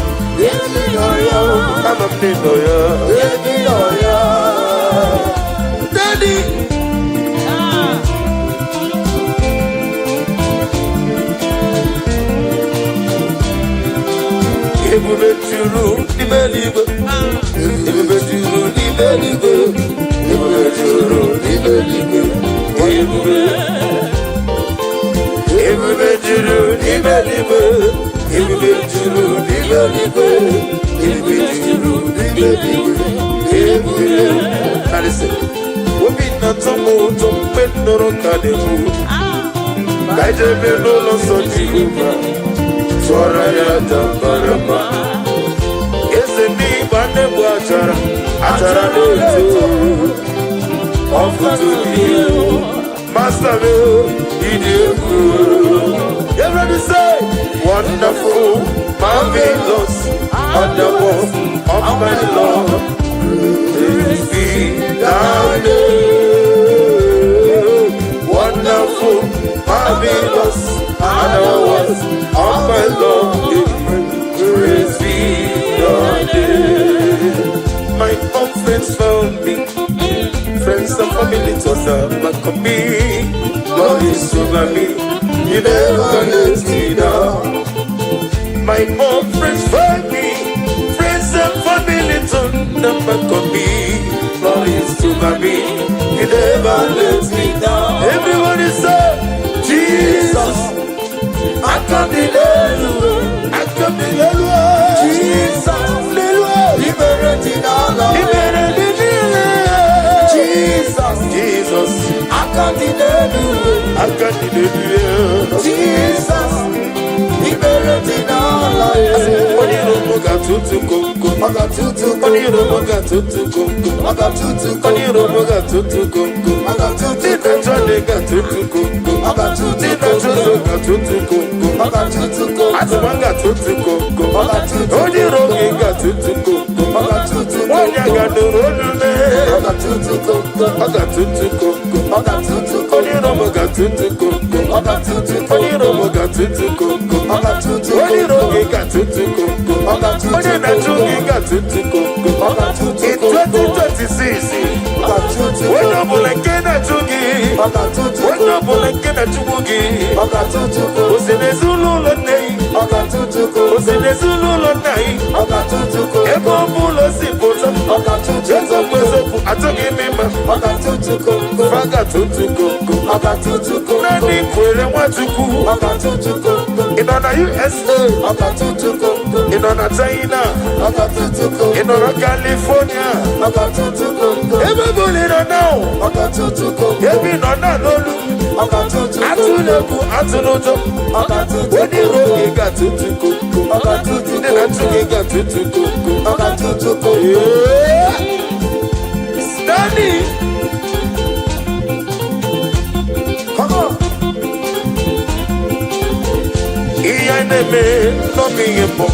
Ebe ị nọ ya o. Ama m n'ịnọ ya. Ebe ị nọ ya. Daddy. Ebube juru n'ime eluigwe. Ebube juru n'ime eluigwe. Ebube juru n'ime eluigwe. Ebube. Ebube juru n'ime eluigwe. Ebube juru n'ime eluigwe. Ebube juru n'ime eluigwe. Ebube. Now listen. Obi na-atọ m ụtọ mgbe m nụrụ ka na-ekwu. Ka anyị jebe n'ụlọ nsọ Jehova. Tụọrọ ya aja mara mma. Eze ndị Igbo na-egbu achara, achara na-eto. Ọfụtụ dị egwu. Master m, ịdị egwu. Everybody say, wonderful, marvelous, wonderful, of my Lord. Praise be thy name. Wonderful, marvelous, and the works of my Lord. Praise be thy name. My own friends found me, friends and family turned their back on me. God is over me, He never lets me down. My own friends found me, friends and family turned their back on me. God is over me, He never lets me down. Everybody say, Jesus, aka m dị n'elu, aka m dị n'elu. Jesus. N'elu. Ibere dị n'ala. Ibere dị niile. Jesus. Jesus, Aka dị n'elu. Aka dị n'elu. Jesus. Ibere dị n'ala. Onye iro m ga-atụtụ komkom. Ọ ga-atụtụ. Onye iro m ga-atụtụ komkom. Ọ ga-atụtụ. Onye iro m ga-atụtụ komkom. Ọ ga-atụtụ. Ndị na-achọ ndị ga-atụtụ komkom. Ọ ga-atụtụ. Ndị na-achọ ụzọ ga-atụtụ komkom. Ọ ga-atụtụ. Atụma ga-atụtụ komkom. Ọ ga-atụtụ. Onye iro gị ga-atụtụ komkom. Ọ ga-atụtụ. Nwaanyị a ga-anụrụ olu mee. Ọ ga-atụtụ komkom. Ọ ga-atụtụ komkom. Ọ ga-atụtụ. Onye iro m ga-atụtụ komkom. Ọ ga-atụtụ. Onye iro m ga-atụtụ komkom. Ọ ga-atụtụ. Onye iro gị ga-atụtụ komkom. Ọ ga-atụtụ. Onye na-achụ gị ga-atụtụ komkom. Ọ ga-atụtụ. In 2026, Ọ ga-atụtụ. Onye ọbụla nke na-achụ gị, Ọ ga-atụtụ. Onye ọbụla nke na-achụgbu gị, Ọ ga-atụtụ. O si n'ezinụlọ nne gị, Ọ ga-atụtụ. O si n'ezinụlọ nna gị, Ọ ga-atụtụ. Ebe ọ bụla o si pụta, Ọ ga-atụtụ. Eziokwu eziokwu, achọghị m ịma, Ọ ga-atụtụ komkom. Fa ga-atụtụ komkom. Ọ ga-atụtụ komkom. Naanị kwere Nwachukwu, Ọ ga-atụtụ komkom. Ị nọ na USA, Ọ ga-atụtụ komkom. Ị nọ na China, Ọ ga-atụtụ komkom. Ị nọ na California, Ọ ga-atụtụ komkom. Ebe ọ bụla ị nọ na Ọ ga-atụtụ komkom. Ebe ị nọ na n'olu, Ọ ga-atụtụ komkom. Atụla egwu, atụla ụjọ, Ọ ga-atụtụ onye iro gị ga-atụtụ komkom. Ọ ga-atụtụ Ndị na-achụ gị ga-atụtụ komkom. Ọ ga-atụtụ komkom. Yeah. Stanley, Come on. Ihe anyị na-eme n'obi ihe mbụ,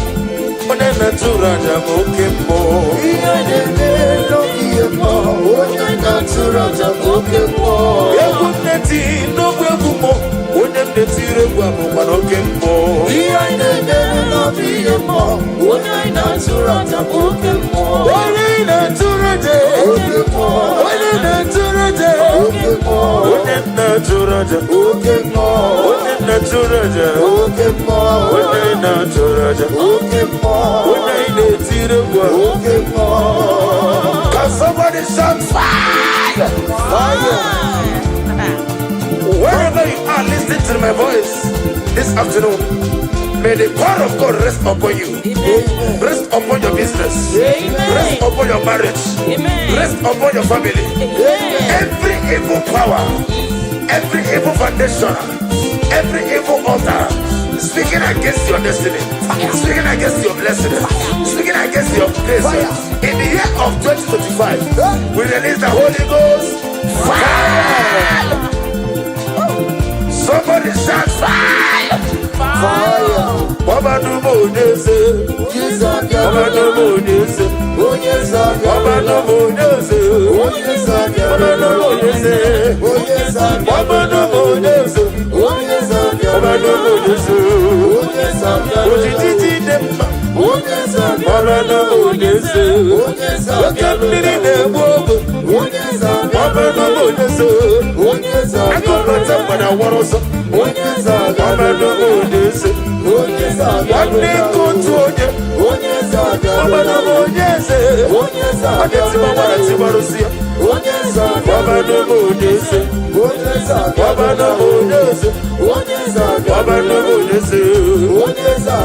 onye na-atụrụ aja bụ oke mbụ. Ihe na-eme n'oge ihe mmụọ, onye na-atụrụ aja bụ oke mmụọ. Egwu m na-eti n'ogbe egwu mmụọ, onye m na-etiri egwu abụkwa n'oke mmụọ. Ihe na-eme n'oge ihe mmụọ, onye na-atụrụ aja bụ oke mmụọ. Onye na-atụrụ aja, Oke mmụọ. Onye na-atụrụ aja, Oke mmụọ. Onye na-atụrụ aja, Oke mmụọ. Onye na-atụrụ aja, Oke mmụọ. Onye na-atụrụ aja, Oke mmụọ. Onye na-etiri egwu a. Oke mmụọ. Can somebody shout fire? Fire. Wherever you are listening to my voice this afternoon, may the power of God rest upon you. Amen. Rest upon your business. Amen. Rest upon your marriage. Amen. Rest upon your family. Amen. Every evil power, every evil foundation, every evil altar Speaking against your destiny, speaking against your blessing, speaking against your grace. Fire. In the year of 2025, we release the Holy Ghost. Fire! Somebody shout fire! Fire. Ọbanumo Onyeze, Jesus. Ọbanumo Onyeze, Onye nsọ. Ọbanumo Onyeze, Onye nsọ. Ọbanumo Onyeze, Onye nsọ. Ọbanumo Onyeze, Onye nsọ. Ọbanumo Onyeze. Onye nsọ. Ojiji dị mma, Onye nsọ. Ọbanumo Onyeze. Onye nsọ. Oke mmiri na-egbu ogbe, Onye nsọ. Ọbanumo Onyeze. Onye nsọ. Agụbata mgbada wọrọ ọsọ, Onye nsọ. Ọbanumo Onyeze. Onye nsọ. Nwanne nke otu onye, Onye nsọ. Ọbanumo Onyeze. Onye nsọ. Ọ ga-etigba gbara tigbarụsi ya. Onye nsọ. Ọbanumo Onyeze. Onye nsọ. Ọbanumo Onyeze. Onye nsọ. Ọbanumo Onyeze. Onye nsọ.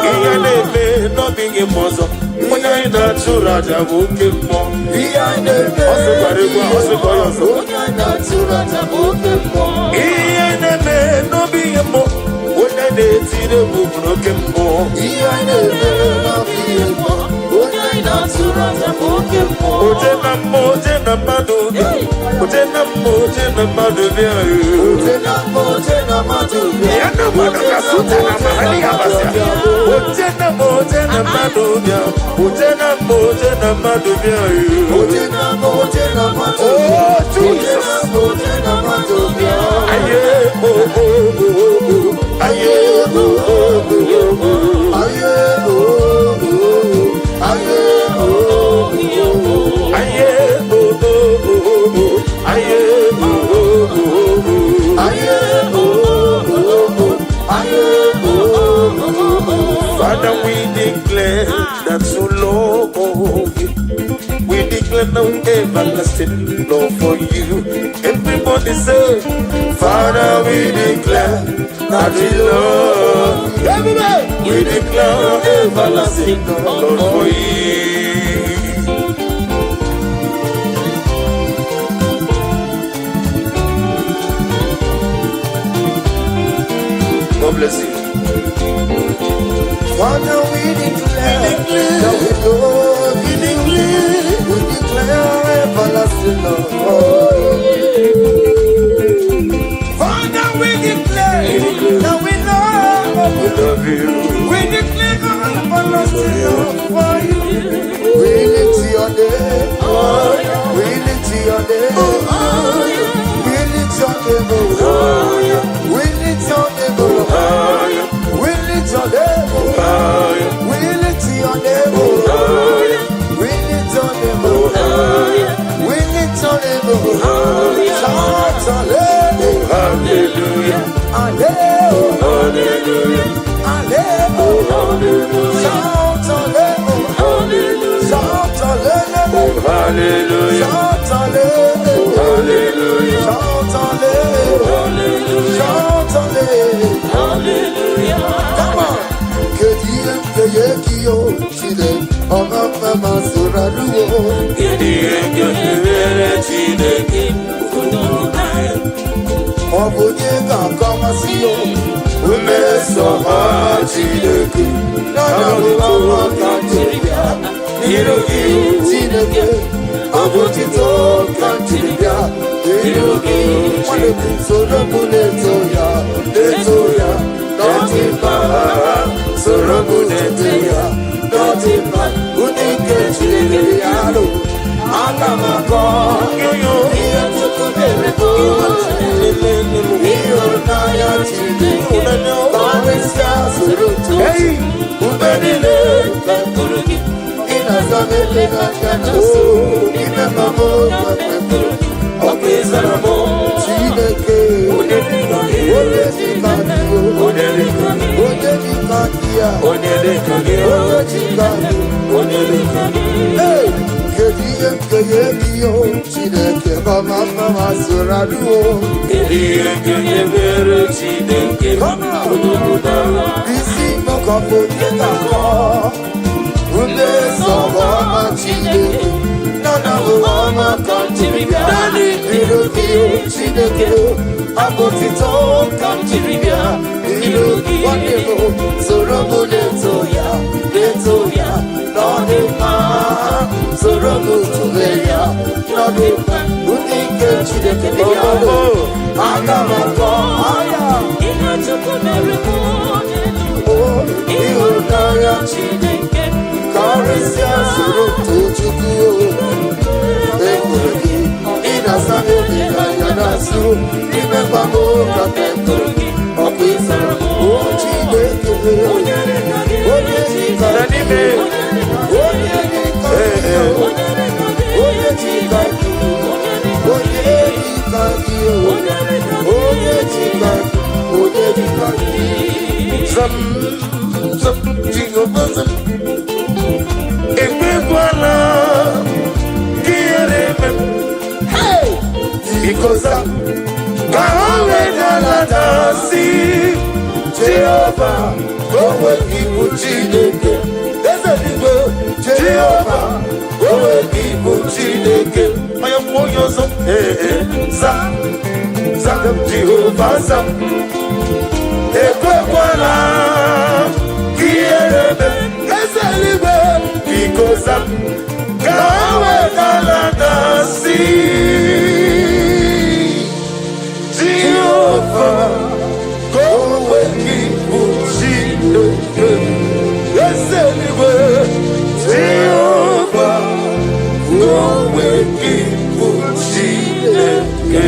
Ihe na-eme n'ọbịghị m ọzọ. Onye anyị na-achụrụ aja bụ oke mmụọ. Ihe anyị na-eme. Ọ sịkwara egwu a, ọ sịkwa ya ọzọ. Onye anyị na-achụrụ aja bụ oke mmụọ. Ihe na-eme n'ọbịghị mmụọ. Onye na-etiri egwu bụ oke mmụọ. Ihe anyị na-eme n'ọbịghị mmụọ. Onye anyị na-achụrụ aja bụ oke mmụọ. Oje na mmụọ, oje na mmadụ bịa. Oje na mmụọ, oje na mmadụ bịa. Oje na mmụọ, oje na mmadụ bịa. Ya na mmadụ ka suta na mahali ya basịa. Oje na mmụọ, oje na mmadụ bịa. Oje na mmụọ, oje na mmadụ bịa. Oje na mmụọ, oje na mmadụ Oh, bịa. Oje Jesus. na mmụọ, oje na mmadụ bịa. Aye, oh, oh, oh, oh. Aye, oh, oh, oh, oh. Aye, oh, oh, aye, oh, oh. Aye, oh, oh, oh, oh. Aye, oh, oh, oh, oh. Aye, oh, oh, oh. Aye, oh, oh, oh. Father, we declare that you love you. We declare no everlasting love for you. Everybody say, Father, we declare that we love you. Everybody! We declare everlasting love for you. God bless you. Father, we declare that we love you. We declare everlasting love for you. Father, we declare that we love We you. love you. We declare everlasting love for you. We lift your name. We lift your name. We lift your name. Oh. We lift your name. Oh. We lift your name. Oh. We lift your name. Oh. We lift your name. Oh. We lift your name. Oh. Shout hallelujah. Hallelujah. Hallelujah. Hallelujah. Hallelujah. Shout hallelujah. Shout hallelujah. Hallelujah. Shout hallelujah. Hallelujah. Shout hallelujah. Shout hallelujah. Come on. Kedu ihe m ga-enye gị o Chineke ọma mma ma soro arụwo. Kedu ihe m ga-emere Chineke? Ọ bụ onye ga-akọwasị o mmeso ọma Chineke n'ọnọdụ ọma ka m jiri bịa n'iru gị Chineke. Ọ bụ otito ka m jiri bịa n'iru gị. Nwanne m, soro m na-eto ya, na-eto ya n'ọdị mma. Soro m na-eto ya n'ọdị mma. Ụdị nke Chineke ya lụ aga m akọ ihe Chukwu mere bụ ịhụnanya Chineke. Karịsịa soro Hey! mgbe niile ka ị na-aza m ekpere aka na so ime ma m ọkụ ịzara m Chineke. Onye dịka gị? Onye dịka gị? Onye dịka gị? Onye dịka gị ya? Onye dịka gị? Onye dịka gị? Onye dịka gị? Hey! Kedu ihe m ga-enye gị o Chineke mama mma ma soro arụo? Kedu ihe m ga-emere Chineke? Come on! Isi mọkọpụ onye ga-akọ mmeso ọma Chineke nana ọma ka m jiri bịa n'iru gị Chineke. Abụ otito ka m jiri bịa n'iru n'iru gị. Nwanne m, soro m na-eto ya, na-eto ya na ọ dị mma. Soro m tụle ya na ọ dị mma. Ndị nke Chineke dị ya, aga m akọ aya. Ihe Chukwu mere mụ n'elu. O ịhụnanya Chineke. Karịsịa, soro too Chukwu. Ekwuru gị, ị na-asa m obi n'anya na-asụ n'ime mkpa m ka m ekwuru gị, ọkwa ịsara m. O Chineke, Onye dịka gị? Onye dịka Na n'ime. Onye dịka gị? Onye dịka gị? Onye dịka gị? Onye dịka gị? Onye dịka gị? Zam, zam, Jehova zam. Ekwekwala ka ihere eme m. Biko zam, ka ha wee dalata si Jehova, O nweghị bụ Chineke, eze n'igwe. Jehova, o nweghị bụ Chineke. Onye kwuo onye ọzọ, ee, ee, zam, zam, Jehova zam. Ekwekwala ka ihere eme m. Eze eluigwe. Biko zam, ka ha wee dalata si Jehova, ka o nweghị bụ Chineke. Eze eluigwe. Jehova, ka o nweghị bụ Chineke.